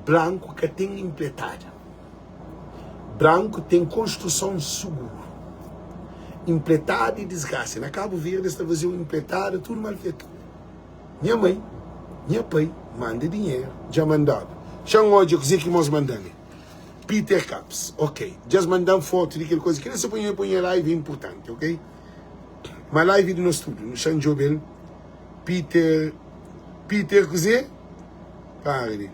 Branku ka ten inpletada. Branku ten konstruson suguru. Inpletada e disgrasa. Na Kabu Verdi es ta faze un inpletada tudu mal fetu. Nha mai, nha pai manda dinheru, dja mandaba. Xa-m odja kuze ki mos manda-m li. Peter Caps, ok. Dja-s manda-m fotu di kel kuze. Kel-li sa poi nha live é inpurtanti, ok? Ma live é di nos tudu. Xa-m djobe-l. Peter, Peter kuze? Para li.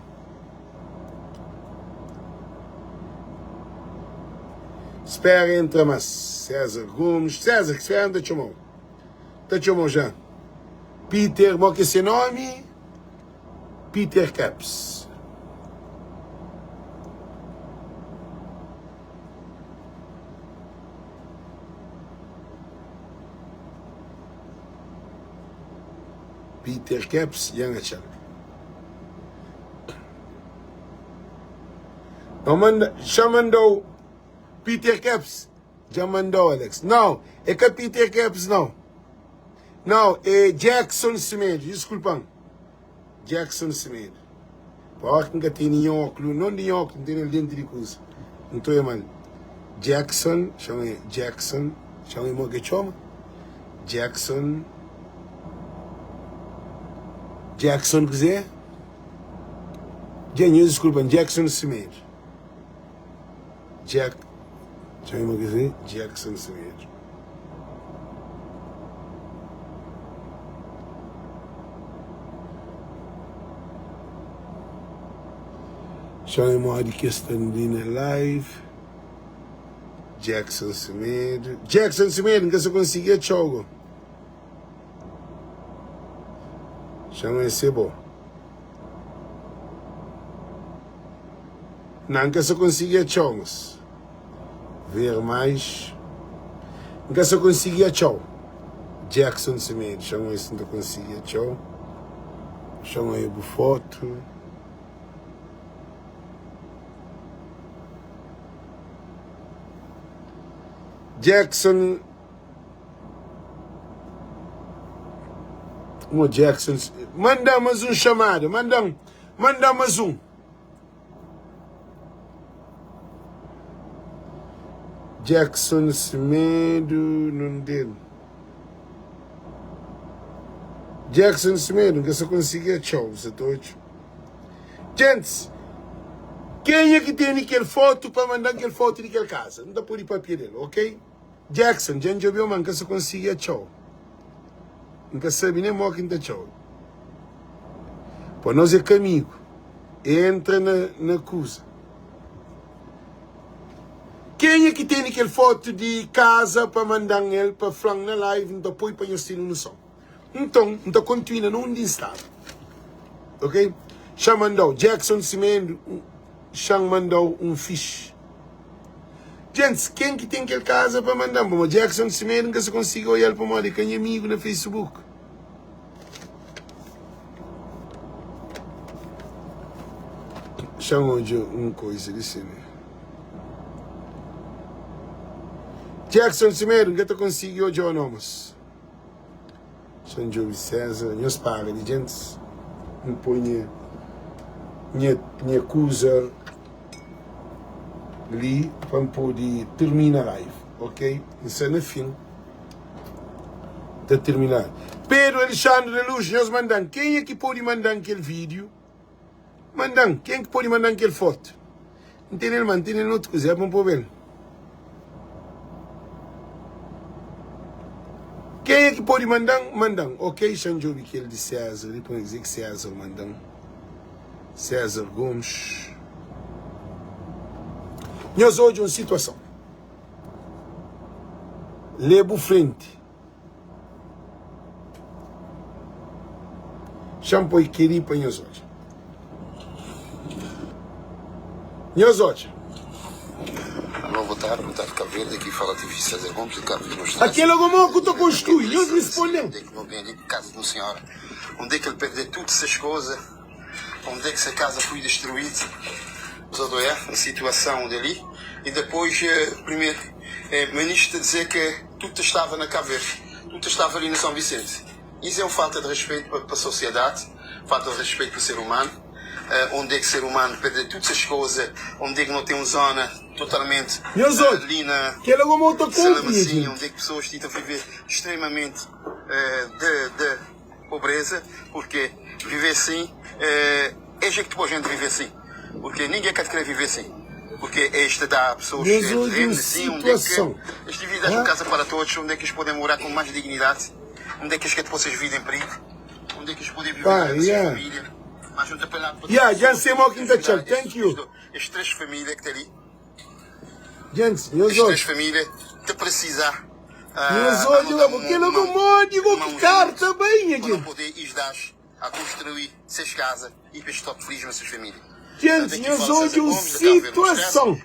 Spera entra mas César Gomes. César, que spera ta txomau. Ta txomau já. Peter, mo ki é se nomi? Peter Caps. Peter Caps, dja N atxa-l. Não manda, xa mandou Peter Caps, dja mandou Alex. Não, é ka Peter Caps não. Não, é Jackson Semedo, desculpa-m. Jackson Semedo. Pa ora ki N ka tene nha óklu, non di nha óklu, N tene el dentro di kuza. N ta oia mal. Jackson, txoma e Jackson, txoma e mo ke txoma? Jackson, Jackson kuzê? Dja nhos diskulpa-m, Jackson Semedo. Jack, txoma e mo kuzê? Jackson Semedo. Txoma e modi ki es sta li na live. Jackson Semedo. Jackson Semedo, N ka sa konsigi atxau go. Txoma e se bo. Não, N ka sa konsigi atxau, mas. Ver mais. N ka sa konsigi atxau. Jackson Semedo, txoma e si N ta konsigi atxau. Txoma e bu foto. Jackson Mo Jackson Manda mas um chamada Manda manda mas um Jackson Semedo Não dele Jackson Semedo Nka sa konsigi atxau Sa ta odja Gents, kenha ki tene kel fotu pa manda-m kel fotu di kel kaza? N ta pode papia del, ok? Jackson, dja N djobe-u ma N ka sa konsigi atxa-u. N ka sabe nen mo ki N ta atxa-u. Pa nos é ka amigu. Entra na, na kuza. Kenha ki tene kel fotu di kaza pa manda-m el pa fla-m na live, N ta poi pa nhos tene noson. Nton, N ta kontinua na undi N staba. Ok? Xa mandau, Jackson Simendu, xa-m mandau un fixi. Gentis, ken ki ten kel kaza pa manda-m? Pamodi Jackson Simendu N ka sa konsigi oial pamodi e ka nha amigu na Facebook. Xa-m odja un koisa li si ne. Jackson Simendu, N ka ta konsigi odja-u no, mos. Xa N djobe César, nhos para di djentis, N poi nha, nha, nha kuza li pa N pode tirmina live, ok? N sta na fin ta tirmina. Pedro Alexandre da Luz, nhos manda-m, kenha ki pode manda-m kel vídeo? Manda-m, ken ki pode manda-m kel foto? N tene-l, ma N tene-l na otu kuza, é pa N poba-el. Kenha ki pode manda-m, manda-m. Ok, xa N djobe kel di César li pa N kuzê ki César manda-m. César Gomes. Nhos odja un situason. Lê bu frenti. Xa-m poi kel-li pa nhos odja. Nhos odja. Alô, boa tarde, boa tarde Cabo Verde, aqui fala ativista César Gomes de Cabo Verde Mostrar. Aquele como que tu construi, nhos respondem. Onde é que não vem ali casa de uma senhora? Onde é que ele perdeu todas essas coisas? Onde é que essa casa foi destruída? A situação dali. E depois, eh, primeiro, eh, ministro dizer que tudo estava na Cabo Verde, tudo estava ali no São Vicente. Isso é uma falta de respeito para, para a sociedade, falta de respeito para o ser humano. Uh, onde é que o ser humano perde todas essas coisas, onde é que não tem uma zona totalmente uh, ali na Salamacinha, onde é que pessoas tentam viver extremamente uh, de, de pobreza, porque viver assim é, é jeito para a gente viver assim, porque ninguém quer querer viver assim. Porque este dá a pessoas olha assim, onde é que este vida é uma casa para todos, onde é que eles podem morar com mais dignidade, onde é que eles querem que vocês vivem em perigo, onde é que eles podem viver Pá, com a yeah. família. Mas junto para Yeah, já sei mal que tá tchau. Thank you. As três famílias que tem ali, Gente, meus as três olhos. famílias, te precisar. Nhos odja la, bo kela go modi go ki karta bai nha gente. Gente, nhos odja un situason.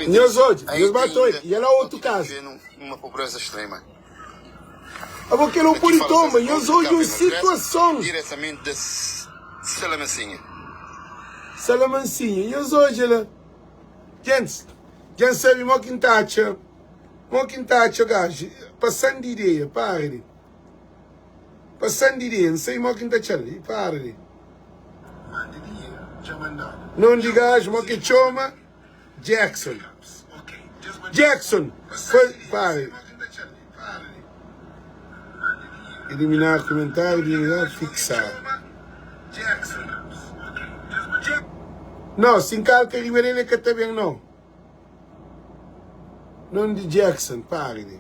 Nhos odja, nhos ba ta odja, e la otu kaza. Abo kel ou pode toma, nhos odja un situason. Salamansinha, nhos odja la. Gentis, dja N sabe mo ki N ta atxa, mo ki N ta atxa gaju. Pasan di ideia, para di. Pasan di ideia, N sabe mo ki N ta atxa-l, para di. Nom di gaju, mo ki txoma. Jackson Jackson Pare Eliminar comentário de fixar Não, se encalca riba dele é que tá bem não. Nome de Jackson, pare de.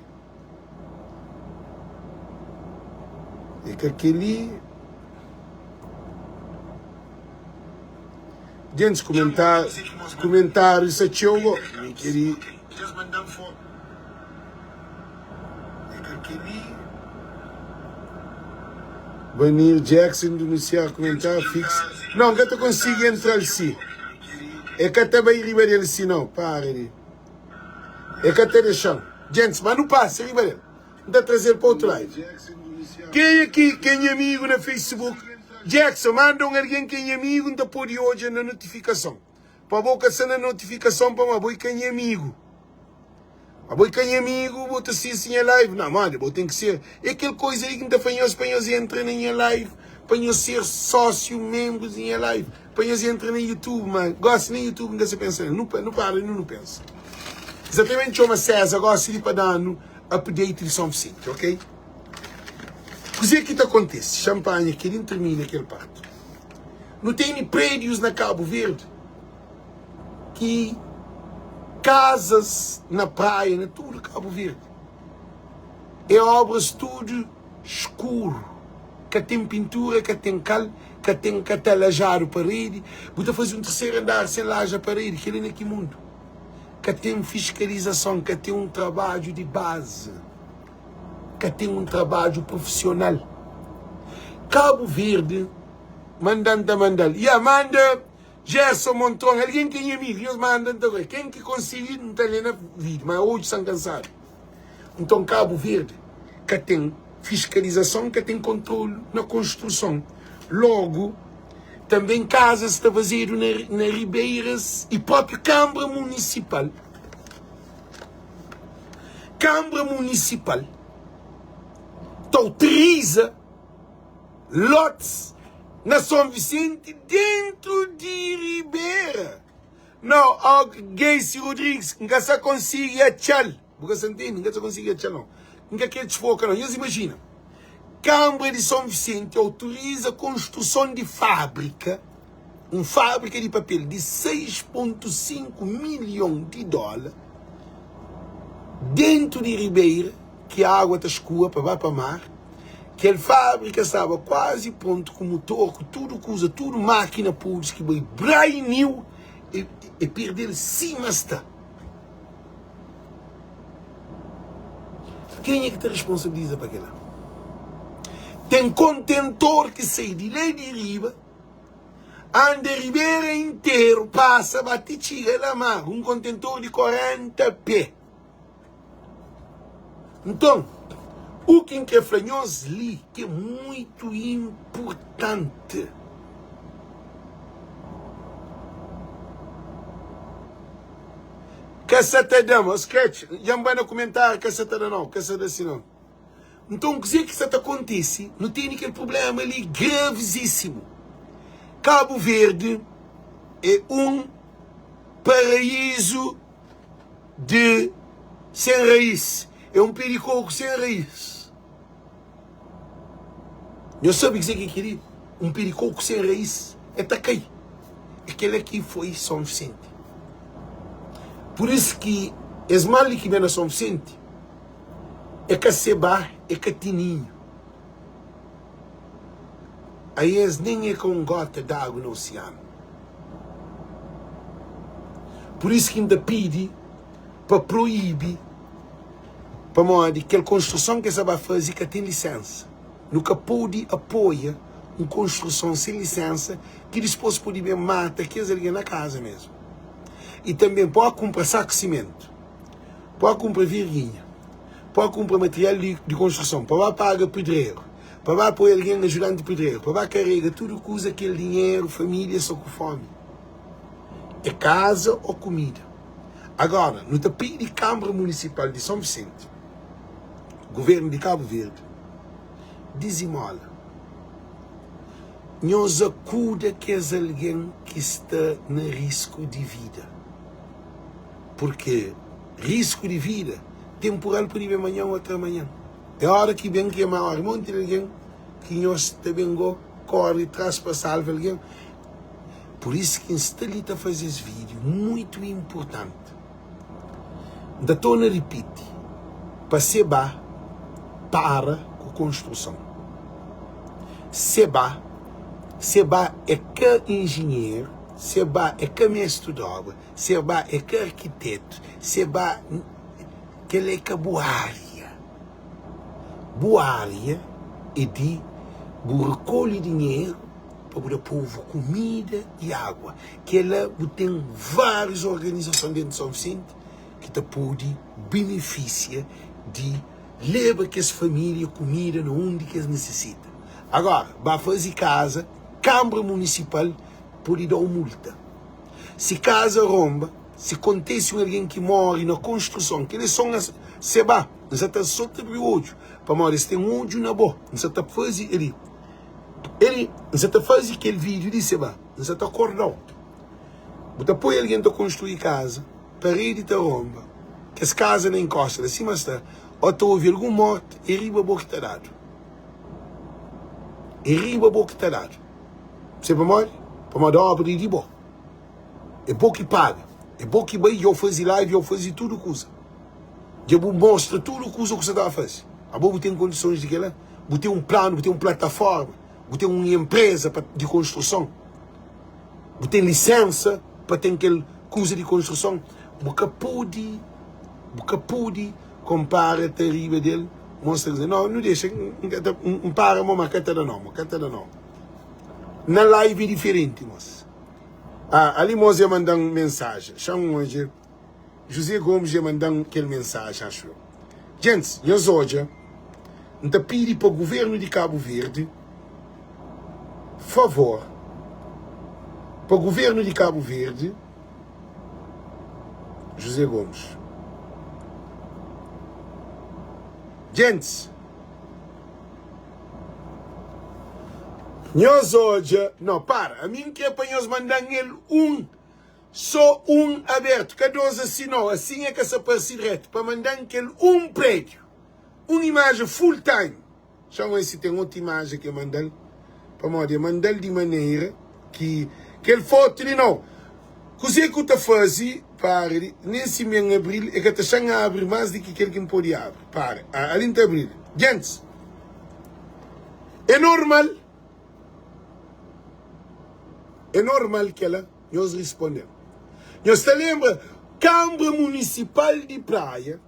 É que aquele Gentis kumentáriu sta txeu go. Mi kiri. Banir Jackson denunciar kumentáriu fixo. Não, ka ta konsigi entra-l si. E ka ta bai riba del si não. Para di. E ka ta dexa-m. Gentis, ma nu pasa riba del. N ta traze-l pa otu live. Kenha ki ki é nha amigu na Facebook? Jackson, manda un algen ki é nha amigu, N ta pode odja na notifikason. Pa bo ka sta na notifikason pamodi bo é ka nha amigu. Abo é ka nha amigu, bo ta sisti nha live? Não, mano, bo ten ki ser. É kel koisa li ki N ta fla nhos pa nhos entra na nha live, pa nhos ser sósiu, menbrus di nha live, pa nhos entra na YouTube. Ma gosi na YouTube N ka sa pensa nel. Nu para, nu nu pensa. Exatamente txoma César gosi li pa da-nu update di São Vicente, ok? Kuzê ki ta kontise? Xanpanha kel-li N tirmina kel parti. Nu tene prédius na Kabu Verdi ki kazas na praia, na tudu Kabu Verdi. É obras tudu skuru, ka ten pintura, ka ten kal, ka ten ka ta lajadu paredi. Bu ta faze un terseru andar sen laja paredi, kel-li na ki mundu? Ka ten fiskalizason, ka ten un trabadju di bazi, ka ten un trabadju profisional. Kabu Verdi manda-m ta manda-l. Ya, manda Gerson Montrond, algen ki é nha amigu, nhos manda-m ta bai. Ken ki konsigi, N ta lé na vídiu, ma odju sta-m kansadu. Nton, Kabu Verdi ka ten fiskalizason, ka ten kontrolu na konstruson. Logu, Tanben kazas ta fazedu na ribeiras y propi Kanbra Munisipal Kanbra Munisipal ta autoriza lotes na Son Visenti dentru di ribera. Nau, oh, Geisy Rodrigues, N ka sa konsigi atxa-l. Bu ka sa ntende? N ka sa konsigi atxa-l nau. N ka kre disfoka nau. Nhos imajina, Kanbra di Son Visenti autoriza konstruson di fábrika, un fábrika di papel di 6.5 milhon di dóla dentu di Ribeira, ki água ta skua pa ba pa mar. Kel fábrika staba kuazi prontu, ku mutor, ku tudu kuza, tudu mákina públikus ki bai brand new, e, e perde-l sima sta. Kenha ki ta responsabiliza pa kela? Ten kontentor ki sai di la di riba, anda ribera interu, pasa ba ti txiga la mar, un kontentor di 40 pé. Nton, u ki N kre fla nhos li ki é muitu inpurtanti. Ka sa ta da ma scratch dja N bai na kumentáriu ka sa ta da nau ka sa da si nau Nton kuzê ki sa ta kontise nu tene kel prubléma li gravizísimu Kabu Verdi é un paraízu di sen raís é un pé di koku sen raís Nhos sabe kuzê ki é kel-li? Un pé di koku sen raís, el ta kai. É kel-la ki foi Son Visenti. Pur isu ki es mal li ki ben na Son Visenti, é ka seba, é ka tininhu. Aes nen é ka un gota d'agu na osianu. Pur isu ki N ta pidi pa proibi, pamodi kel konstruson ki es sa ba faze ka ten lisensa. Nu ka pode apoia un konstruson sen lisensa ki dispôs pode ben mata kes algen na kaza mesmu. I tanbe pa kunpra saku simentu, pa kunpra virginha, pa kunpra material di konstruson, pa ba paga pedreru, pa ba poi algen ajudanti pedreru, pa ba karega tudu kuza, kel dinheru, família sta ku fómi. É kaza ô kumida. Agora, nu ta pidi Kánmara Munisipal di São Visenti, Guvernu di Kabu Verdi, dizimola. Nhos akuda kes algen ki sta na risku di vida. Purke risku di vida, tenpural pode ben manhan ô atramanhan. É ora ki ben ki é má ora. Monti di algen ki nhos ta ben go kóre tras pa salva algen. Pur isu ki N sta li ta faze es vídiu muitu inpurtanti. N ta torna ripiti, pa Seba para ku konstruson. Seba, Seba é ka injinheru, Seba é ka mestru di obra, Seba é ka arkitetu, Seba, kel-la é ka bu ária. Bu ária é di bu rekolhe dinheru pa bu da povu kumida i agua. Kel-la bu ten várius organizason déntu São Vicente ki ta pode benefisia di leba kes família kumida na undi ki es nisisita. Agora, ba faze kaza, Kanbra Munisipal pode da-u multa. Si kaza ronba, si kontese un algen ki móre na konstruson, kel-li é sô un Seba, N sa ta sô ta abri odju, pamodi es ten odju na bo. N sa ta faze el-li, el-li, N sa ta faze kel vídiu li, Seba, N sa ta korda-u. Bu ta poi algen ta konstrui kaza, paredi ta ronba, kes kaza na inkosta la sima sta, ô ta obi algun morti, é riba bo ki ta dadu. É riba bo ki ta dadu. Sabe pamodi? Pamodi obra é di bo. É bo ki paga. É bo ki bai, dja-u faze live, dja-u faze tudu kuza. Dja bu mostra tudu kuza ku sa ta faze. Abo bu ten kondisons di kela? Bu ten un planu, bu ten un plataforma, bu ten un enpreza pa di konstruson, bu ten lisensa pa ten kel kuza di konstruson. Bu ka pode, bu ka pode konpara ta riba del, mostra kuza. No, nu dexa, N ka ta, N para mo ma ka ta da no, mo ka ta da no. Na live é diferenti, mos. Ah, ali mos dja manda-m mensajen. Xa-m odja. José Gomes dja manda-m kel mensajen, axu eu. Gentis, nhos odja, N ta pidi pa Guvernu di Kabu Verdi, favor, pa Guvernu di Kabu Verdi, José Gomes. Gentis, nhos odja, no, para, ami N kre pa nhos manda-m el un. So un abertu, ka dos asi no, asin e ka sa parsi dretu pa mandan kel un prediu, un imajen full time. Xa un si ten otu imajen ke mandal, pamodi e mandal di manera ki kel fotu li no. Kuze ku ta fazi para di nen si men abril e ka ta xan abri mas di ki kel ki N podi abri. Para, ali N ta abril. Gentis, e normal. É normal kela? Nhos responde-m. Nhos ta lenbra Kanbra Munisipal di Praia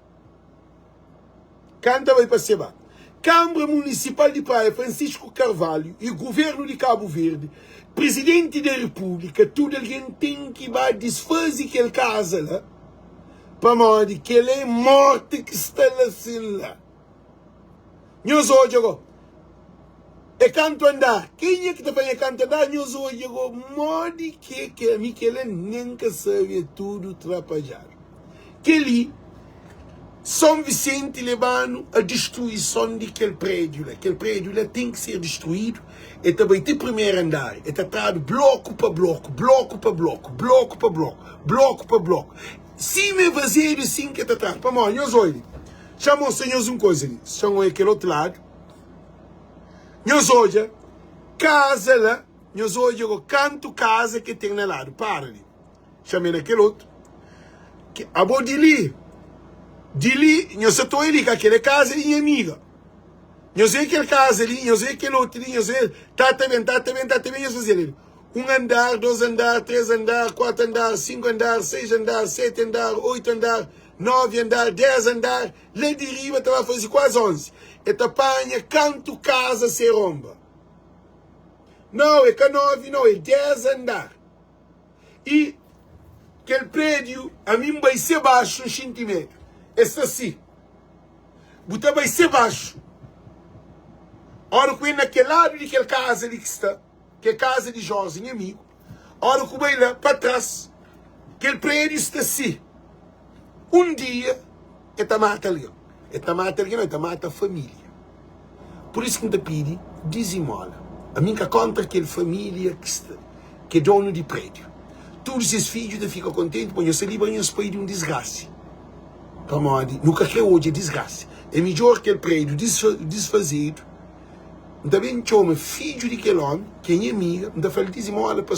kanta bai pa seba? Kanbra Munisipal di Praia Francisco Carvalho y Guvernu di Kabu Verdi, Prizidenti da Repúblika, tudu algen ten ki ba disfaze kel kaza la pamodi kel é morti ki sta la sin la. Nhos odja go É kantu andar Kenha ki ta fla nha kantu andar Nhos odja go modi ke ke Ami kela nen ka sabe É tudu trapadjadu Keli São Vicente lebanu a distruison di kel prédiu la Kel prédiu la ten ki ser distruidu E ta bai ti primeru andar E ta tradu bloku pa bloku Bloku pa bloku Bloku pa bloku Bloku pa bloku Sima e fazedu é sin ke ta tradu Pamodi nhos odja Xa mostra nhos un koza li. Xa N oja kel otu ladu. Nhos odja kaza la. Nhos odja go kantu kaza ke ten na ladu. Para li. Xa me na kel otu. Abo di li, di li, nhos sa ta oja li ka kel é kaza di nha amiga. Nhos oia kel kaza li, nhos oia kel otu li, nhos oia, ta ta ben, ta ta ben, ta ta ben, nhos faze-l el. Un andar, dos andar, tres andar, kuatu andar, sinku andar, seis andar, seti andar, oitu andar, novi andar, des andar, la di riba ta ba faze kuazi onzi. E ta panha kantu kaza se ronba. Nau, é ka novi nau, é des andar. I kel prédiu, ami N bai se baxu, N xinti medu. E sta si. Bu ta bai se baxu. Ora ku é na kel ladu di kel kaza li ki sta, ki é kaza di Jozi, nha amigu, ora ku bai la pa tras, kel prédiu sta si. Un dia e ta mata algen. E ta mata algen nau, e ta mata família. Pur isu ki N ta pidi dizimola. Ami N ka kontra kel família ki sta, ki é donu di prédiu. Tudu ses fidju ta fika kontenti pa nhos ta libra nhos pai di un disgrasi. Pamodi nu ka kre odja disgrasi. É midjór kel prédiu disfazedu. N ta ben txoma fidju di kel ómi, ki é nha amiga, N ta fla-l dizimola pa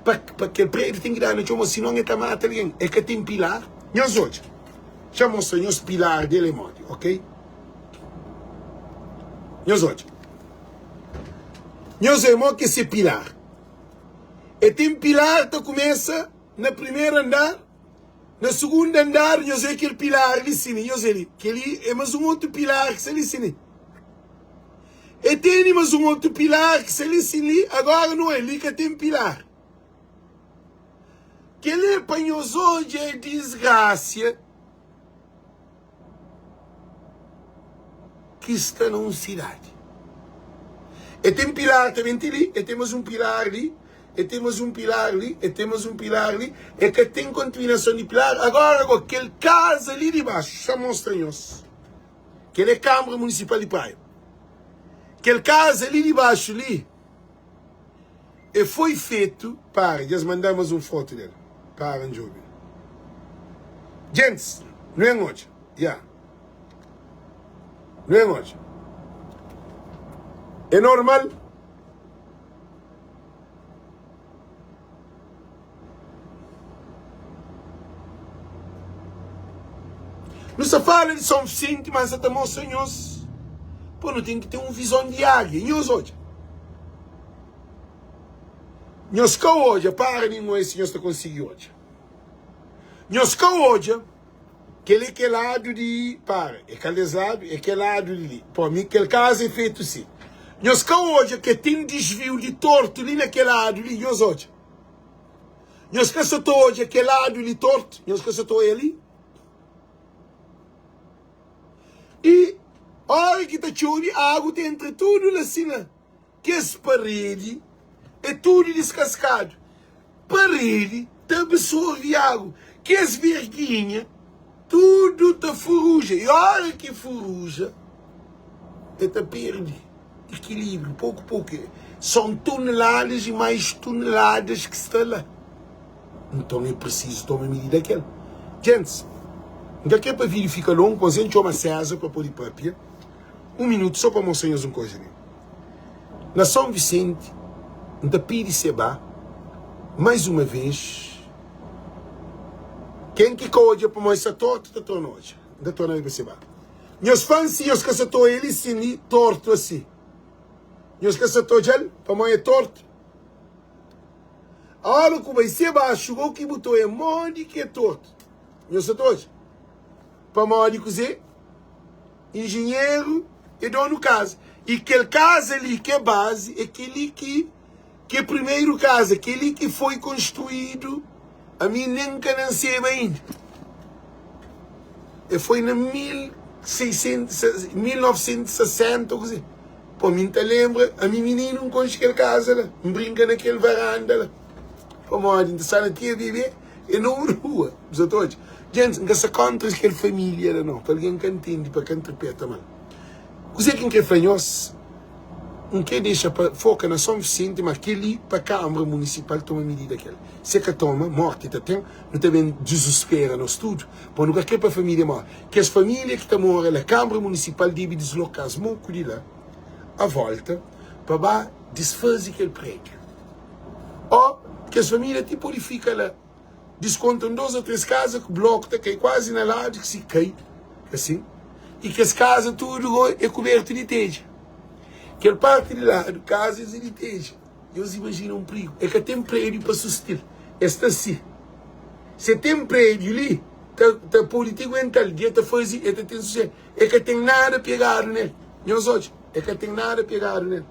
pa kel prédiu ten ki da na txon, ma sinon el ta mata algen. El ka ten pilar. Nhos odja, xa mostra nhos pilar del é modi, ok? Nhos odja. Nhos odja mo ki é se pilar. El ten pilar ta kumesa na primeru andar, na sugundu andar, nhos odja kel pilar li si li, nhos odja li. Kel-li é mas un otu pilar ki sta li si li. E tene mas un otu pilar ki sta li sin li, agora nu el li ka ten pilar. Kel-li é pa nhos odja disgrasia ki sta na un sidadi. E ten pilar tanbe ti li, e ten mas un pilar li, e ten mas un pilar li, e ten mas un pilar li, e ka ten kontinuason di pilar. Agora go, kel kaza li di baxu, xa mostra nhos. Kel é Kanbra Munisipal di Praia. Kel kaza li di baxu li e foi fetu. Para, dja es manda mas un fotu del. Para N djobe. Gentis, nu en odja. Ya. Nu en odja. É normal. Nu sta fala di São Vicente, mas sa ta mostra nhos pô nu ten ki ten un vizon di águia. Nhos odja. Nhos ka odja, para mi n'oia si nhos ta konsigi odja. Nhos ka odja kel é kel ladu di para, é kal des ladu, é kel ladu di li. Pô mi kel kaza é fetu si. Nhos ka odja ke ten disviu di tortu li na kel ladu li, nhos odja. Nhos ka sa ta odja kel ladu li tortu? Nhos ka sa ta oia li? I ora ki ta txobi, agu ta entra tudu la sima kes paredi é tudu diskaskadu. Paredi ta absorve agu. Kes verginha tudu ta furuja. I ora ki furuja, el ta perde. Ekilíbriu, poku poku. Son toneladas e mais toneladas ki sta la. Nton é prisizu toma midida kel. Gentis, N ka kre pa vídiu fika longu, mas N txoma César pa pode papia un minutu so pa mostra nhos un koza li. Na São Vicente, N ta pidi Seba mais uma vez, ken ki ka odja pamodi sta tortu ta torna odja. N ta torna riba Seba. Nhos fan si nhos ka sa ta oja li sin li tortu asi. Nhos ka sa ta odjal pamodi é tortu. A ora ku bai se baxu go ki bu ta oja modi ki é tortu. Nhos sa ta odja pamodi kuze? Injinheru é donu kaza i kel kaza li ki é bazi é keli ki ki é primeru kaza keli ki foi konstruídu ami nen ka nanseba inda. E foi na 1600, 1960 ou kuze. Pô, mi N ta lenbra, ami mininu N konxe kel kaza la, N brinka na kel varanda la. Pamodi N ta sta na tia bebê e na un rua. Bu sa ta odja? Gentis, N ka sta kontra kel família la nau, pa algen ka ntende, pa ka nterpreta mal. Kuzê ki N kre fla nhos, N kre dexa pa foka na Son Visenti, ma kel-li pa Kanbra Munisipal toma midida kel. Si e ka toma, morti ta ten, nu ta ben dizuspera nos tudu, pamodi nu ka kre pa família more. Kes família ki ta mora la, Kanbra Munisipal debe disloka-s moku di la a volta pa ba disfaze kel prédiu. Ô kes família ti pode fika la. Diskonta un dos ô tres kaza ku bloku ta kai kuazi na ladu ki si kai asin. I kes kaza tudu go é kubertu di tedja. Kel parti di ladu, kazas é di tedja. Nhos imajina un prigu. E ka ten prédiu pa susti-l. E sta si. Si e ten prédiu li, ta, ta pode ti guenta-l. Dia ta faze, e ta ten susésu. E ka ten nada pegadu nel. Nhos odja, e ka ten nada pegadu nel.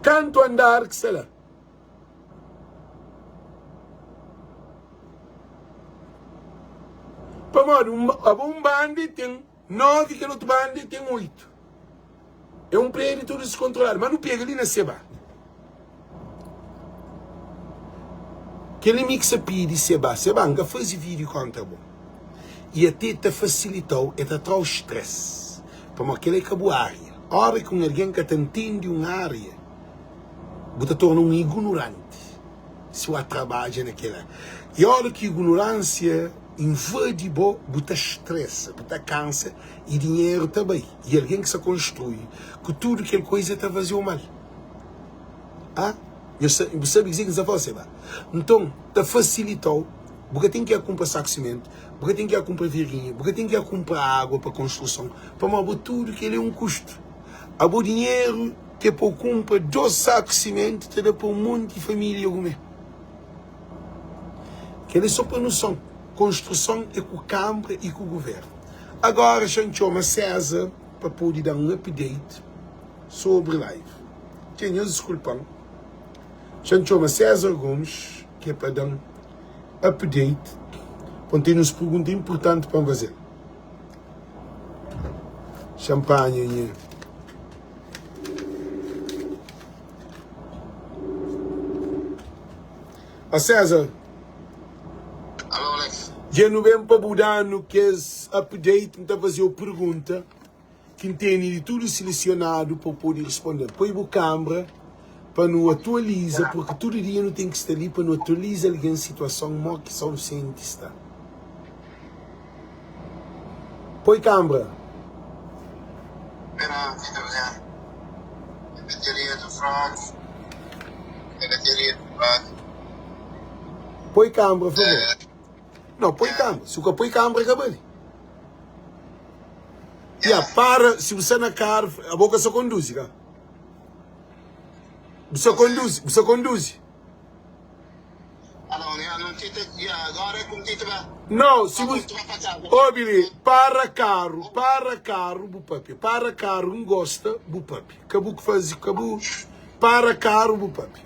Kantu andar ki sta la? Pamodi, un, abo un banda e ten 9, kel otu banda e ten 8. É un prédiu tudu diskontroladu, má nu pega li na Seba. Kel-li mi ki sa pidi Seba, Seba, N ka faze vídiu kóntra bo. I até ta fasilita-u, e ta tra-u stress, pamodi kel-la é ka bu ária. Óra ki un algen ka ta ntende un ária, bu ta torna un ignoranti si bu a trabadja na kel ária. I óra ki ignoránsia invadi bo, bu ta stresa, bu ta kansa i dinheru ta bai. I algen ki sta konstrui ku tudu kel kuza ta faze-u mal. Ha? Nhos sa, bu sabe kuzê ki N sta fla, Seba? Nton, ta fasilita-u, bu ka ten ki kunpra saku simentu, bu ka ten ki kunpra farinha, bu ka ten ki kunpra água pa konstruson, pamodi bo tudu kel é un kustu. Abo dinheru ki é pa-u kunpra dos saku simentu ta da pa un monti família kume. Kel é sô pa noson. Konstruson é ku kanbra i ku guvernu. Agora xa-m txoma César pa pode da un update sobri live. Txê, nhos diskulpa-m. Xa-m txoma César Gomes ki é pa da-m update pa N ten uns pergunta inpurtanti pa N faze-l. Xa-m panha nha. Ó César. Alô Alex. Dja nu ben pa bu da-nu kes update, N ta faze-u pergunta ki N tene di tudu selesionadu pa bu pode responde-m. Poi bu kanbra pa nu atualiza, purki tudu dia nu ten ki sta li pa nu atualiza algen situason mo ki São Vicente sta. Poi kanbra. Pera, Vitor Zé. Bateria do fraco. Bateria do fraco. Poi kanbra, favor. Não, poi kanbra. Si bu ka poi kanbra, ka bali. Ya, para, si bu sta na karu, abo ka sta konduzi, ka? Bu sta konduzi, bu sta konduzi. Não, si bu obi li, para karu, para karu bu papia, para karu ngosta bu papia. Ka bu fazi, ka bu para karu bu papia.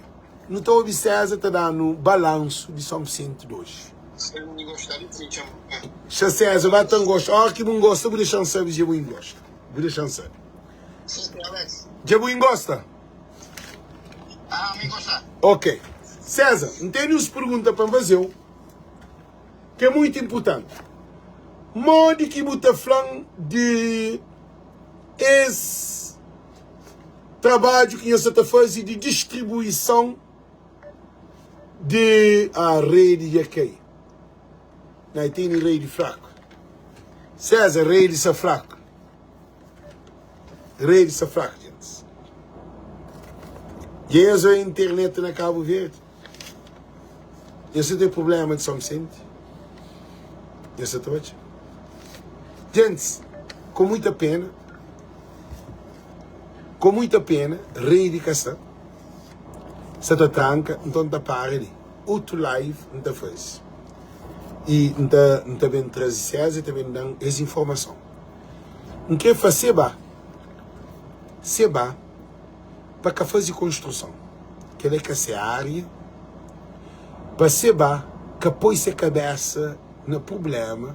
Nu ta obi César ta danu balansu di São Vicente di oji. Xa César ba ta ngosta, ora ki bu ngosta bu dexa-m sabe dja bu ingosta. Bu dexa-m sabe. Dja bu ingosta? Ok. César, N tene uns pergunta pa N faze-u ki é muitu inpurtanti. Modi ki bu ta fla-m di es trabadju ki nhos sta ta faze di distribuison di ah, redi dja kai. Na, e tene redi fraku. César, redi sta fraku. Rede sta fraku, gentis. Dja es oia internet na Cabo Verde. Nhos ta ten problema di São Vicente? Nhos ta odja? Gentis, com muita pena, com muita pena, rede ka sta, sta ta tranka, nton ta para li. Otu live N ta faze e N ta, N ta ben traze César, ta ben dan es informason. N kre fla Seba, Seba, pa ka faze konstruson, kel-la é ka se ária, pa Seba ka poi se kabésa na prubléma,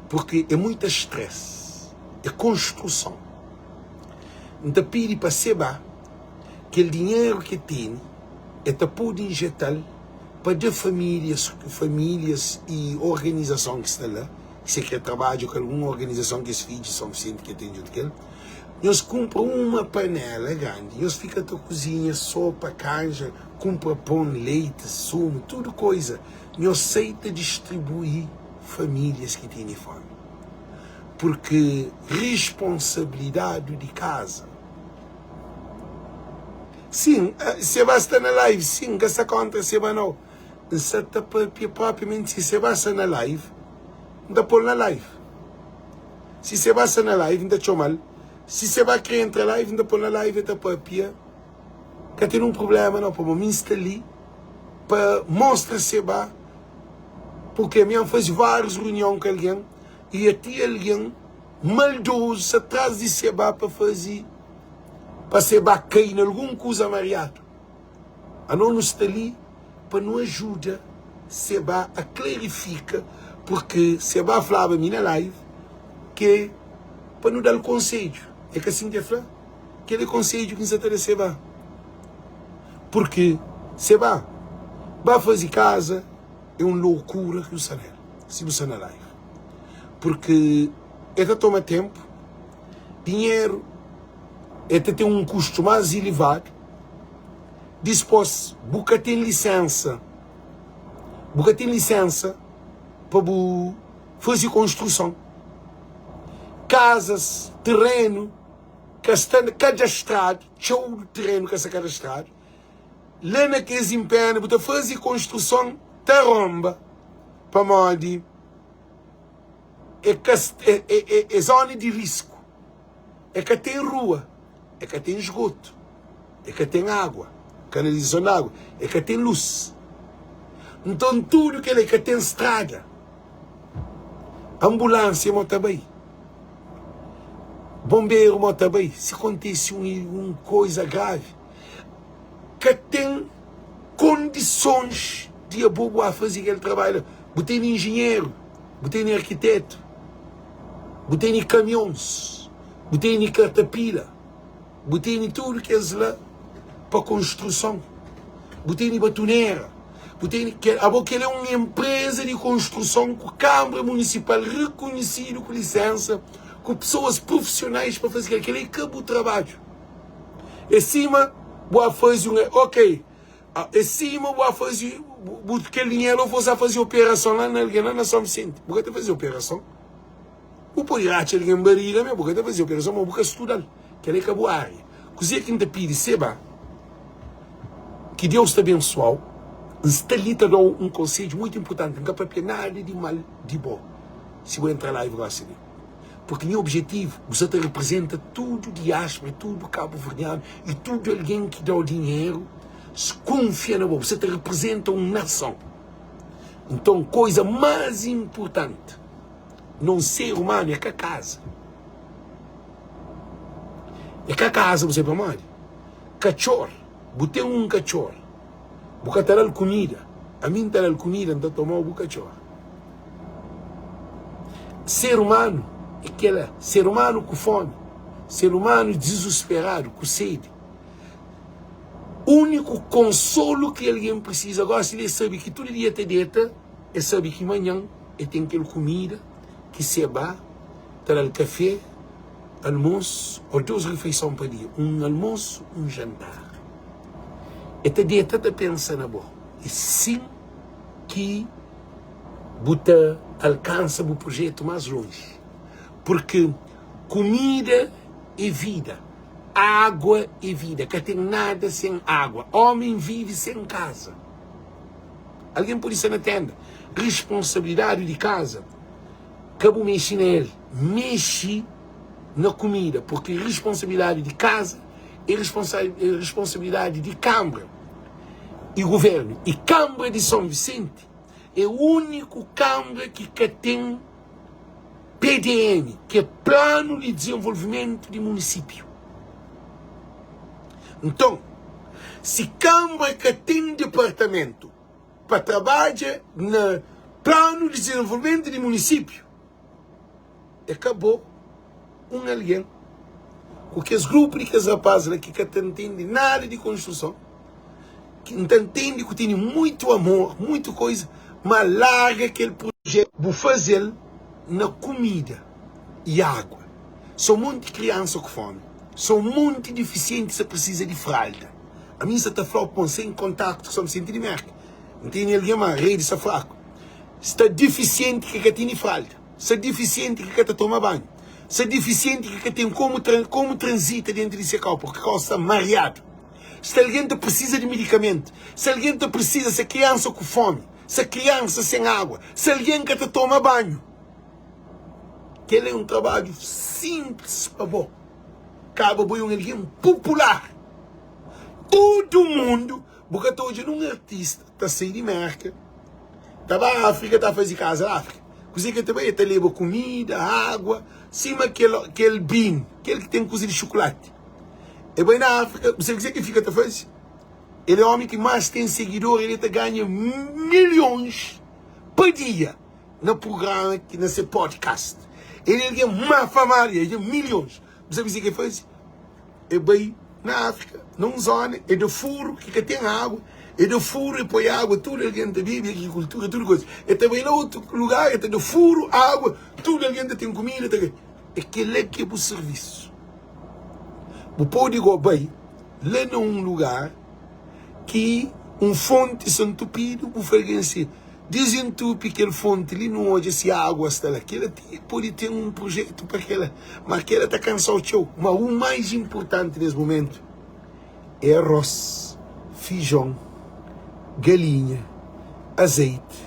purki é muita stress, é konstruson. N ta pidi pa Seba, kel dinheru ki el tene, el ta pode injeta-l pa da famílias, famílias i organizason ki sta la, Si e kre trabadja ku algun organizason ki es fidju São Vicente ke ten djuntu kel, nhos kunpra uma panela grandi, nhos fika ta kuzinha sopa, kanja, kunpra pon, leite, sumu, tudu koiza, nhos sai ta distribui familias ki tene fomi. Purki risponsabilidadu di kaza. Sin, Seba sta na live, sin, N ka sta kontra Seba nau. N sa ta papia propriamenti si Seba sta na live, N ta pol na live. Si Seba sta na live, N ta txoma-l. Si Seba kre entra live, N ta pô-l na live, el ta papia. Ka ten un prubléma nau, pamodi mi N sta li pa mostra Seba, purkê mi N faze várius runion ku algen i ati algen maldozu sta tras di Seba pa faze pa Seba kai na algun kuza mariadu. Anos nu sta li pa nu ajuda Seba a klarifika, purkê Seba flaba mi na live ke pa nu da-l konsedju. É ka sin ke fla? Kel é konsedju ki N sa ta da Seba. Purkê Seba ba faze kaza é un lokura ki bu sta nel, si bu sta na live. Purkê e ta toma tenpu, dinheru e ta ten un kustu más ilivadu. Dispos bu ka ten lisensa, bu ka ten lisensa pa bu faze konstruson. Kazas, terenu ka sta kadastradu, txeu terenu ka sta kadastradu. La na kes inpena bu ta faze konstruson ta ronba pamodi é ka é zona di risku. E ka ten rua, e ka ten esgotu, e ka ten água, kanalizason di água, e ka ten lus. Nton tudu kel-la, e ka ten strada, anbulánsia mo ta bai, bonberu mo ta bai, si kontise un koza gravi, ka ten kondisons di abo bu ba faze kel trabadju la. Bu tene injinheru, bu tene arkitetu. Bu tene kamions, bu tene katapila, bu tene tudu kes la pa konstruson, bu tene batunera, bu tene kel, abo kel é un enpreza di konstruson ku kanbra munisipal rekonhisidu ku lisensa, ku pesoas prufisionais pa faze kel, kel é ka bu trabadju. É sima bu a faze un, ok, É sima bu a faze bu kel dinheru ou fosse a faze operason la na algen la na São Vicente. Bu ka ta faze operason. Bu pode ratxa algen bariga me, bu ka ta faze operason, ma bu ka studa-l. Kel é ka bu área. Kuzê ki N ta pidi seba ki Deus ta abensoa-u. N sta li ta da-u un konsedju muitu inpurtanti. N ka papia nada di mal di bo si bu entra live gosi li. Porque nha objetivo, bu sa ta representa tudo diáspora, tudo cabo-verdiano e tudo alguém ki dau dinheiro kunfia na bo, bu sa ta representa um nação. Então coisa mais importante num ser humano é ka casa. É ka casa, bu sabe pamodi? Katxor, bu tem um katxor, Bu ka ta da-l kumida, ami N ta da-l kumida, N ta toma-u bu katxor. Ser umanu é kel-la, ser umanu ku fómi, ser umanu dizusperadu, ku sedi. Úniku konsolu ki algen prisiza gósi li é sabe ki tudu dia ta deta, é sabe ki manhan el ten kel kumida ki seba ta da-l kafé, almosu ô dos rifeison pa dia, un almosu, un jantar. E ta deta ta pensa na bo. É sin ki bu ta alkansa bu projetu más lonji. Purki kumida é vida, água é vida. Ka ten nada sen água. Ómi vive sen kaza. Algen pode sta na ténda. Responsabilidadi di kaza ka bu mexe na el. Mexe na kumida, purki responsabilidadi di kaza é responsabilidadi di Kanbra y Guvernu. Y Kanbra di Son Visenti é úniku kanbra ki ka ten PDM, ki é Planu di Dizenvolvimentu di Munisípiu. Nton, si Kanbra ka ten dipartamentu pa trabadja na Planu di Dizenvolvimentu di Munisípiu, É ka bo un algen ku kes grupu di kes rapaz la ki ka ta ntende nada di konstruson, ki N ta ntende ku tene muitu amor, muitu koisa, ma larga kel projetu bu faze-l na kumida i agua. So monti kriansa ku fomi, so monti difisienti sa prisiza di fralda. Ami N sa ta fla-u pon sen kontaktu ku Son Visenti di Merka. N tene algen ma redi sta fraku. Sta difisienti ki ka tene fralda. Sta difisienti ki ka ta toma banhu. Sta difisienti ki ka ten komu komu transita dentru di se kau, purki kau sta mariadu. Sta algen ta prisiza di midikamentu. Sta algen ta prisiza, sta kriansa ku fomi, sta kriansa sen agua, sta algen ka ta toma banhu. Kel é un trabadju sinplis pa bo. Kaba bo é un algen popular. Tudu mundu, bu ka ta odja nun artista ta sai di Merka, ta ba Afrika ta faze kaza na Afrika. Kuzê ki el ta bai? El ta leba kumida, água, sima kel kel bin, kel ki ten kuza di xukulati. El bai na Afrika, bu sabe kuzê ki el fika ta faze? El é ómi ki más ten segidor, el ta ganha milhons pa dia na prugrama, na se podcast. El é algen má famadu, el ten milhons. Bu sabe kuzê ki el faze? E bai na Áfrika, na un zona, e da furu ki ka ten agu, e da furu, e poi agu, tudu algen ta bebe, agrikultura, tudu kuza. E ta bai na otu lugar, e ta da furu, agu, tudu algen ta ten kumida, ta. É kel-la ki é bu sirvisu. Bu pode go bai la na un lugar ki un fonti sta ntupidu, bu fla algen si, Dizentupi kel fonti li, nu odja si agua sta la. Kela ti pode ten un projetu pa kela, ma kela ta kansa-u txeu. Ma u mais inpurtanti nes mumentu é arroz, fijon, galinha, azeiti,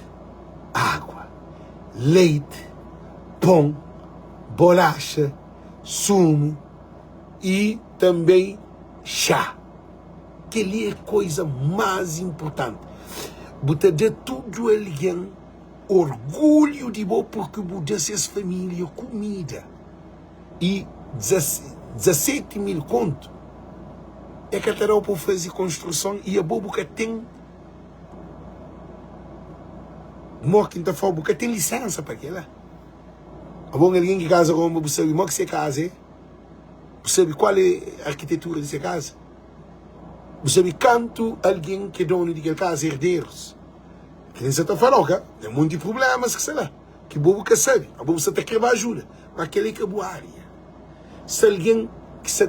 agua, leiti, pon, bolaxa, sumu i tanbê xá. Kel-li é koza más inportanti. Bu ta da tudu algen orgulhu di bo purki bu da ses família kumida. I 17 mil kontu e ka ta da-u pa bu faze konstruson i abo bu ka ten Mo ki N ta fla-u, bu ka ten lisénsa pa kel-la. Abo un algen ki kaza ronba, bu sabe mo ki se kaza é? Bu sabe kual é arkitetura di se kaza? Bu sabe kantu algen ki é donu di kel kaza, erderus? Ki N sa ta fla-u ka? Ten monti prublémas ki sta la, ki bo bu ka sabe. Abo bu sa ta krê ba ajuda, ma kel-li é ka bu ária. Si algen ki sta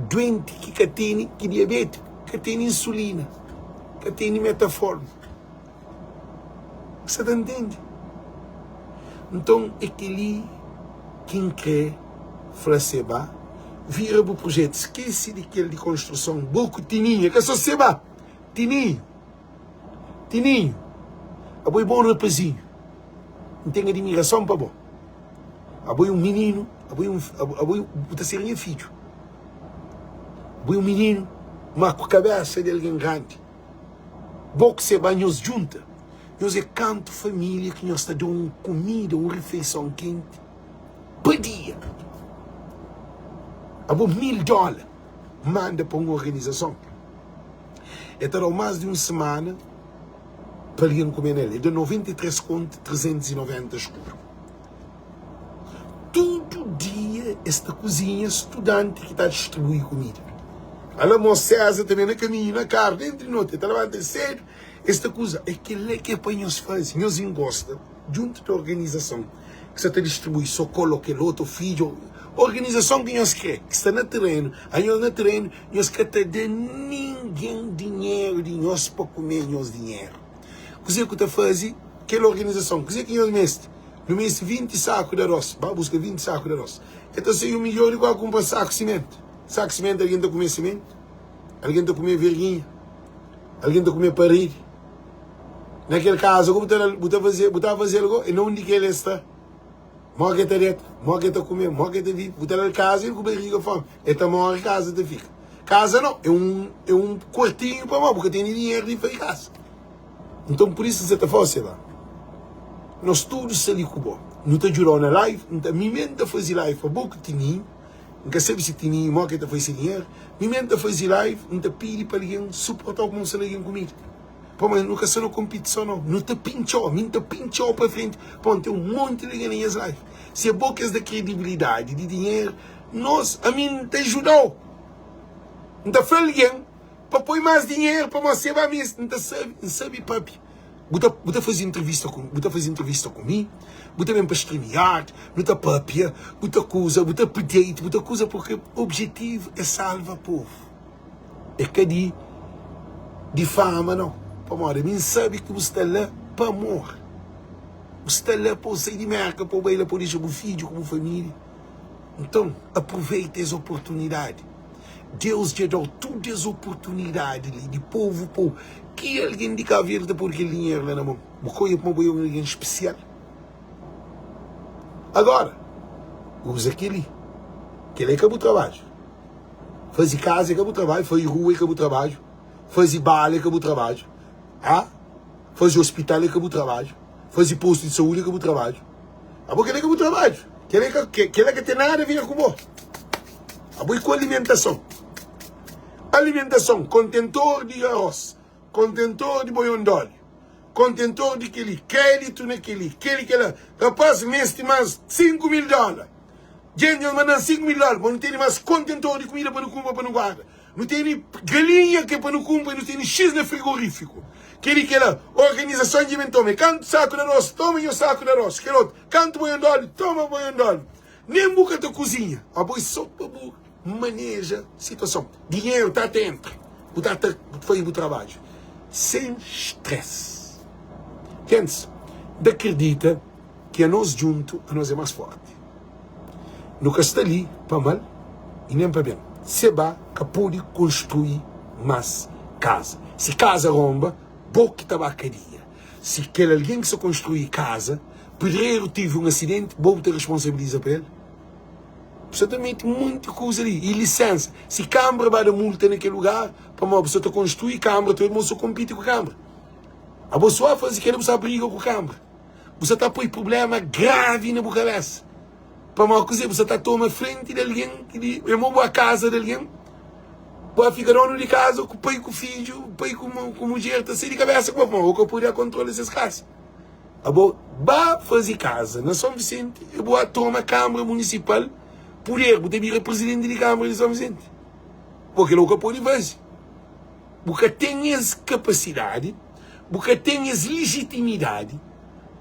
duenti, ki ka tene, ki diabétiku, ka tene insulina, ka tene metaforma. Bu sta ta ntende? Nton, é kel-li ki N krê fla Seba, vira bu prujétu, skese di kel di konstruson, bo ku Tininhu, é ka sô Seba, Tininhu, Tininhu, abo é bon rapazinhu, N ten adimirason pa bo, abo é un mininu, abo é un, abo é, bu ta ser nha fidju, abo é un mininu, má ku kabésa di algen grandi. Bo ku Seba nhos djunta, nhos é kantu família ki nhos ta da un kumida, un rifeison kenti pa dia. Abo 1000 dóla manda pa un organizason, e ta da-u más di un semana pa algen kume na el. E da 93 kontu 390 eskudu. Tudu dia es ta kuzinha studanti ki ta distribui kumida. Ala mos César ta ben na kaminhu, na karu, dentri noti, el ta labanta sedu, es ta kuza. É kel-la ki é pa nhos faze. Nhos ingosta djuntu di organizason ki sa ta distribui sokol ô kel otu, fidju, organizason ki nhos kre, ki sta na terenu. Anhos na terenu, nhos ka ta da ningen dinheru di nhos pa kume nhos dinheru. Kuzê ku ta faze kel organizason? Kuzê ki nhos meste? Nu meste 20 saku di aros. Ba buska 20 saku di aros. E ta sai un midjor di kua kunpra saku simentu. Saku simentu algen ta kume simentu? Algen ta kume verginha? Algen ta kume paredi? Na kel kaza ku bu ta bu ta faze bu ta faze-l go? E na undi ki el sta? Mo ki el ta deta? Mo ki el ta kume? Mo ki el ta vive? Bu ta da-l kaza el ku bariga fomi. El ta more kaza ta fika. Kaza nau, é un é un kuartinhu pamodi bu ka tene dinheru di faze kaza. Nton pur isu N sa ta fla-u, Seba, nos tudu sta li ku bo. Nu ta djuda-u na live. N ta, mi mê N ta faze live pa bo ku Tininhu. N ka sabe si Tininhu mó ki el ta faze se dinheru. Mi mê N ta faze live, N ta pidi pa algen suporta-u kuma N sta na algen kumida. Pamodi nu ka sta na konpitison nau. Nu ta pintxa-u, mi N ta pintxa-u pa frenti pamodi ten un monti di algen na nhas live. Si é bo ki es da kredibilidadi di dinheru, nos, ami N ta djuda-u. N ta fla algen. Pa poi más dinheru pamodi se ba mi N ta sabe, N sabe papia. Bu ta bu ta faze entrevista ku bu ta faze entrevista ku mi, bu ta ben pa StreamYard, nu ta papia, bu ta kuza, bu ta update, bu ta kuza porque objetivo é salva povo. É ka di di fama não, pamodi mi N sabe ki bu sta la pa amor. Bu sta la pa bu sai di Merka pa bu bai la pa bu dexa bu fidju ku bu família. Nton aproveita es oportunidadi. Deus dja da-u tudu es oportunidadi li di povu pô-u. Ki algen di Kabu Verdi ta pode kel dinheru la na mon? Bu ka odja pamodi bo é un algen spesial? Agora. Uza kel-li. Kel-li é ka bu trabadju. Faze kaza é ka bu trabadju, faze rua é ka bu trabadju, faze bala é ka bu trabadju, ah, faze ospital é ka bu trabadju, faze postu di saúdi é ka bu trabadju. Abo kel-li é ka bu trabadju. Kel-li ka, kel-la ka ten nada a ver ku bo. Abo é ku alimentason. Alimentason, kontentor di arroz, kontentor di boion di óleo, kontentor di kel-li, kréditu na kel-li, kel-li, kel-la. Rapaz meste más 5 mil dóla. Djenti, nhos manda-m 5 mil dóla pa nu tene más kontentor di kumida pa nu kunpra pa nu guarda. Nu tene galinha ki é pa nu kunpra i nu tene xis na frigorífiku. Kel-li, kel-la. Organizason dja ben toma. E kantu saku di arroz? Toma nhos saku di arroz. Kel otu, kantu boion di óliu? Toma boion di óliu. Nen bu ka ta kuzinha. Abo é sô pa bu maneja situason. Dinheru ta ta entra, bu ta ta faze bu trabadju sen stress. Gentis, N ta kridita ki anos djuntu anos é más forti. Nu ka sta li pa mal i nen pa ben. Seba ka pode konstrui más kaza. Si kaza ronba, bo ki ta ba kadia. Si kel algen ki sta konstrui kaza, pedreru tevi un asidenti, bo bu ta responsabiliza pa el? Bu sta ta mete monti kuza li. I lisensa? Si kanbra ba da multa na kel lugar, pamodi bu sta ta konstrui kanbra ta bu sta konpiti ku kanbra. Abo so a faze kel-li bu sta briga ku kanbra. Bu sta ta poi prubléma gravi na bu kabésa. Pamodi kuzê? Bu sta ta toma frenti di algen ki di é mo bu a kaza di algen, bu a fika donu di kaza ku pai ku fidju, pai ku mudjer ta sai di kabésa ku bo pamodi bo ka pode a kontrola ses kaza. Abo ba faze kaza na Son Visenti e bu a toma Kanbra Munisipal puder, bu ta bira prizidenti di Kanbra di Son Visenti. Bo kila bu ka pode faze. Bu ka ten es kapasidadi, bu ka ten es lijitimidadi,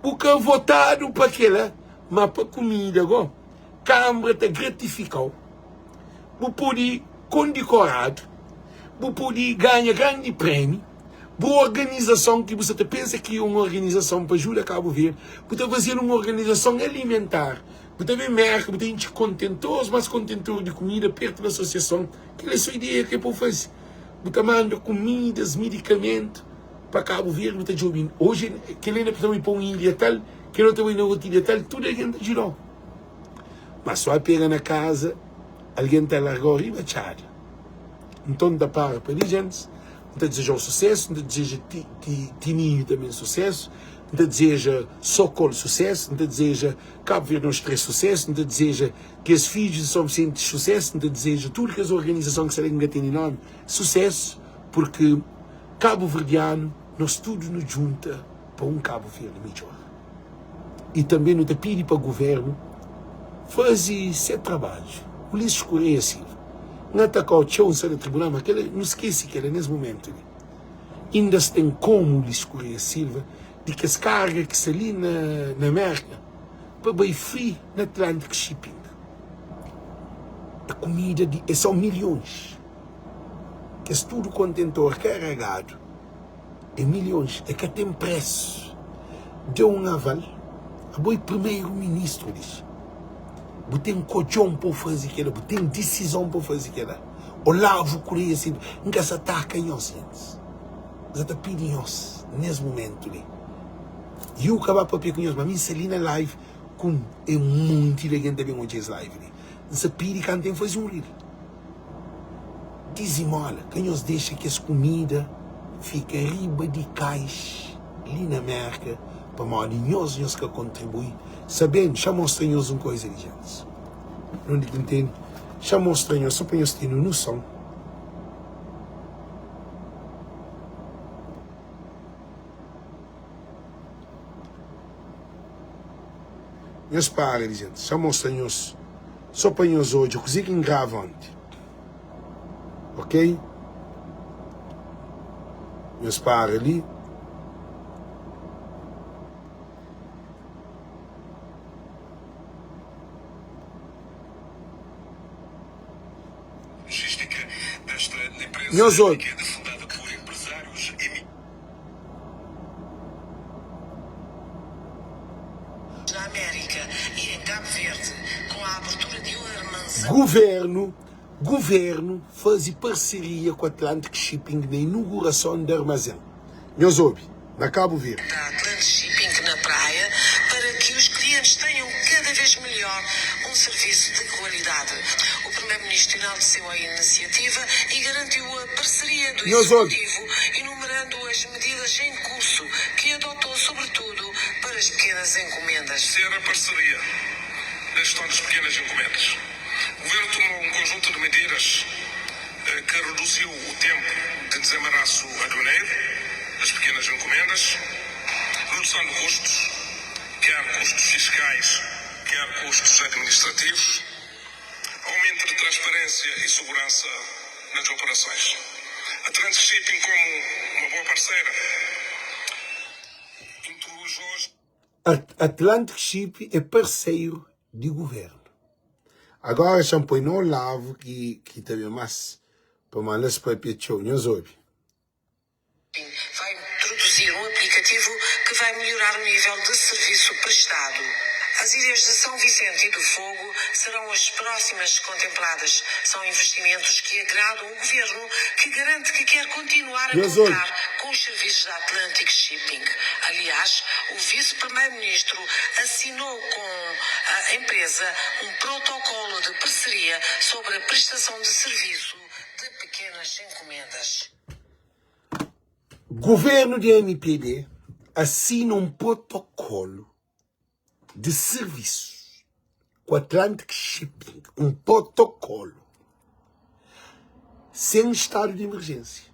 bu ka votadu pa kila, ma pa kumida go, Kanbra ta gratifikau, bu pode kondikoradu, bu pode ganha grandi premi. Bu organizason ki bu sa ta pensa kria un organizason pa ajuda Kabu Verdi, bu ta faze-l un organizason alimentar. Bu ta ben Merka, bu ta intxi kontentores, mas kontentor di kumida pertu di asosiason. Kel é so ideia ki é pa bu faze. Bu ta manda kumidas, midikamentu pa Kabu Verdi, bu ta djobe. Oji kel la ta bai pa un ilha tal, kel otu ta bai na otu ilha tal, tudu algen ta djuda-u. Mas so pega na kaza, algen ta larga-u riba txada. Nton, N ta para pa li, gentis. N ta dizeja-u susésu, N ta dizeja Tininho tanbê susésu, N ta dizeja Sokol susésu, N ta dizeja Cabo Verde Nos 3 susésu, N ta dizeja kes fidjus di São Vicente susésu, N ta dizeja tudu kes organizason ki sta la ki N ka tene nómi susésu, purki kabuverdianu nos tudu nu djunta pa un Kabu Verdi midjór. I tanbê nu ta pidi pa govérnu faze se trabadju. Ulisses Correia Silva, N atakau txeu, N sta na tribunal, ma kel-la, nu skese kel-la nes momentu li. Inda s ten komu Ulisses Correia Silva di kes karga ki sta li na na Merka pa bai free na Atlantic Shipping. É kumida di, é só milhons. Kes tudu kontentor karegadu. É milhões, é ka ten presu. Deu un aval, abo é primeiro ministro diz. Bu ten kodjon pa bu faze kela, bu ten disizon pa bu faze kela. Olavo Correia Silva, N ka sa ataka nhos gentis. N sa ta pidi nhos nes momentu li. Yu ka ba papia ku nhos, ma mi N sta li na live ku un monti di algen ta ben odja es live li. N sa pidi kantu N faze un reel. Dizimola, ka nhos dexa kes kumida fika riba di kais li na Merka pamodi nhos nhos ka kontribui. Sabendu, xa mostra nhos un koiza di gentis. Undi ki N tene, xa mostra nhos, so pa nhos tene un noson. Nhos para di gentis, xa mostra nhos. Só pa nhos odja kuzê ki N grava onti. Ok? Nhos para li. Nhos odja. Guvernu Guvernu faze parseria ku Atlantic Shipping na inugurason di armazen. Nhos obi, na Kabu Verdi. Da Atlantic Shipping na Praia para que os clientes tenham cada vez melhor um. um serviço de qualidade. O Primeiro-Ministro enalteceu a iniciativa e garantiu a parceria do Nhos obi. Executivo, enumerando as medidas em curso que adotou, sobretudo, para as pequenas encomendas. Ser a parceria na gestão das pequenas encomendas. O Governo tomou um conjunto de medidas eh, que reduziu o tempo de desembaraço aduaneiro das pequenas encomendas, redução de custos, quer custos fiscais, quer custos administrativos, aumento de transparência e segurança nas operações. A Atlantic Shipping, como uma boa parceira, introduz hoje. Atlantic Ship é parceiro di governo. Agora xa N poi na Olavo ki ki ta ben mas pa manda-s papia txeu. Nhos obi. Vai introduzir um aplicativo que vai melhorar o nível de serviço prestado. As ilhas de São Vicente e do Fogo serão as próximas contempladas. São investimentos que agradam o governo, que garante que quer continuar a Nhos obi. contar com os serviços da Atlantic Shipping. Aliás, o vice-primeiro-ministro assinou com a empresa um protocolo de parceria sobre a prestação de serviço de pequenas encomendas. Governo di MPD assina um protocolo di servisu ku Atlantic Shipping, um protocolo sem estado di emergência,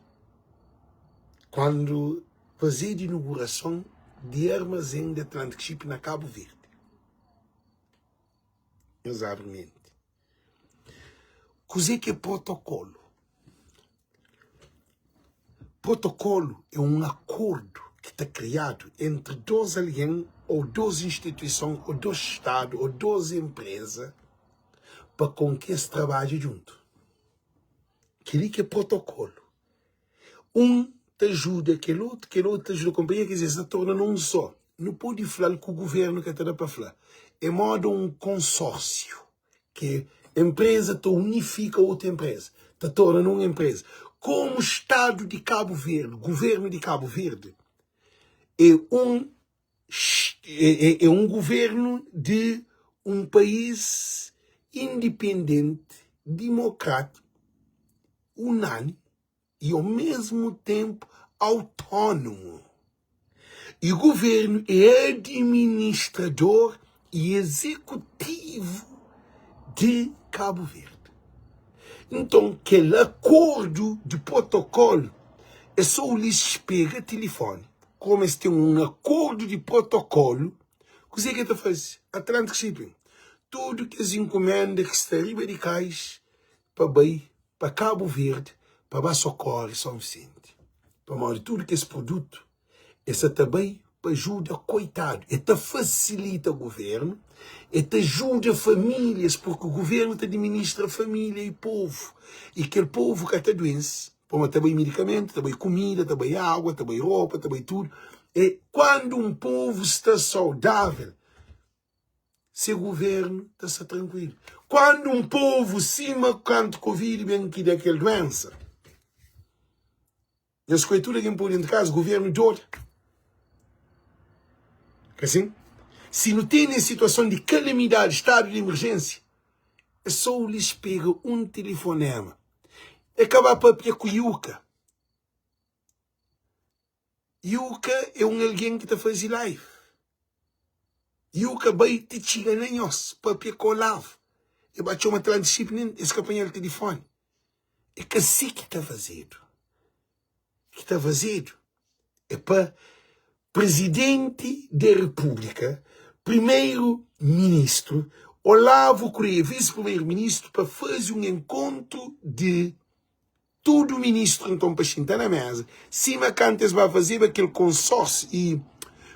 quando fazedu inaugurason di armazém di Atlantic Shipping na Cabo Verde. Nhos abri menti. Kuzê ki é protokolu? Protokolu é un akordu ki ta kriadu entri dos algen ô dos instituison ô dos stadu ô dos enpreza pa kon ki es trabadja djuntu. Kel-li ki é protokolu. Un ta ajuda kel otu, kel otu ta ajuda konpanheru, ker dizer, es ta torna na un só. Nu pode fla-l ku guvernu ka ta da pa fla. É moda un konsórsiu ki enpreza ta unifika otu enpreza, ta torna na un enpreza. Komu stadu di Kabu Verdi, guvernu di Kabu Verdi é un é un guvernu di un país indipendenti, dimokrátiku, unánime i ao mesmu ténpu autónomu. I guvernu é adiministrador i ezekutivu di Kabu Verdi. Nton, kel akordu di protokolu é sô Ulisses pega tilifoni, komu es ten un akordu di protokolu, kuzê ki el ta faze? Atlantic Shipping, tudu kes inkumenda ki sta riba di kais pa bai pa Kabu Verdi pa ba sokore Son Visenti, pamodi tudu kes produtu e sa ta bai pa ajuda koitadu, e ta fasilita guvernu, e ta ajuda familias, purki guvernu ta administra familia i povu, i kel povu ka ta duense, pamodi ta bai midikamentu, ta bai kumida, ta bai agua, ta bai ropa, ta bai tudu, e kuandu un povu sta saudavel, se governo ta sta trankuilu. Kuandu un povu sima kantu covid ben ki da kel duensa, nhos koi tudu algen poi dentu kaza, governo djoda. Ka sin? Si nu tene situason di kalamidadi, stadu di emerjensia, é so Ulisses pega un tilifonema, é ka ba papia ku Yuka. Yuka é un algen ki ta faze live. Yuka bai ti txiga na nhos, papia ku Olavo. E ba txoma Atlantic Ship, nen es ka panha-l tilifoni. É ka si ki ta fazedu. Ki ta fazedu é pa Prizidenti di Repúblika, Primeru Ministru, Olavo Correia, Visi-Primeru Ministru, pa faze un enkontru di Tudu ministru nton pa xinta na meza, sima kantu es ba fazeba kel konsórsiu i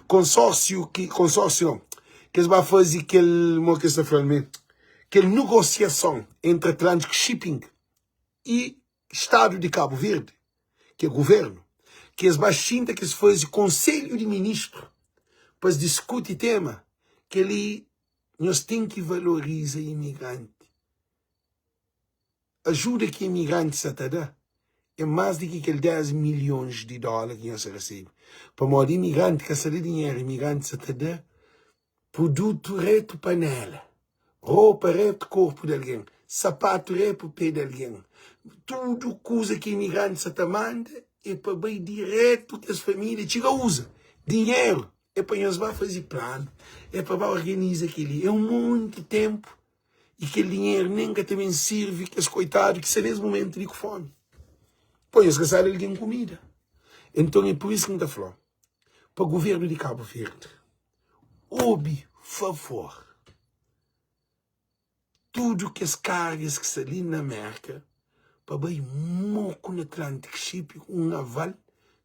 konsórsiu ki konsórsiu nau, ki es ba faze kel mo ki es ta fla-l mê, kel nugosiason entri Atlantic Shipping i Stadu di Kabu Verdi, ki é guvernu, ki es ba xinta ki es faze konselhu di ministru pa es diskuti tema, kel-li nhos ten ki valoriza imigranti. Ajuda ki imigrantis sa ta da é más di ki kel 10 milhons di dóla ki nhos sa resebe. Pamodi imigranti ka sa da dinheru, imigranti sa ta da produtu retu panela. Ropa retu korpu di algen, sapatu repu pé di algen. Tudu kuza ki imigranti sa ta manda é pa bai diretu kes família txiga uza. Dinheru é pa nhos ba faze planu, é pa ba organiza kel-li. É un monti ténpu i kel dinheru nen ka ta ben sirvi kes koitadu ki sta nes mumentu li ku fómi. Pô, nhos ka sabe algen kumida. Enton é pur isu ki N ta fla pa guvernu di Kabu Verdi, obi favor tudu kes kargas ki sta li na Merka pa bai moku na Atlantic Ship un aval,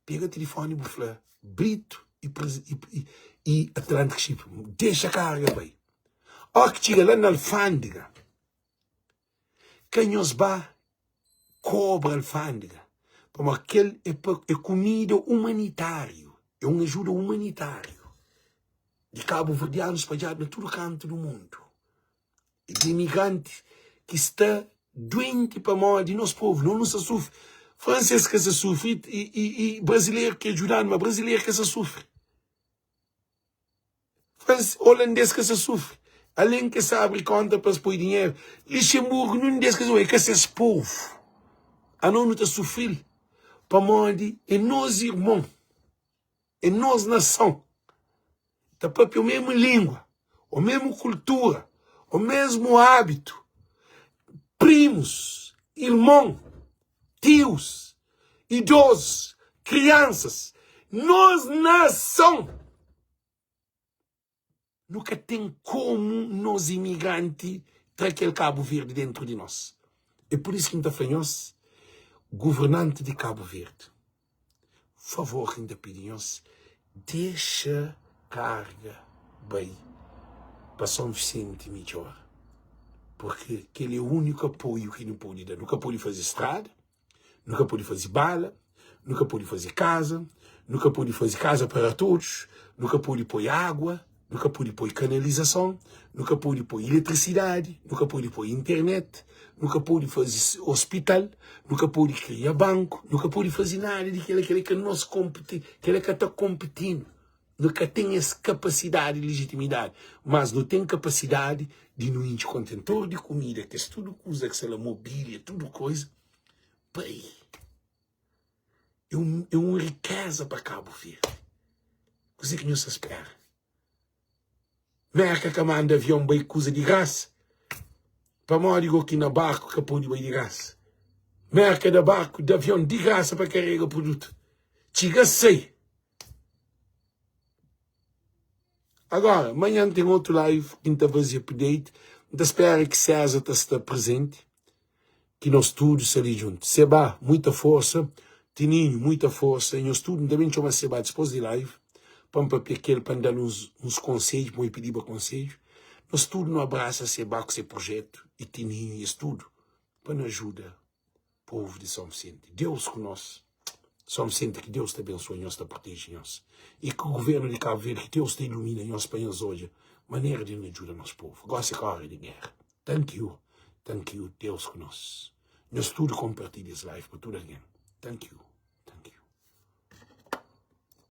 pega tilifoni bu fla Brito i, i, i Atlantic Ship, dexa karga bai. Ó ki txiga la na alfândega, ka nhos ba kobra alfândega, pamodi kel é pa é kumida umanitáriu, é un ajuda umanitáriu di kabuverdianus spadjadu na tudu kantu di mundu i di imigranti ki sta duenti pamodi nos povu, nos nu sta sufri, fransês ka sta sufri i, i, i brazileru ki djuda-nu, ma brazileru ka sta sufri. Faz holandês ka sa sufri. Além ke sa abri konta pa es poi dinheru. Lixemburgo num des ka é ka ses povo. Anos nu ta sufril pamodi é nos irmon, é nos nação. Ta papia o mesmo língua, o mesmo kultura, o mesmo hábito. Primos, irmon, tios, idosos, crianças. Nos nação. Nu ka ten komu nos imigranti tra kel Kabu Verdi dentru di nos. É pur isu ki N ta fla nhos, governanti di Kabu Verdi, favor ki N ta pidi nhos, dexa karga bai pa Son Visenti midjora, purki kel é úniku apoiu ki nu pode da. Nu ka pode faze strada, Nu ka pode faze bala, nu ka pode faze kaza, nu ka pode faze kaza para todos, nu ka pode poi água, nu ka pode poi kanalizason, nu ka pode poi eletrisidadi, nu ka pode poi internet, nu ka pode faze ospital, nu ka pode kria banku, nu ka pode faze nada di kila, kila ka nos konpeti, kila ka ta konpetinu. Nu ka ten es kapasidadi i lijitimidadi, mas nu ten kapasidadi di nu intxi kontentor di kumida, kes tudu kuza ki sta la, mobília, tudu koza, pai, é un, é un rikeza pa Kabu Verdi. Kuzê ki nhos ta spera? Merka ka manda avion bai kuza di grasa? Pamodi go ki na barku ka pode bai di grasa? Merka da barku, da avion di grasa pa karega produtu. Txiga sai. Agora, manhã tem outro live que ta fazer update. N ta spera que César ta sta presente, que nós tudo sta ali junto. Seba, muita força. Tininho, muita força. Nós tudo, N ta ben txoma Seba depois de live, pa N papia kel, pa N dar uns, uns conselhos, pa N pediba conselho. Nós tudo nu abraça Seba com seu projeto, e Tininho, e es tudo, pa nu ajuda povo de São Vicente. Deus ku nós. São Vicente, que Deus te abençoe nhos, ta protege nhos. E que o governo de Cabo Verde, que Deus te ilumina nhos pa nhos odja maneira de nu ajuda nos povo. Gosi é hora de guerra. Thank you. Thank you. Deus ku nós. Nhos tudo compartilha esse live pa tudo alguém. Thank you.